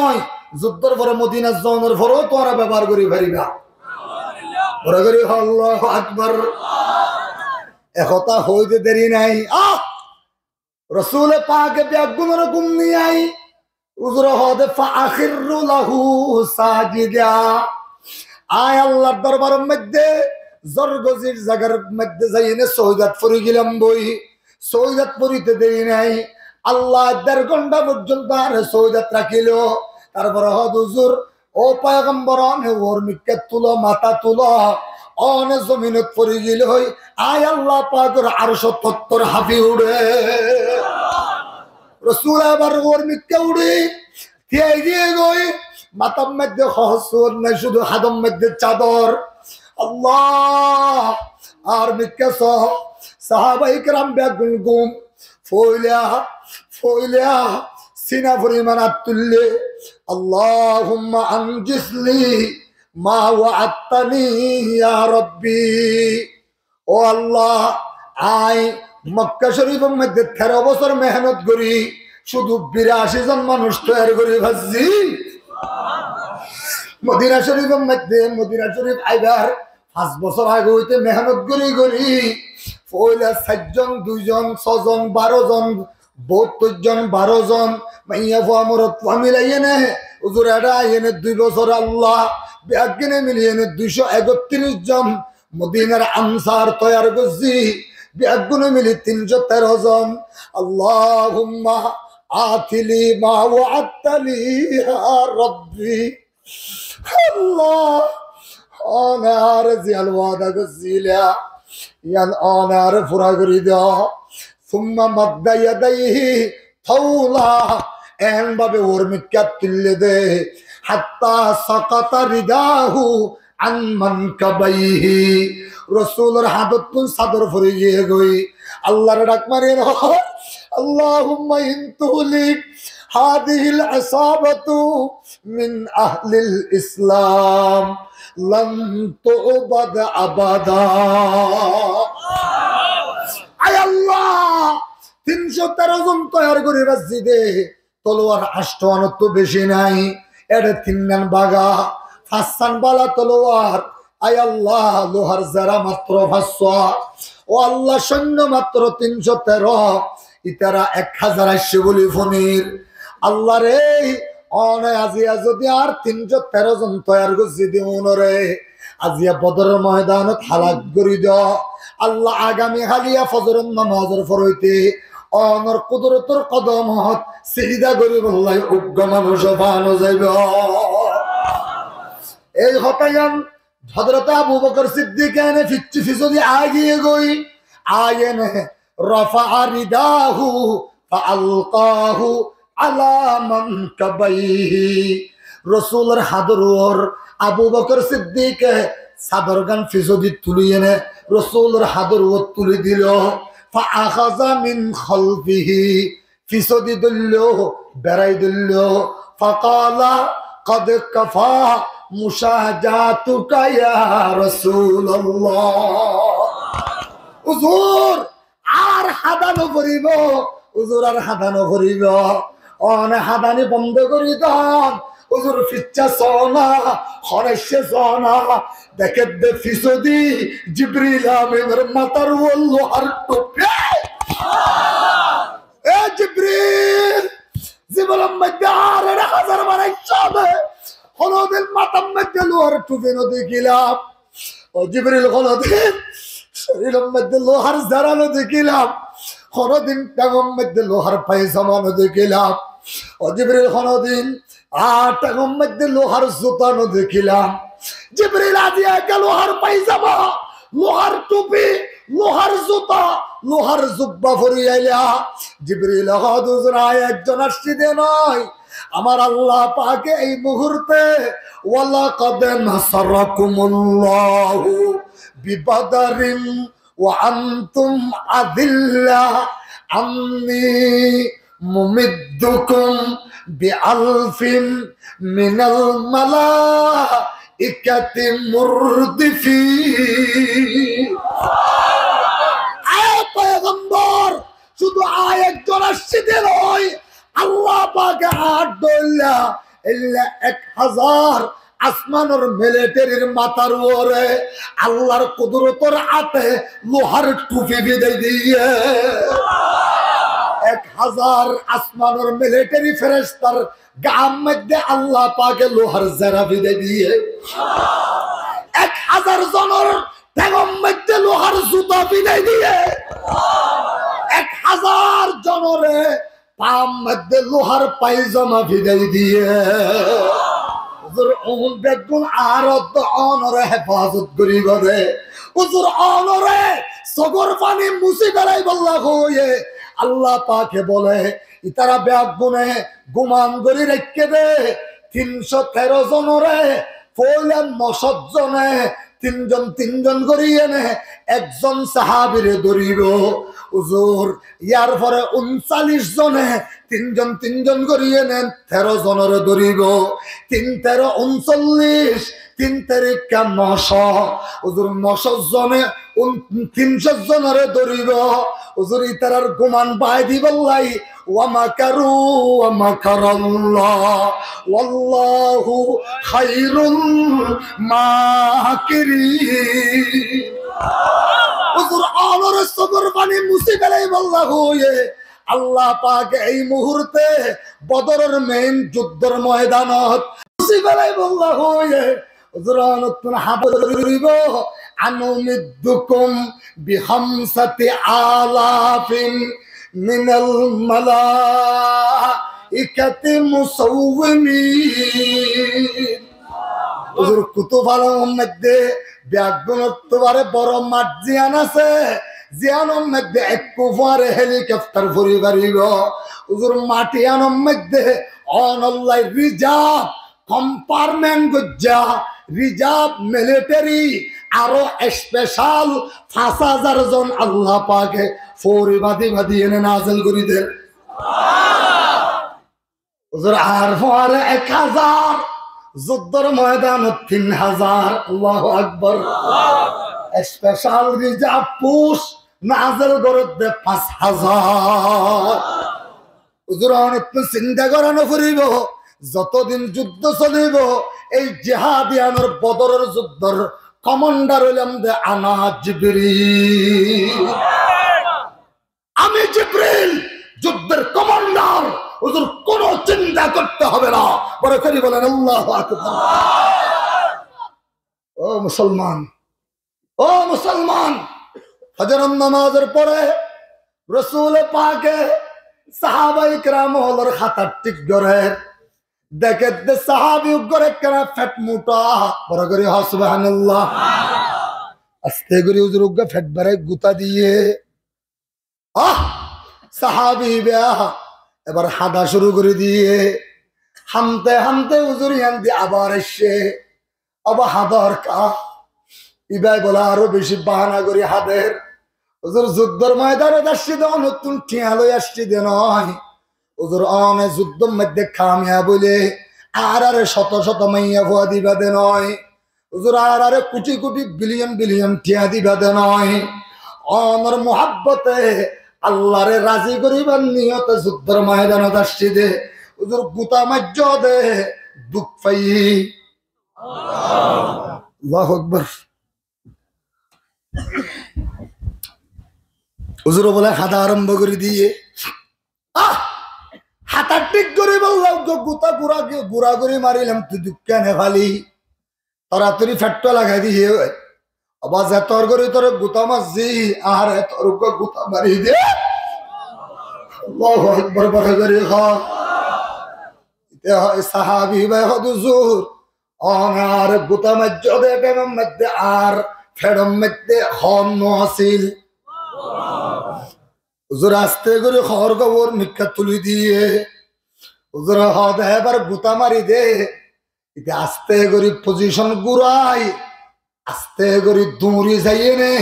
zuddór fore Modinat zonor foreo tuáñra bebohár gorí faribá. Boro gorí hoó, Allahu Akbar. E hotá hoite deri nái. Ah! Rosule Pake beggúnore gúm niyai, huzure hoó de, "Fa akhirru lahu sajida." Añí Allar dorbaror moiddé zorgozir zagar moiddé zai ene sóidat fori gilam boi. Sóidat forite deri nái, Allaye der gonthá forzonto añáre sóidat rakílo. Tarfore hoó de, "Huzur, ó poigambor, one uor mikká tulo, matá tulo, one zominot fori gilé hoi, añí Allah Pakor arcór tottor háfi uçé." Rosule ebar uor mikká uçí tiyai giyé goi, matár moiddé hono suwor nái, cúdu hádor moiddé cador. Allah, ar mikká só, sahabaye keram beggún gúm, foila, foila, sina foriman át tuille, "Allahumma anjiz li ma wa'adtani ya Rabbi." Ó Allah, añí Mokka Corifor moiddé teró bosór mehénot gorí, cúdu biraci zon manúic toiyar gorí faijjí. Modina Corifor moiddé, Modina Corif aibar fañs bosór age óite mehénot gorí gorí, foila sair zon, dui zon, só zon, baró zon, bóttor zon, baró zon, maiyafua morotfua milai ene, huzur, eçe ai ene dui bosór Allah, beggúne mili ene dui cót ekottiríc zon Modinar ansar toiyar goijjí, beggúne mili tin cót teró zon. Allahumma a'ti li ma wa'adtani ya Rabbi. Allah, one añáre ziyán wada goijjíla, yián one añáre fura gorí do. Summa madda yadaihi tawla, en bábe uor mikká tuille de, hatta sakata ridahu an mankabaihi. Rosulor hañdottún sador fori giyé goi. Allahre dhak mari hoó, Allahumma in tuhlik hadihil isabatu min ahlil Islam lan tu'bad abada. Ay Allah, tin cót teró zon toiyar gorí faijjí de, tolowar ancto anottú beci nai, eçe tin nan baga, fañs nan bála tolowar, ay Allah, lohar zera matro fañs cót, ó Allah, sóinno matro tin cót teró, ítara ek házar aiccé buli funir. Allah re, one aziya zodi añár tin cót teró zon toiyar goijjí de unore, aziya Bodoror moidanot halak gorí do. Allah, agami haliya fozoror nomazor fore óite onor kudurotor kodom ot sijida goríbolla uggwá manúic o fa no zaibo. Ei hotá yián Hozrot Abu Bokor Siddik ene ficcú fisódi aigiyé goi, aiyene rafa'a ridahu fa alqahu ala mankabaihi. Rosulor hañdor uore Abu Bokor Siddike sadorgán fisódi tuliyene Rosulor hañdor uore tuli dilo. Fa akhaza min khalfihi, fisódi dóillo, berai dóillo. Faqala, qad kafa, مشاجاتك يا رسول الله. Uzur, ar hañda no foribó, uzur, ar hañda no foribó. One hañdani bondo gorí don. Uzur, ficcá sóna, hone aiccé sóna. Dekér de fisódi Jibril Aminor matár uore luhár tufi. E Jibril, zibonor moidde ar ere hazar banaicó de, honodin matár moidde luhár tufi no dekílam. O Jibril, honodin córiror moidde luhár zera no dekílam, honodin théngor moidde luhár faizama no dekílam. O Jibril, honodin ar théngor moidde luhár zuta no dekílam. Jibril, aijja eke luhár faizama, luhár tufi, luhár zuta, luhár zubba fori aila. Jibril hoó de, uzur, añí ekzon ascí de noó, amar Allah pake ei muhurte, ولقد نصركم الله ببدر وأنتم أذلة أني ممدكم بألف من الملائكة مردفين. Añí paigombor, cúdu añí ekzon ascí de noó, Allah pake añár dóilla, ella ek hazar asmanor militerir matár uore Allar kudurotor áte luhár tufi fidai diye. Ek hazar asmanor militeri ferestar gaar moidde Allah pake luhár zera fidai diye. Ek hazar zonor théngor moidde luhár zuta fidai diye. Ek hazar zonore fár moidde luhár faizama fidai diye. Uzur, óun beggún añár de, ónore hefazot goríbo de. Uzur, ónore sókor faní musi félaibolla hoiye Allah pake bole, itará beggúne guman gorí raikké de, tin cót teró zonore, foila no cót zone tin zon tin zon gorí ene ekzon sahábire dóribo. Uzur, yar fore unsallic zone tin zon tin zon gorí ene teró zonore dóribo. Tin teró unsallic, tin terikka no có. Uzur, no có zone un-, tin có zonore dóribo. Uzur, itarar guman bái dibolla. ومكروا ومكر الله والله خير الماكرين. Uzur, ónore sókor faní musi félaibolla hoiye Allah pake ei muhurte Bodoror mein juddor moidanot musi félaibolla hoiye. Uzur, ónottún háñdar goríbo, أن أمدكم بخمسة آلاف من الملائكة مسومين. Uzur, kutub alamor moidde beggúnottú boro math ziyán asé, ziyánor moidde ekku fuare helikoptar fori faribo. Uzur, math iyánor moidde ónolla rizab kompartment goijjá, rizab militeri, aró especál fañs házar zon Allah pake fori badi badi ene nazel gorí der. Uzur, ar fuare ek házar, juddor moidanot tin házar, Allahu Akbar. Especál rizab fors nazel gorer de fañs házar. Uzur, ónottú sinta gora no foribo, zotodin juddo solibo, ei jihad iyanor Bodoror juddor komandar óilam de ana Jibril. Ami Jibril, juddor komandar, uzur, kuno sinta gorte hobe na. Boro gorí bolen, Allahu Akbar. Ó musolman, ó musolman, fozoror nomazor fore Rosule pake sahabaye keram ókkolor háta thík gorer. Dekér de sahabi uggwar ekkena fet muta. Boro gorí hoó, subhanallah. Aste gorí uzur uggwá fet barai guta diye. Ah, sahabi íba ebar hañda cúru gorí diye. Hañdte hañdte uzur iyan di abar aiccé. Abar hañdor ká? Íba bole aró beci bahana gorí hañder. Uzur, juddor moidanot aiccí de, ónottún thiañ loi aiccí de noó. Uzur, óne juddor moidde kamiyab óile añárare cóto cóto maiyafua diba de noó. Huzur, añárare kuthi kuthi biliyon biliyon thiañ diba de noó. Ónor muhábbote Alláre razi goríbar niyote zuddór moidanot aiccí de. Huzur, gutá maijjó de, duk faiyí. Allahu Akbar. Huzur bóle hada arambo gorí diyé. Ah! Hada thík goríbolla uggwá gutá gura, gura gorí marilam, tui duk kene faili? Toratori feththúa lagai diyé. Abar zetor gorí tore gutá maijjí, añáre tor uggwá gutá mari de. Allahu Akbar, boro gorí hoó. Ite hoó, sahabi bái hoó de, huzur, óne añáre gutá maijjó de, thaimor maijjé añár fethor maijjé hoón no asíl. Huzur aste gorí hoór gobor mikká tuli diyé. Huzur hoó de, ebar gutá mari de. Ite aste gorí pozicon gurai, aste gorí duñri zaiyéne,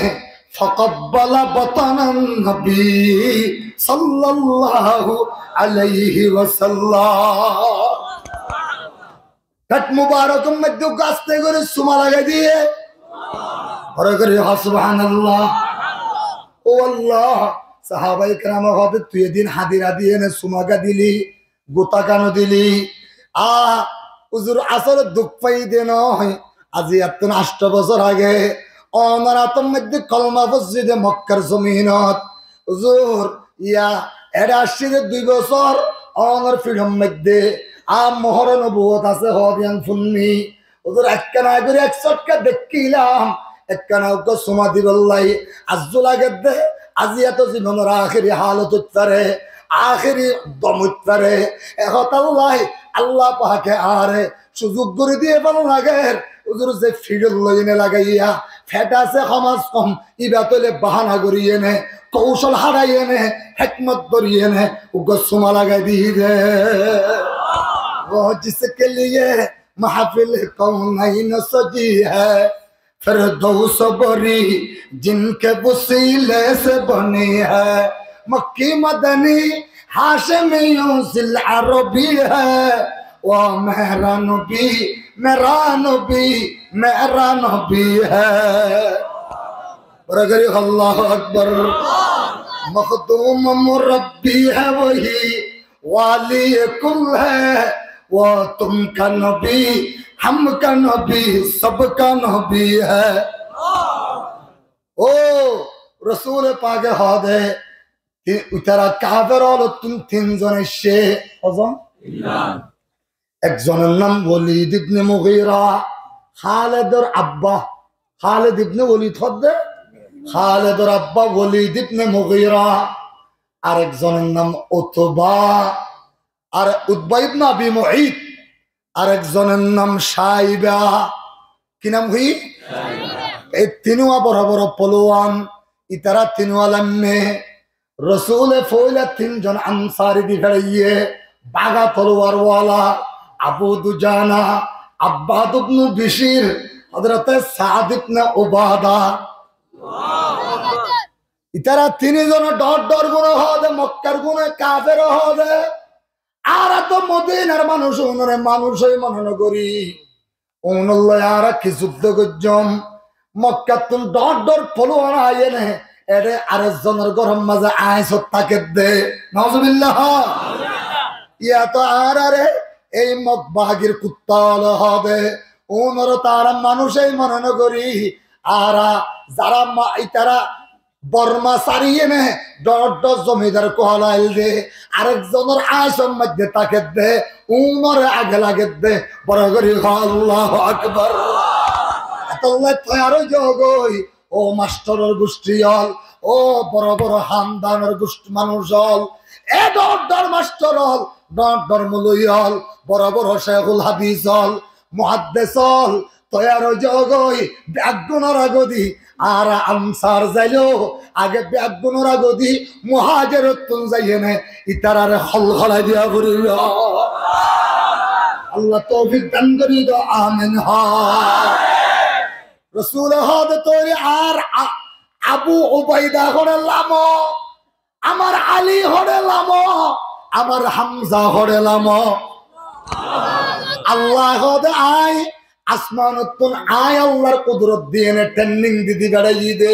faqabbala batanan nabi sallallahu alaihi wasallam. Feth mubarakor maijjé aste gorí suma lagai diyé. Boro gorí hoó, subhanallah. Ó Allah, sahabaye kerame hoó de, tui edin hadira diyéne suma gá dili, gutá kiyá no dili? A, huzur, asóle duk faiyí de noó. Aijja ettún ancto bosór age ónor átor maijjé kolma foijjé de Mokkár zominot. Huzur, iya, ere aiccí de dui bosór, ónor fiçor maijjé a mohóre nobuwot asé hoó de yián funní. Huzur, ekkán gorí ek sótka deikkílam, ekkán uggwá suma dibolla aijjó lagedde, aijja to zibonor ahéri halot óit fare, ahéri dom óit fare. E hotálla Allah pake añáre suzuk gorí diyé fán lager. Huzur, ze fiçot loiyéne lagaiyá, feth asé hom az hom, ibá tóile bahana goríyene, koucol háçaiyene, hékmot dóriene, uggwá suma lagai diyé de. وہ جس کے لیے محفل کونین سجی ہے، فردوس و بری جن کے وسیلے سے بنی ہے۔ مکی مدنی ہاشمی و ذی العربی ہے، وہ میرا نبی، میرا نبی، میرا نبی ہے۔ برادری، اللہ اکبر۔ مخدوم مربی ہے وہی، والی کل ہے، وہ تم کا نبی، ہم کا نبی، سب کا نبی ہے۔ Ó Rosúle Pake hoóde, ti-, ítara kafer ókkolottún tin zon aiccé. Hozon? Ek zonor nam Wolid ibne Mugíra, Háledor abba. Háled ibne Wolid hoódde? Háledor abba Wolid ibne Mugíra. Arek zonor nam Utba. Ar Utba ibne Abi Muit. Arek zonor nam Cáiba. Ki nam hoi? Ei tinnúa boro boro poluwan, ítara tinnúa lamme. Rosúle foóila tin zon ansari di feçaiye, baga toluwarwala, Abu Dujana, Abbad ibnu Bishir, Hozrote Saad ibne Ubada. Ítara tin zone dhoóñr dhoóñr gune hoóde, Mokkar gune, kafere hoóde, añára to Modinar manúc, unore manúc hoi mone no gorí. Unolloi añára ki zuddó goijjóm? Mokkattún dhoóñr dhoóñr poluwan aiyéne, ere arek zonor góror mazé aññí sót tákedde. Nauzubillah. Iyá to añárare ei Mok bahagir kuttá ókkole hoóde, unore to añára manúc hoi mone no gorí. Añára zará ma-, ítara Borma sariyéne dhoóñr dhoóñr zomidar kuhala ailde, arek zonor aññí sót maijjé tákedde, unore age lagedde, boro gorí hoó, Allahu Akbar. Etolla toiyar ói zogói, ó mastoror gucthí ókkol, ó boro boro handanor gucthí manúc ókkol, e dhoóñr dhoóñr mastor ókkol, dhoóñr dhoóñr moloi ókkol, boro boro cekul hadis ókkol, muhaddes ókkol, toiyar ói zogói, beggúnor agodi, añára ansar zailó, age beggúnor agodi, muhajirottún zaiyéne, ítarare holholai diya foribó. Allah toufik dan gorí do, amin hoó. Rosúle hoóde tóile añár A-, Abu Ubaida hoçé lamo, amár Ali hoçé lamo, amár Hamza hoçé lamo. Allah hoóde aññí asmanottún aññí Allar kudurot diyéne training di di beçaiyí de.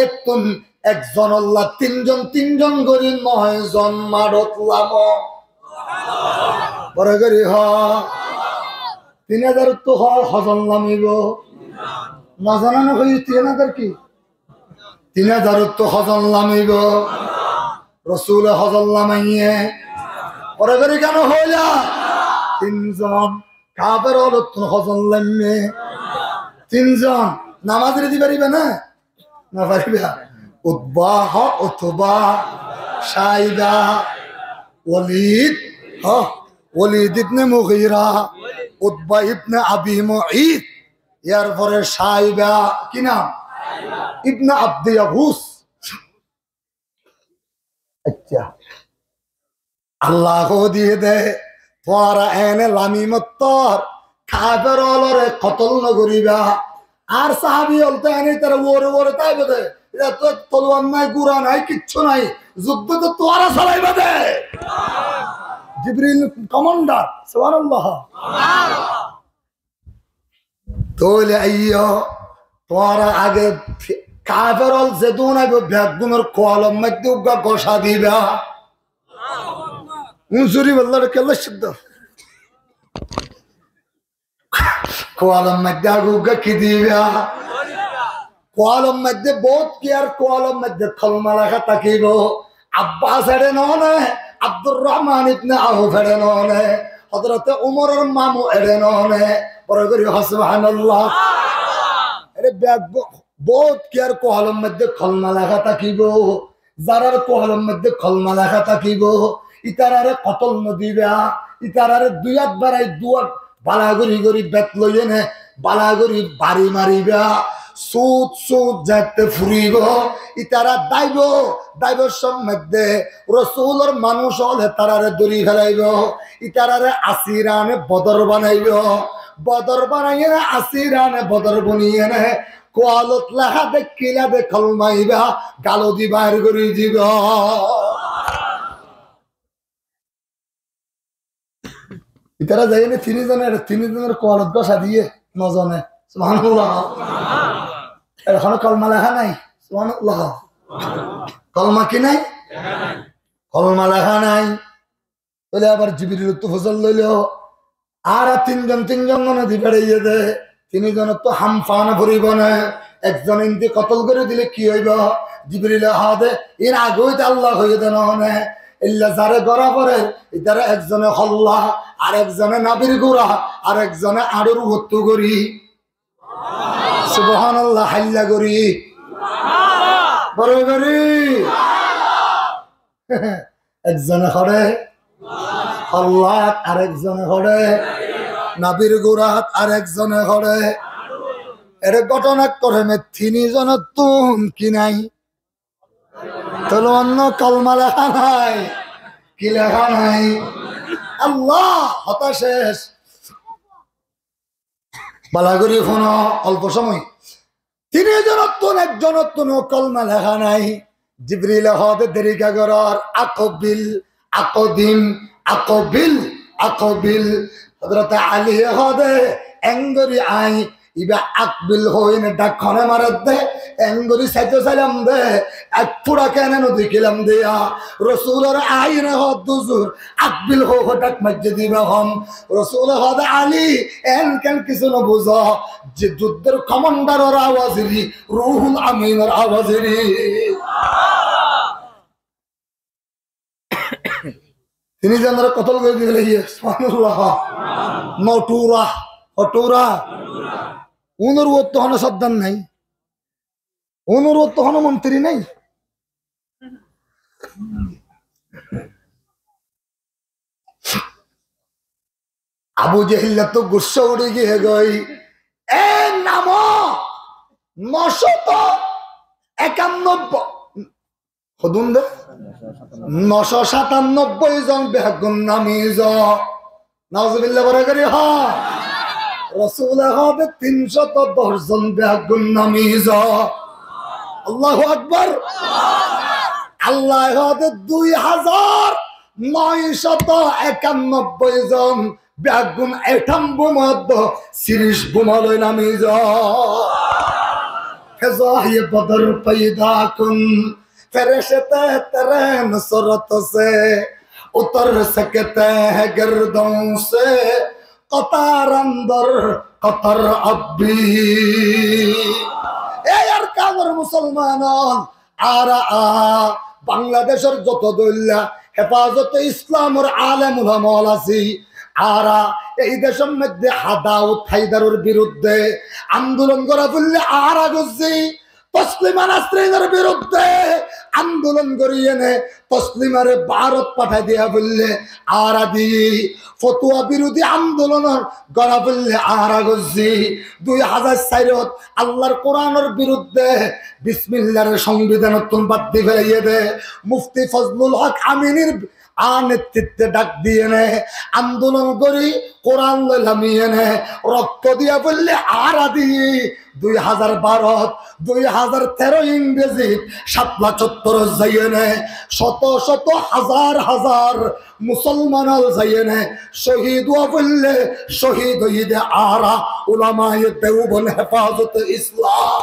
Ettún ekzonolla tinzon tinzon gorí noói zon maçot lamo. Boro gorí hoó. Tin házar ottú hoó, hozon lamibó? Nozana no hoiyé tin házar ki? Tin házar ottú hozon lamibó? Rosule hozon lamaiyé. Boro gorí kiyá no hoóila? Tinzon. Kafer ókolottún hozon laimé? Tinzon. Namaz eri di faribá né? No faribá. Utba, hoó, Utba, Shaiba, Walid, hoó, Walid ibne Mugira, Utba ibne Abi Muit, yar fore Shaiba, ki nam? Ibne Abdi Yahus. Accá. Allah hoódiyé de, tuáñra ene lami mottor, kafer ókkolore kotol no goríba. Ar sahabi ókkol to ene ítara uore uore táibo de. Ítara to tolwar nai, gura nai, kiccú nai. Zuddó to tuáñra solaiba de. Jibril commander. Subhanallah. Tóile aiyó, tuáñra age kafer ókkol zedún aibó, beggúnor kualor maidde uggúa goca diba. Unsuri bolla kella siddho. Kualor maidde age uggúa ki diba? Kualor maidde bout kiyar, kualor maidde kolma leká tákibo. Abbas eçe noó né, Abdur Rahman ibne Auf eçe noó né, Hozrote Umoror mamu eçe noó né, boro gorí hoó Subhanallah. Eçe beggún, bout kiyar kualor maidde kolma leká tákibo, zarar kualor maidde kolma leká tákibo, ítarare kotol no diba, ítarare dui át barai dui át bála gorí gorí bet loiyéne, bála gorí bari mariba, sút sút zaite furibo, ítara daibo, daibar somot de Rosulor manúic ókkole tarare dóri felaibo, ítarare asirane Bodor banaibo, Bodor banaiyéne asirane Bodor boniyéne, kualot leká de kila de kolma íba galodi bair gorí dibo. Ítara zaiyéne tinízone, tinízonor kualot goca diyé, nozone. Subhanallah. Eçe hono kolma leká nai. Subhanallah. Kolma ki nai? Kolma leká nai. Tóile abar Jibrilottú fusár loilo. Añára tinzon tinzon gori di beçaiyé de. Tinízonottú ham fana foribo né. Ekzone indi kotol gorí dile ki óibo? Jibrile hoó de, iín age óite Allah hoiyé de noó né. Illa zare gora forer, ítare ekzone holla, ar ekzone nabir gura, ar ekzone añçor uottú gorí. Subhanallah, háilla gorí. Boro gorí. Ekzone hoçé hollat, ar ekzone hoçé nabir gurat, ar ekzone hoçé. Ere góthona koreme tinizonottún ki nai? Tolwar no, kolma leká nai. Ki leká nai? Allah, hotá céc. Bála gorí fúno, olpo somoi. Tinizonottún ekzonottún kolma leká nai. Jibrile hoó de deri kiyá gorór, akbil, akdim, akbil, akbil. Hozrote Aliye hoó de, engorí aññí, iba akbil hoóine dhák hone marer de, engorí saito sailam de, ek fura kene no dekílam de ya. Rosulore aiyóre hoó de huzur, akbil hoó hoó dhák maijjé de iba hon. Rosule hoó de Ali, en ken kissú no buzó, ze zuddór komandaror awaz eri, Ruhul Aminor awaz eri. Tinizonore kotol gorí diyé, subhanallah. No thura, ho thura. Unor uottú hono sordar nai. Unor uottú hono montiri nai. Abu Jehilottú gussá uçí giyé goi. E namo no cót ekannobbói, hodún de? No cót sátannobbói zon beggún namiz. Nauzubillah, boro gorí hoó. Rosule hoó de tin cót doc zon beggún namiz. Allahu Akbar. Allaye hoó de dui házar noi cót ekannobbói zon Beggún atom bomot do, siris bomot loi nami zo. فضای بدر پیدا کن، فرشتے تیرے نصرت سے، اتر سکتے ہیں گردوں سے، قطار اندر قطار اب بھی۔ Ei Arkanor musolman, añára, a, Bangladecor zoto dóilla Hefazote Islamor alem ulama ól así, añára ei decor moidde Daud Haidaror birudde andolon gora foille añára goijjí, Toslima Nasrinor birudde andolon gorí ene Toslimare Bárot fathai diya foille añára diyí, fotuwa birodi andolon gora foille añára goijjí. Dui házar sairot Allar Kuranor birudde bismillare songbidanottún bad di felaiyé de Mufti Fozlul Hok Aminir a netritwe dhak diyéne andolon gorí, Kuran loi lamiyéne, rokto diya foille añára diyí. Dui házar barot, dui házar teró ingrezit Satla cottorot zaiyéne, coto coto házar házar musolman ól zaiyéne, cohid ówa foille cohid óiyi de añára ulamaye Deobon Hefazote Islam.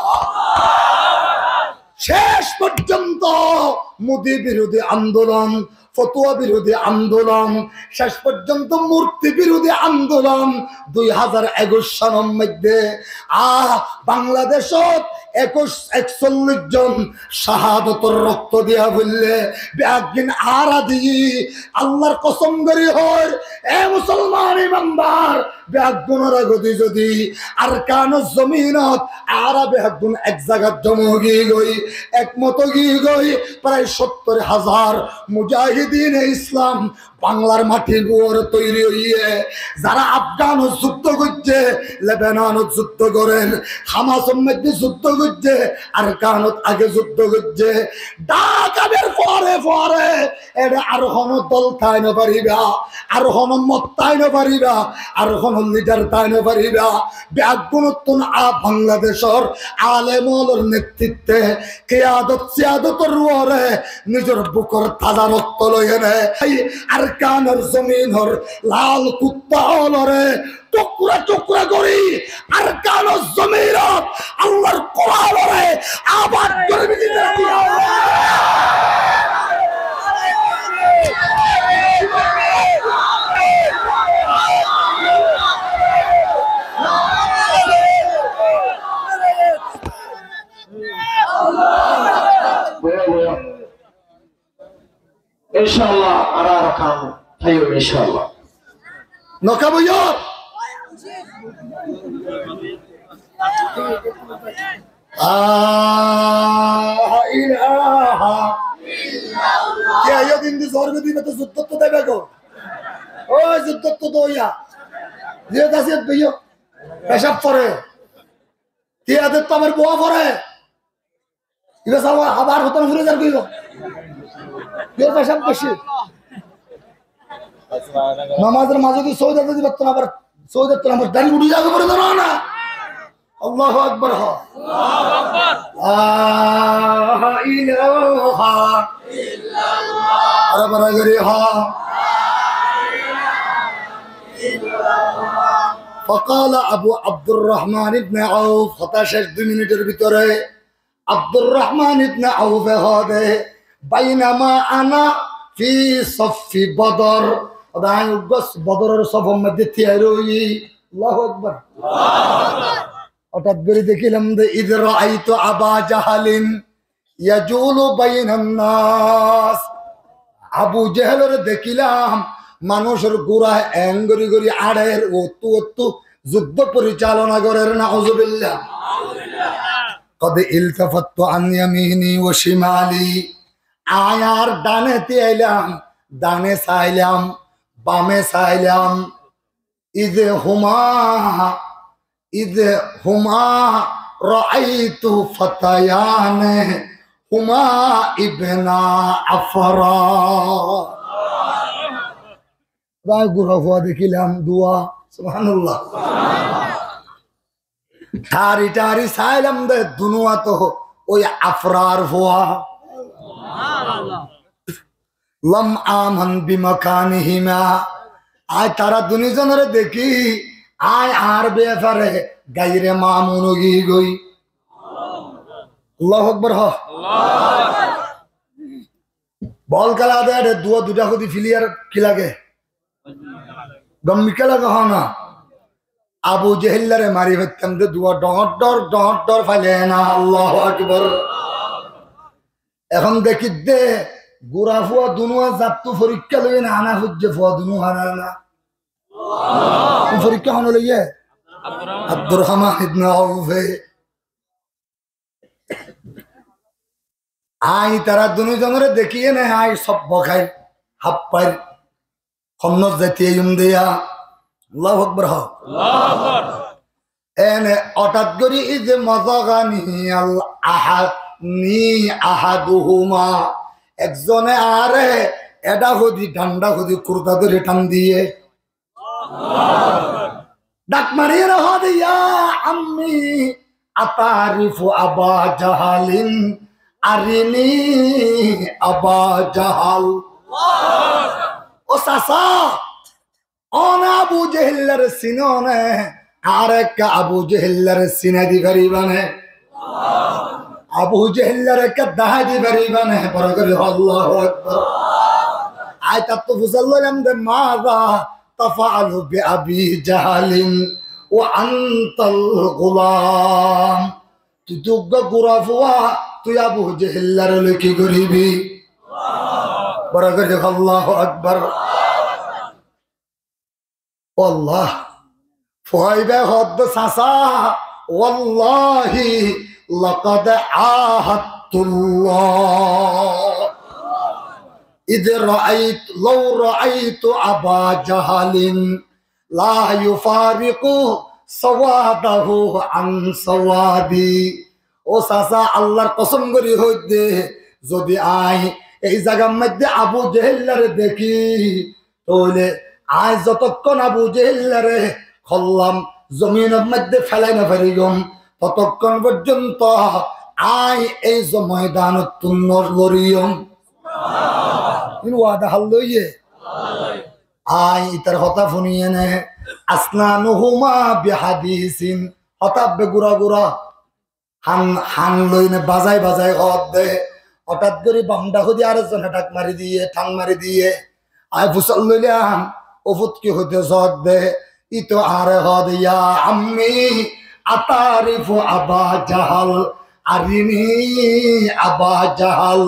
Céc forzonto mudi birodi andolon, fotuwa birodi andolon, céc forzonto murti birodi andolon, dui házar ekuc sonor moidde, a, Bangladecot ekuc, ekcollic zon cahadotor rokto diya foille, beggún añára diyí, Allar kosom gorí hoóir, e musolman imandar, beggúnor agodi zodi Arkanor zominot añára beggún ek zagat zoma ói giyói, ekmot ói giyói, prai sottor házar mujahidine Islam Banglar matir uore toiri óiye, zara Afganot zuddo goijje, Lebanonot zuddo gorer, Hamasor moidde zuddo goijje, Arkanot age zuddo goijje, dhak aber fore fore, ere ar hono dol tái no fariba, ar hono mot tái no fariba, ar hono lidar tái no fariba. Beggúnottún a Bangladecor alem ólor netritwe, kiyadot siyadotor uore nizor bukor taza rokto loi ene, ei Arkanor zominor lal kutta ólore tukra tukra gorí Arkanor zominot Allar Kuranore abad gorí diyé. Incállah, añára, añára kam táiyum, incállah. Noka boiyo. La ilaha illallah. Kiyá, yó din di zor godi mete zuddot to debe go. Ó zuddot to doya. Ye dasiyat boiyo. Pecab fore. Kiyá de to amar boa fore. Iba saba abar hotá fúre zar goibo. Iba pecab beci. Namazor maze zodi sóida zodi batto na, abar sóida to abar dari uthi zaibo pore, zano na? Allahu Akbar, ho. La ilaha illallah. Ara bara gori, ho. فقال أبو عبد الرحمن بن عوف, hotá céc dui minitor bútore. Abdur Rahman ibne Auf e hoó de, "Bainama ana fi soffi Bodor." Hoó de, añí uggwá Bodoror sofor maze tiyar óiyi. Allahu Akbar. Hotát gorí dekílam de, "Iz raaitu Aba Jahalin yazulu bainan nas." Abu Jehelore dekílam, manúcor gura eng gorí gorí añçer, ottu ottu zuddo foricalona gorer, nauzubillah. Qad iltafattu an yamini wa shimali. Añí ar dane tiyailam, dane sailam, bame sailam. Iz huma, iz huma raaitu fatayani huma ibna Afra. Añí gura fua dekílam, duwa. Subhanallah. Thari thari sailam de, dunuwa to ói Afrar fua. Lam aman bimakanihima. Añí tará duní zonore dekí, añí añár befare gaire mamun ói giyí goi. Allahu Akbar hoó. Bol kéla de, ere duwa duita hodi filiyar ki lage? Gom mikká lage hoó na? Abu Jehillare mari faittam de duwa dhoóñr dhoóñr, dhoóñr dhoóñr faile na. Allahu Akbar. Ehón dekí de gura fua dunuwa zattú forikká loi na, ana foijje fua dunuwa hana na. Forikká hone loiye? Abdurrahman ibne Aufe. Añí tará duní zonore dekíyene añí sobbok háir, haffair, honnot zaitiyum deya. Allahu Akbar hoó. Ene hotát gorí, "Iz mazagani al ahad, ni ahaduhuma." Ekzone añáre eçá hodi, dhanda hodi, kurta dóri than diye. Dhak mariyóre hoó de, "Ya ammi, ata'rifu Aba Jahalin? Arini Aba Jahal." Ó sasa, one Abu Jehillare sino né? Añáre ekka Abu Jehillare sinai di faribá né? Abu Jehillare ekka dahái di faribá né? Boro gorí hoó, Allahu Akbar. Añí tattú fusár loilam de, "Maza taf'alu bi Abi Jahalin wa antal gulam?" Tui to uggwá gura fua, tui Abu Jehillare loi ki goribi? Boro gorí hoó, Allahu Akbar. Ó Allah, fuaibá hoó de, sasa, wallahi laqad ahadtullah. Idh ra'aytu, law ra'aytu Aba Jahalin la yufariqu sawadahu an sawadi. Ó sasa, Allar kosom gorí hoóir de, zodi añí ei zagar maidde Abu Jehillare dekí, tóile añí zotokkon Abu Jehillare hollam zominor maidde félai no farigom, totokkon foijjonto añí ei zo-, moidanottún no loriyum. In wada hal loiye. Añí itar hotá funiyene, asnanuhuma bihadisin, hotá be gura gura. Hán, hán loine bazai bazai hoódde, hotát gorí bamdá hodi arekzone dhak mari diye, thang mari diye. Añí fusár loilam, ó fut ki hoité soódde, ito añáre hoóde, "Ya ammi, ata'rifu Aba Jahal? Arini Aba Jahal."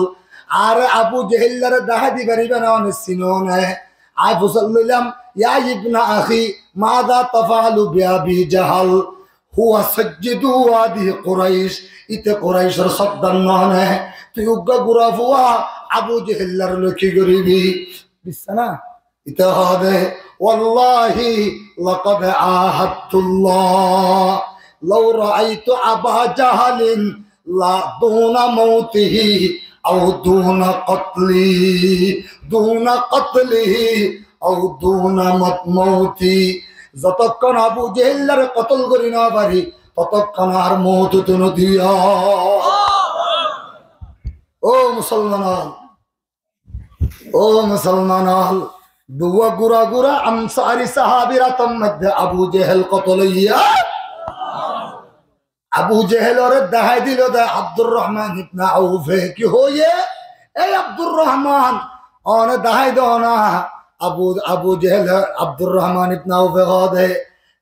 Añáre Abu Jehillare dahái di faribá né, one sino né? Añí fusár loilam, "Ya ibna akhi, maza taf'alu bi Abi Jahal? Huwa sayyidu wadi Quraish." Ite Quraishor sordar noó né? Tui uggwá gura fua, Abu Jehillare loi ki goribi? Buijjó na? Ite hoóde, wallahi laqad ahadtullah, law ra'aytu Aba Jahalin la duna mautihi aw duna qatlihi, duna qatlihi aw duna mat-, mauti. Zotokkon Abu Jehillare kotol gorí no fari, totokkon añár mout óito no diyo. Ó musolman ol, ó musolman ol, duwa gura gura ansari sahabir átor maidde Abu Jehel kotol óiye. Abu Jehelore dahái dilo de Abdurrahman ibne Aufe. Ki hoiye? "Ei Abdurrahman, one dahái do na." Abu, Abu Jehel, Abdurrahman ibne Aufe hoóde,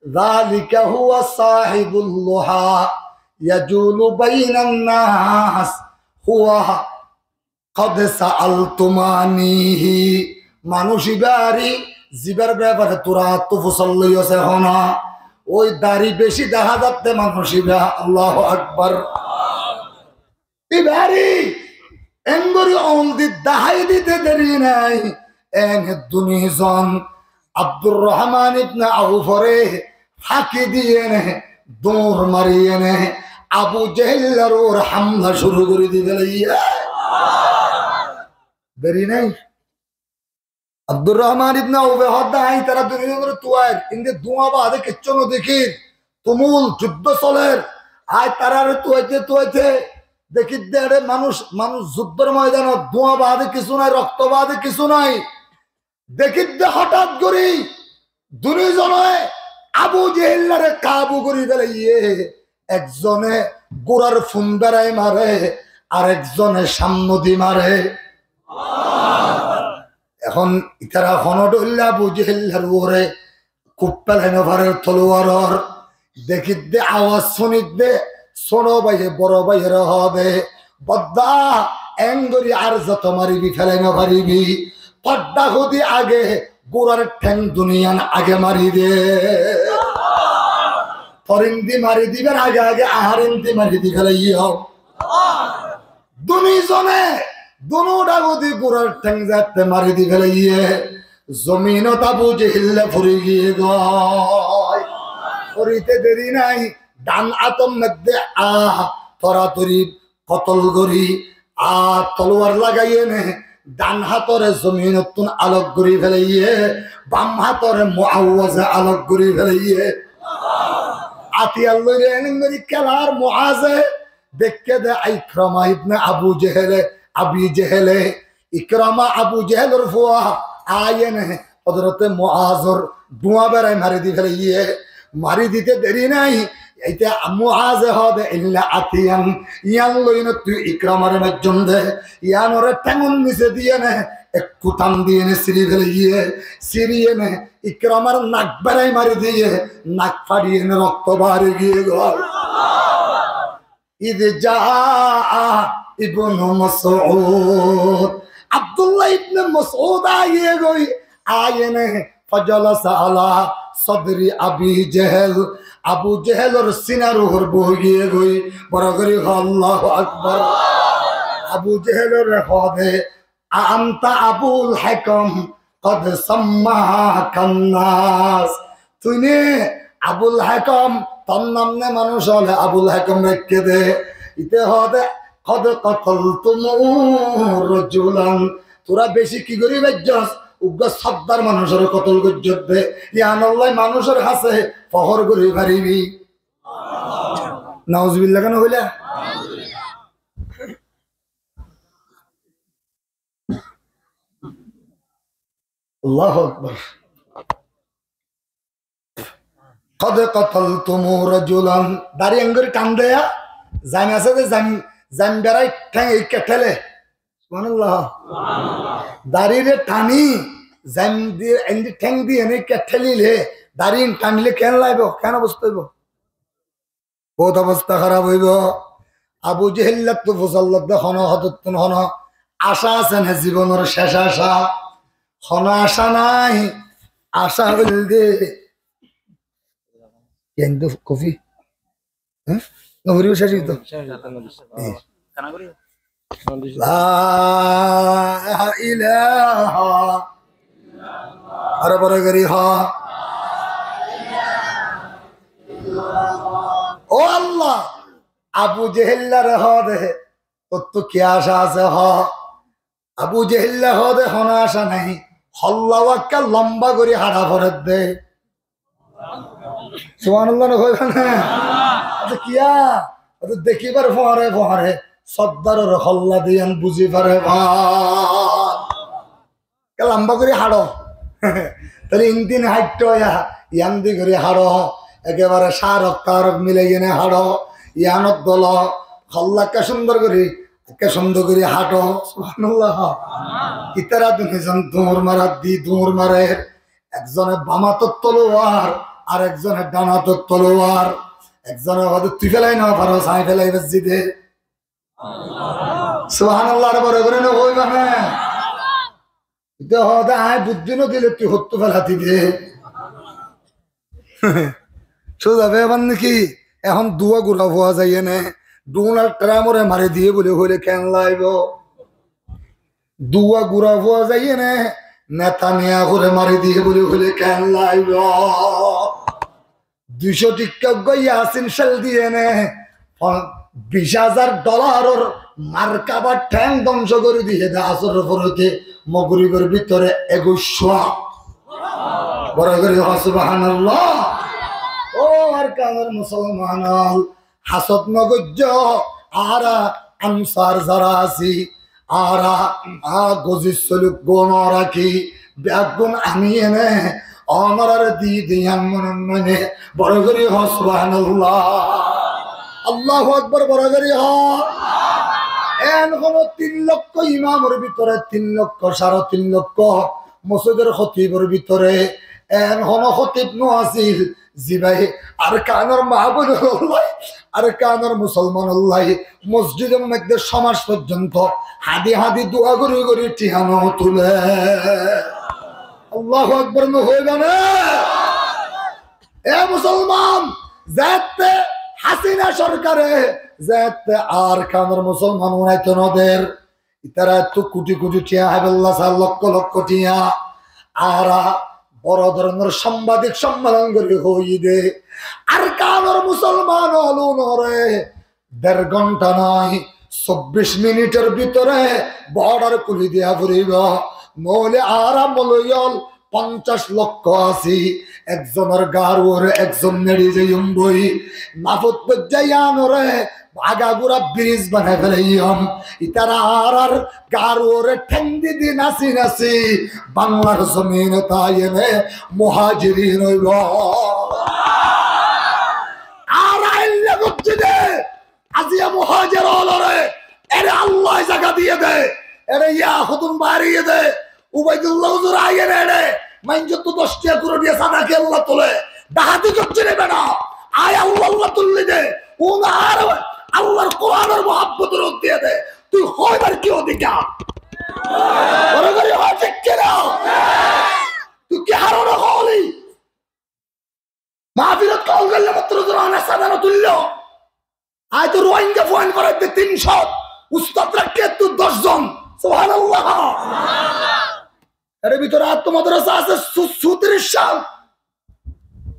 "Zalika huwa sahibul luha, yajulu bainan nas, huwa qad sa'altumanihi." Manúic ibá ari, zibar befare tuáñrattú fusár loiyó sé hona. Ói dari beci dahá zadde manúic ibá. Allahu Akbar. Ibá ari, engorí oñl di dahái dite deri nái. Ene duní zon Abdurrahman ibne Aufore faki diyene, doñr mariyene, Abu Jehellor uore hamla cúru gorí di félaiye. Deri nái. Abdurrahman ibne Aufe hoódde, añí tará duní zonore tuair, inde duáñ baade kiccú no dekír, tumul juddó soler, añí taráre tuaite tuaite dekír de ere manúic, manúic juddór moidanot duáñ baade kissú nái, rokto baade kissú nái. Dekír de hotát gorí Duní zone Abu Jehellare kabu gorí felaiyé. Ekzone gurar fun berai mare, ar ekzone samnodi mare. Ehón itara hono dhoilla Abu Jehellar uore kuf felai no farer toluwaror. Dekidde, awaz funidde, sóno báiye boro báiyore hoóde, "Bodda, en gorí ar zoto maribi felai no faribi. Todda hudi age, gurar theng duniyan age mari de. Tor indi mari dibar age age añár indi mari di felaiyó." Duní zone, duní dhagudi gurar theng zatte mari di felaiyé. Zominot Abu Jehelle fori giyé goi. Forite deri nai, dan átor modde a toratori kotol gorí, a toluwar lagaiyene dan átore zominottún alok gorí felaiyé, bam átore Muawwaze alok gorí felaiyé. Atiyar loi enengori kelar Muaze, dekke de Ikrama ibne Abu Jehele, Abi Jehele, Ikrama Abu Jehelor fua, aiyene Hozrote Muazor duwa berai mari di felaiyé. Mari dite deri nai, ite Muaze hoóde, "Illa atiyan, iyan loiyene tui Ikramare maijjón de." Iyanore thengon nise diyene ekku tan diyene siri felaiyé. Siriyene Ikramar nak berai mari diye, nak fariyene rokto bari giyé goi. Iz jaa Ibnu Mas'ud. Abdullah ibne Mas'ud aiyé goi, aiyene fajalasa ala sodri Abi Jehel. Abu Jehelor sinar uore bohi giyé goi. Boro gorí hoó, Allahu Akbar. Abu Jehelore hoóde, "A anta Abul Hakam, qad sammakan nas." Tui ne Abul Hakam, tor nam ne manúic ókkole Abul Hakam raikké de. Ite hoóde, "Qad qataltum rajulan." Tura beci ki gorí faijjós? Uggwá sordar manúicor kotol goijjós de. Iyan olla manúicor hásé fohór gorí faribi. Nauzubillah kene hoilá? Allahu Akbar. Qad qataltum rajulan. Dari engori tan deya, zaim asé de, zaim, zaim berai theng ikka thele. Subhanallah. Darire tani, zaim di, endi theng di ene ikka thelile, dari tanile ken laibo, ken obosta óibo? Bout obosta hárap óibo. Abu Jehellattu fusár lodde, hono hodottún hono acá asé né, zibonor cec acá? Hono acá nai. Acá óilde, ken de kofi? Há? Nohori cec óito. La ilaha. Aró boro gorí hoó. Ó Allah, Abu Jehellare hoó de, tottú ki acá asé hoó? Abu Jehelle hoó de, hono acá nai. Holla uwá ekká lomba gorí haça foredde. Subhanallah no hoiba né? Acha, kiyá? Acha, dekibar fore fore soddaror holla de yián buzi fare fán. Ke lamba gorí haço. Tóile indin haitto ya, yián di gorí haço. Ekebare sárok tarok milaiyene haço. Yiánor dolo holla ke cúndor gorí, ke cúndor gorí haço. Subhanallah. Itara dunizon duñr marar di, duñr marer. Ekzone bam átor toluwar, ar ekzone dhan átor toluwar. Ekzone hoó de, "Tui felai no faros, añí felai faijji de." Subhanallah, aró boro gorí no hoiba né? Ite hoó de, "Añí buddí no dile tui hottú felati de?" Sóza befar niki? Ehón duwa gura fua zaiye né, Donald Trump ore mari diye buli hoile ken laibo? Duwa gura fua zaiye né, Netanyahu re mari diye buli hoile ken laibo? Duicó tikka uggwá Yasin cel diye né, bic házar dolaror markaba theng dóngco gorí diye de asóror forote, mogoribor bútore ekuic cúa. Boro gorí hoó, Subhanallah. Ó Arkanor musolman ól, hasód no goijjó, añára ansar zara así, añára, añára gozir soluk gom rakí, beggún aní ene, Ónorare di de yián monot noine, boro gorí hoó, Subhánallah. Allahu Akbar, boro gorí hoó. Eén hono tin lokko imamor bútore, tin lokko, sáre tin lokko mosjidor hótibor bútore eén hono hótib no asíl, zibaye Arkanor maa boinolla, Arkanor musolmanolla mosjidor modde sómaj forzonto hañdi hañdi dua gorí gorí thiañ no tule. Allahu Akbar no hoiba né? E musolman, zeéñtte Hasina sorkare, zeéñtte Arkanor musolman unaito no der, itará etó kuti kuti thiañ háibolla sár, lokko lokko thiañ. Añára boro dóronor sambadik sommilon gorí hoiyí de, Arkanor musolman ókkol unore der gonta noó, sobbic minitor bútore bordar kúli diya foribo, noóile añára moloi ókkol fonzaic lokko así, ekzonor gaar uore ekzon neçi zaiyum goi, nafot boijja yiánore baga gura biris banai felaiyum. Itará añárar gaar uore théng di di nasi nasi Banglar zomine táiyene muhajirin óibo. Añára ailla goijjí de, aziya muhajir ókkolore, ere Allah zaga diye de, ere yián hodún bariyé de, Ubaidullah huzur aiyé de, ere maincóttu doc tiañ kuri diya sada kiyólla tule, dahati goijjí de bena, añí Allah Allah tulli de, un ar Allahr Kuranor muhabbotor uddiyé de, tui hoibar ki odikar? Boro gorí hoó, thík ki na? Tui ki harone hoóli? Maáfilot kol goille mattor zurana sada no tuillo. Añí to Rohingya fuain foraidde tin cót, ustad rakké to doc zon. Subhanallah. Ere bútore añáttu madrasa asé su-, sutric cót.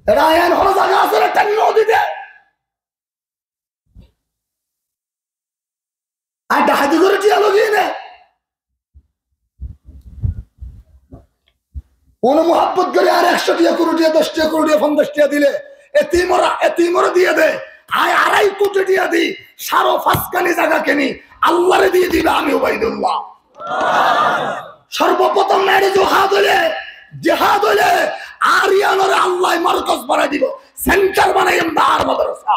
Ere añí en hono zaga asé re théng no di de. Añí dahati gorí thiañ loi giyé né? Uno muhabbot gorí ar ekcó tiañ, kuri tiañ, doc tiañ, kuri tiañ, fonzaic tiañ dile, etimore, etimore diye de. Añí arai kuti tiañ di, sáre fañs kani zaga kini, Allahre diye diba, ami Ubaidullah. Sorboprotom naire jihad óile, jihad óile, ar yiánore Allah morkoz banai dibo, sentar banai emdar madrasa.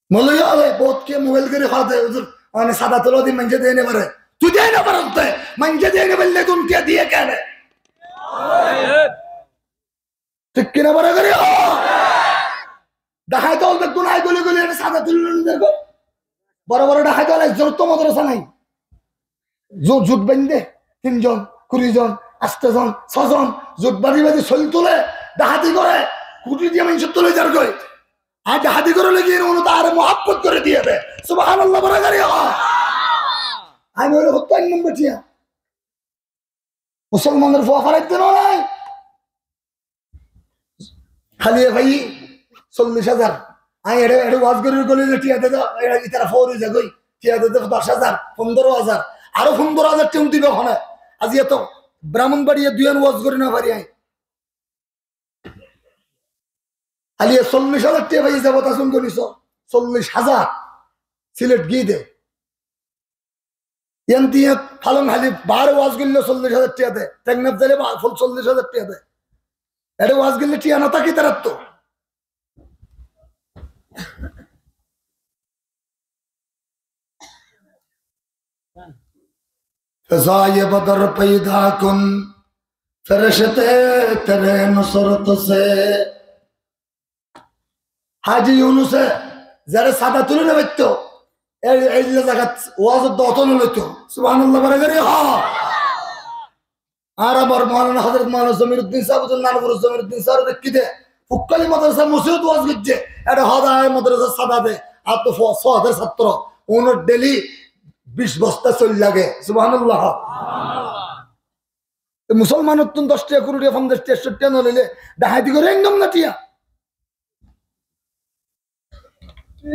Moloi ókkole bout ke mobail gorí hoó de, huzur, mane sada tulo de, maincé de no fare. Tui de no faros de, maincé de no faille tui tiañ diye kene? Thík ki na, boro gorí hoó? Dahait ókkol beggún añí goli goli ere sada tuli loi zargói. Boro boro dahait ókkol, ekzonor to madrasa nai. Zu-, zut bainde, tin zon, kuri zon, ancto zon, só zon, zut badi badi sóil tule, dahati gore, kuti diya maincóttu loi zargói. Ar dahati gore loi giyé, uno to are muhabbot gorí diye de. Subhanallah, boro gorí hoó. Añí boli, hoto ek nombor tiañ. Musolmanor fua faraitto no nai. Háliye fai sollic házar. Añí ere, ere waz gorí gorí de tiañ de, ere itara fori zagói. Tiañ de doc házar, fondoro házar. Aró fondoro házar tiañ dibo hone. Aziya to Brahmanbaria duiyan waz gorí no fari añí. Háliye sollic házar tiañ fai zabo, ta sun goni so. Sollic házar. Silet giyé de. Yián tiañ falong háli baáre waz goille sollic házar tiañ de, Teknaf zaile ba-, fol-, sollic házar tiañ de. Ere waz goille tiañ no táke tarattu. فضای بدر پیدا کن، فرشتے تیرے نصرت سے۔ Haji Yunuse zere sada tuli no faitto, e, eilla zagat wazor dot no loito. Subhanallah, boro gorí hoó. Ar amar Maulana Hazrat Maulana Zamiruddin sáb, Nanpur Zamiruddin sáb dekí de, Fukkali madrasa mosjidot waz goijje. Ere hoó de añí madrasar sada de, ar to fo-, só házar satro, unor daily bic bosta soil lage. Subhanallah. E musolmanottún doc tiañ, kuri tiañ, fonzaic tiañ, ekcó tiañ no loile, dahati gore engom na tiañ.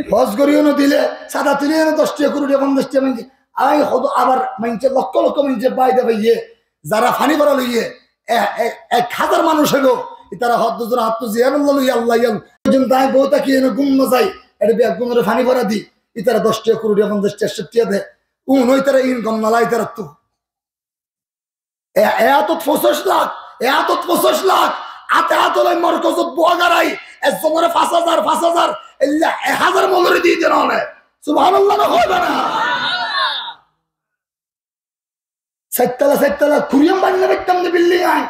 Waz gorí no dile, sada tuli no, doc tiañ, kuri tiañ, fonzaic tiañ maincé. Añí hodo abar maincé, lokko lokko maincé baida faiye, zara fani fora loiye, e, e, ek házar manúc óibo, itara hoó de zara hattú ziyan Allah loiye, Allah yián. Zon tai bout táki ene gum no zai, ere beggúnore fani fora di. Ítara doc tiya, kuri tiya, fonzaic tiya, ekcó tiya de. Uno ítara in gom nala ítarattú. E, e átot foñsíc lak, e átot foñsíc lak, áte áte loi morkozot bua garai, ekzonore fañs házar, fañs házar, ella ek házar molore di den one. Subhanallah no hoiba na? Sair tala, sair tala, kuriyan banna bektam de bilding ai.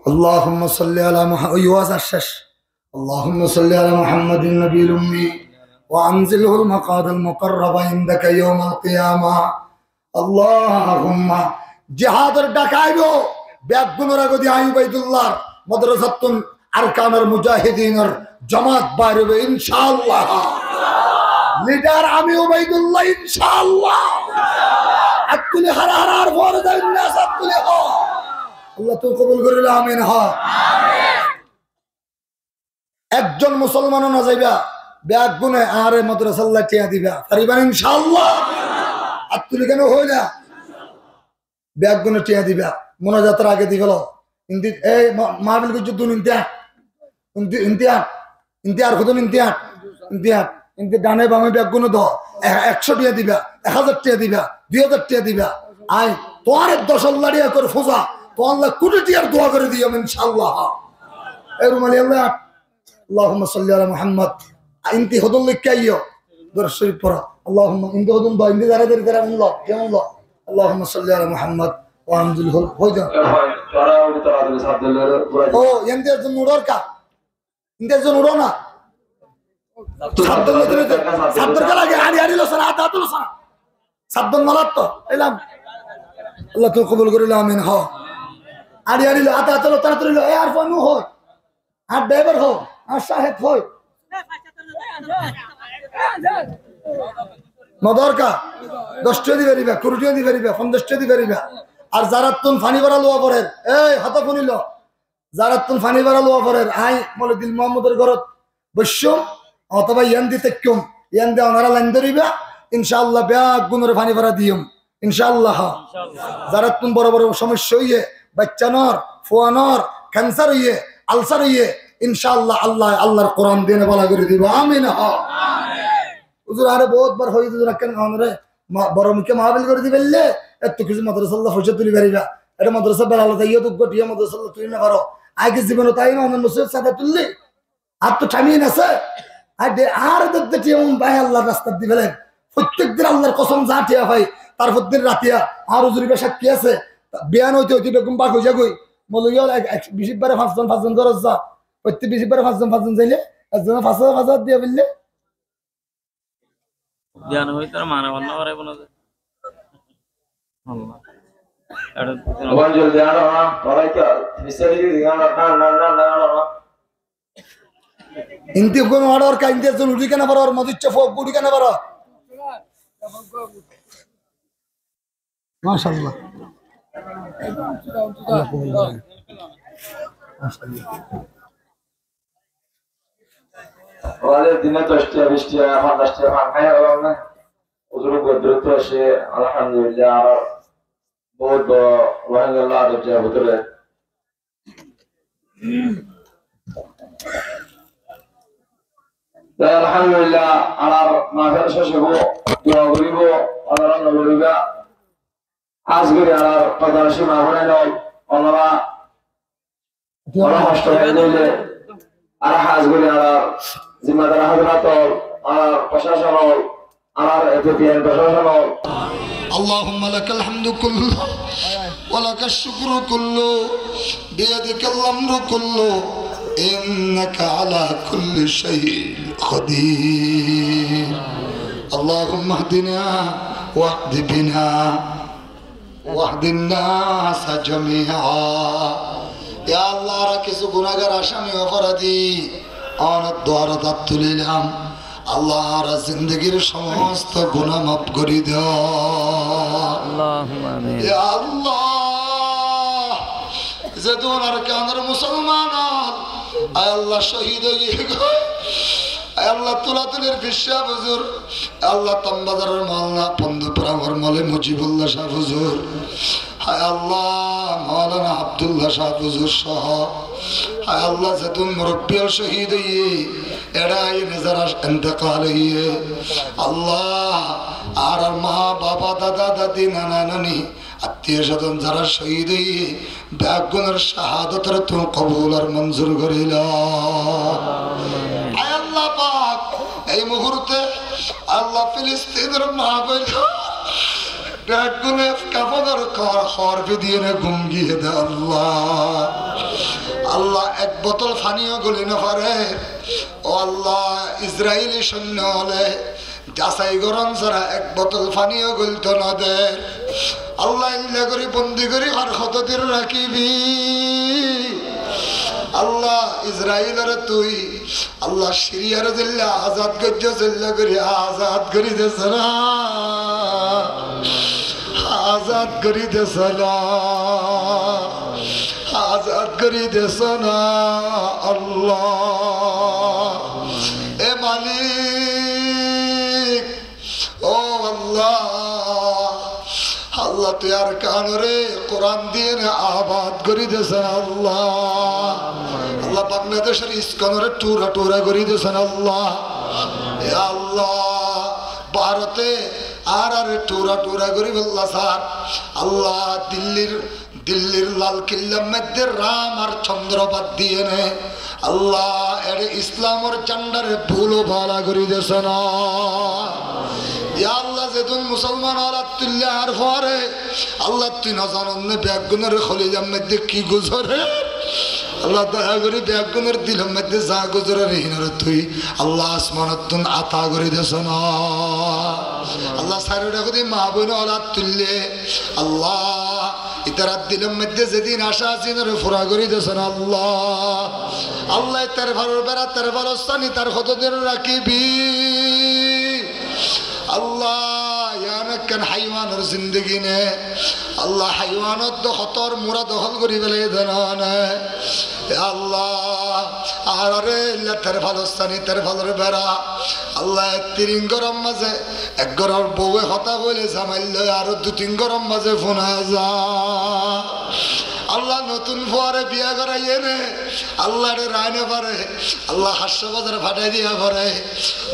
اللهم صل على مح-، ওই ওয়াজ আর শেষ। اللهم صل على محمد النبي الأمي وأنزله المقعد المقرب عندك يوم القيامة. اللهم jihador dhaka aibo, beggúnor agodi añí Ubaidullar madrasattún Arkanor mujahidinor jamaat bair óibo, incaallah. Lidar ami Ubaidullah, incaallah. Áttuli hára hára ar fore zainnas áttuli ho. Allah tui kobul gorílo, amin ho. Ekzon musolmano no zaiba, beggúne añáre madrasalla tiya diba. Fariba, incaallah. Áttuli kene hoila. Beggúne tiya diba, munazator age di felo. Indi, ei ma-, mahfil goijjó dun indi añ. Indi, indi añ. Indi ar hodún indi añ. Indi añ. Indi dane bame beggúne do. E-, ekcó tiya diba, ek házar tiya diba, dui házar tiya diba. Añí tuáñre doc olla tiya gorí fuza, tuáñlla kuti tiyar dua gorí diyum, incaallah. E rumali Allah. اللهم صل على محمد. Inti hodún loikká aiyó. Durud Corif foro. اللهم, inti hodún do, inti dara dara dara unlo, ke unlo. اللهم صل على محمد وأنزله, hoi do. Ó, inti ekzon uçór ka? Inti ekzon uçó na? Sabdon loi, sabdon loi, sabdon loi, añri añri lo sara, ata ata lo sara. Sabdon malatto, elam. Allah tui kobul gorílo, amin ho. Añri añri lo, ata ata lo, taratari lo, e ar fonu hoi. Ar driver hoi, ar sahed hoi. Modorka, doc tiya di fariba, kuri tiya di fariba, fonzaic tiya di fariba. Ar zarattún faní bora luwa forer, ei, hotá funilo. Zarattún faní bora luwa forer, añí Moloi Dil Muhammodor górot boiccúm, otóba yián di táikkúm, yián di onora lain dóriba, incaallah, beggúnore faní bora diyum. Incaallah. Zarattún boro boro somossá óiye, baiccanor, fuanor, kensar óiye, alsar óiye, incaallah, Allah, Allar Kuran dine bála gorí dibo. Amin ho. Huzur, añáre bout bar hoiye, huzur, ekkán onore ma-, boro muke mahfil gorí di faille, etto kessú madrasalla foicá tuli fariba. Ete madrasa berala zaiyó, duk gotiya madrasalla tuli no faro. Age zibonot aiyó na, onor nosibot sada tulli. Ar to thaim asé. Ar de, ar de, de tiya un bái Allar rastat di felair. Fottek din Allar kosom za tiya fai. Tar fottek din ratiya. Ar huzur iba sakki asé. Biyan óite óite beggún bak ói zagói. Moloi ókkol ek, ek bicibbare fañs zon, fañs zon gorot za. Fottek bicibbare fañs zon, fañs zon zaile, ekzone fañs házar, fañs házar diya felle. Biyan óite tar mane banna fare bana de. Allah. Ete Oban joldi año na, torai to, misali ki diga na, na, na, na, na, na. Inti gun order ka, inti zon udi kena bar, or modicce fo udi kena bar. Mashallah. Allah kobul goron. Mashallah. Oale dine doc tiya, bic tiya, fonzaic tiya fan hái hoilam na. Huzur gor dure to asé, alhamdulillah, ar bout boro Rohingya Allah ador tiya butore. Te alhamdulillah, añárar mahfil céc óibo, dua goríbo, onora no goríba. Hás gorí añárar Kodanaci mahfil ol, onora, onora hosto fai óile, ar hás gorí añárar zimmadar hazrat ol, añárar procacon ol, añárar A P P N procacon ol. اللهم لك الحمد كله ولك الشكر كله بيدك الأمر كله إنك على كل شيء قدير. اللهم اهدنا واهد بنا واهد الناس جميعا. Ya Allah, añára kissú gunágar, asami, oforadi, onor duarot át tulilam. Allah, añárar zindegir somosto guná maf gorí do. Allahumma amin. Ya Allah, ze duar kanor musolman, ay Allah, cóhid ói giyé goi. Hái Allah, Tulatulir Fir sáb huzur, hái Allah, Tambazaror Maulana Pondupuramor Moloi Mujibullah sáb huzur, hái Allah, Maulana Abdullah sáb huzur sóo, hái Allah, zetún murobbi ókkol cóhid óiye, eçé aiyóre zará entekal óiye, Allah, añárar ma, baba, dada, dadi, nana, nani, attiyo sózon zará cóhid óiye, beggúnor cáhadotore tuñí kobul ar monzur gorí lo. Hái Allah pak, ei muhurte Allah Filistinor ma boin beggúne kafanor hóor, hóor fidiyóre gúm giyé de Allah. Allah, ek botol faniyó goli no fare. Ó Allah, Israili sóinno ókkole zasai gorón sára ek botol faniyó golito no der. Allah, eilla gorí bondi gorí ar hoto din rakíbi? Allah, Israilore tui, Allah, Siriyare zeilla azad goijjós, eilla gorí azad gorí de sára. Azad gorí de sára. Azad gorí de sára, Allah. E Malik, ó Allah, Allah, tui Arkanore Kuran diyóre abad gorí de sára, Allah. Allah, Bangladecor ISKCONore tura tura gorí de sára, Allah. Ya Allah, Bharote añárare tura tura gorí félaiyé, Allah, Dillir Dillir Lal Killar moidde Ram ar Cóndro bad diyóre, Allah, eçé Islamor zandare búlo bala gorí de sára. Ya Allah, zetún musolman ókkol tuillé añár fore, Allah, tui no zanós né beggúnor kolizar moidde ki guzore. Allah, doya gorí beggúnor dilor moidde za guzore, hínore tui, Allah, asmanottún ata gorí de sára. Allah, sairó dháke de ma boin ókkol tuillé, Allah, itarar dilor moidde zedún acá asé, inore fura gorí de sára, Allah. Allah, e terfalor bera, terfalor sáni tar hoto din rakíbi? Allah, yián ekkán háiwanor zindigi né. Allah, háiwanor do hotor mura dohól gorí félaiye de no né. Ya Allah, añárare eilla terfalor sáni, terfalor bera. Allah, ek tin góror mazé, ek góror bouwe hotá hoilé zamai loi aró dui tin góror mazé fúna za. Allah, notún fuare biya goráiye né, Allah, eçé rai no fare. Allah, Hácca Bazar fathai diya fore.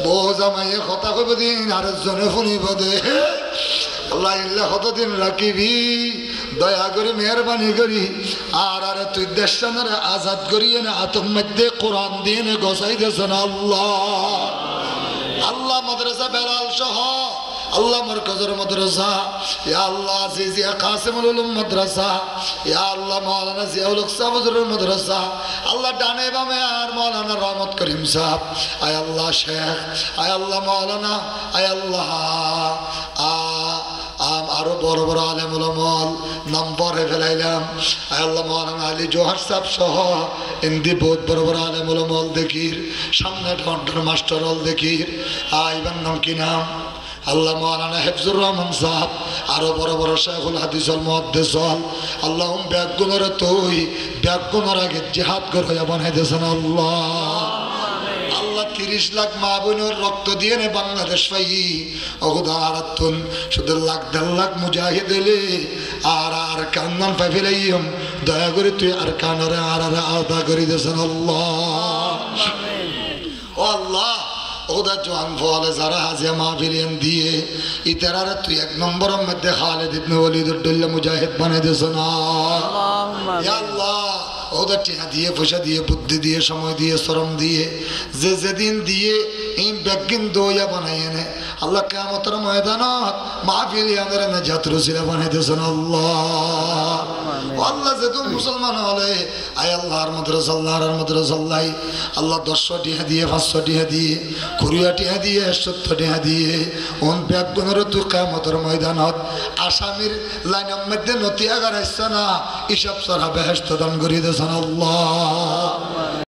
Bou zamaiye hotá hoibo de, aró zone fúnibo de. Allah, eilla hoto din rakíbi? Doya gorí, meherbani gorí, añárare tui deccanore azad gorí ene ator moidde Kuran diyóre gosái de sára, Allah. Allah, madrasa Belal sóo, Allah, Morkazor madrasa, ya Allah, Aziziya Kasimul Ulum madrasa, ya Allah, Maulana Ziyaul Hok sáb huzuror madrasa, Allah, dhane bame añár Maulana Rahmot Korim sáb, ai Allah, Cék, ai Allah, Maulana, ai Allah, a, am, aró boro boro alem ulama ókkol nam fore félailam. Ai Allah, Maulana Ali Johar sáb sóo endi bout boro boro alem ulama ókkol dekír, samne dhon dhon mastor ókkol dekír. Ai, ibar nam ki nam? Allah, Maulana Hefzur Rahman sáb, aró boro boro Cékul Hadis ókkol, Muhaddis ókkol. Allah, um beggúnore tui beggúnor age jihad goróya banai de sára, Allah. Allah, tiríc lak ma boinor rokto diyóre Bangladec faiyí. Ó Khuda, añárattún cúdu lak der lak mujahid óile añára Arkan gán fai félaiyum. Doya gorí tui Arkanore añárare ata gorí de sára, Allah. Ó Allah, ó Khuda, juan fuain ókkole zará haziya mahfil iyan diyé, itarare tui ek nombor or moidde Khalid ibne Walid or dhoilla mujahid banai de sára. Allahumma amin. Ya Allah, ó Khuda, thiañ diyé, foicá diyé, buddi diyé, cómoi diyé, sórom diyé, ze zedún diyé, ín beggún doya banai ene Allah, kiyamotor moidanot mahfil iyanore najator usila banai de sára, Allah. Ó Allah, zetún musolman ókkole, ai Allah, añár madrasa, Allah, añár madrasa, Allah, Allah, doc cót thiañ diyé, fañs cót thiañ diyé, kuri thiañ diyé, ek cót thiañ diyé, un beggúnore tui kiyamotor moidanot asamir lainor moidde no tiya goráis de sára, hísab sára behecto dan gorí de sára, Allah.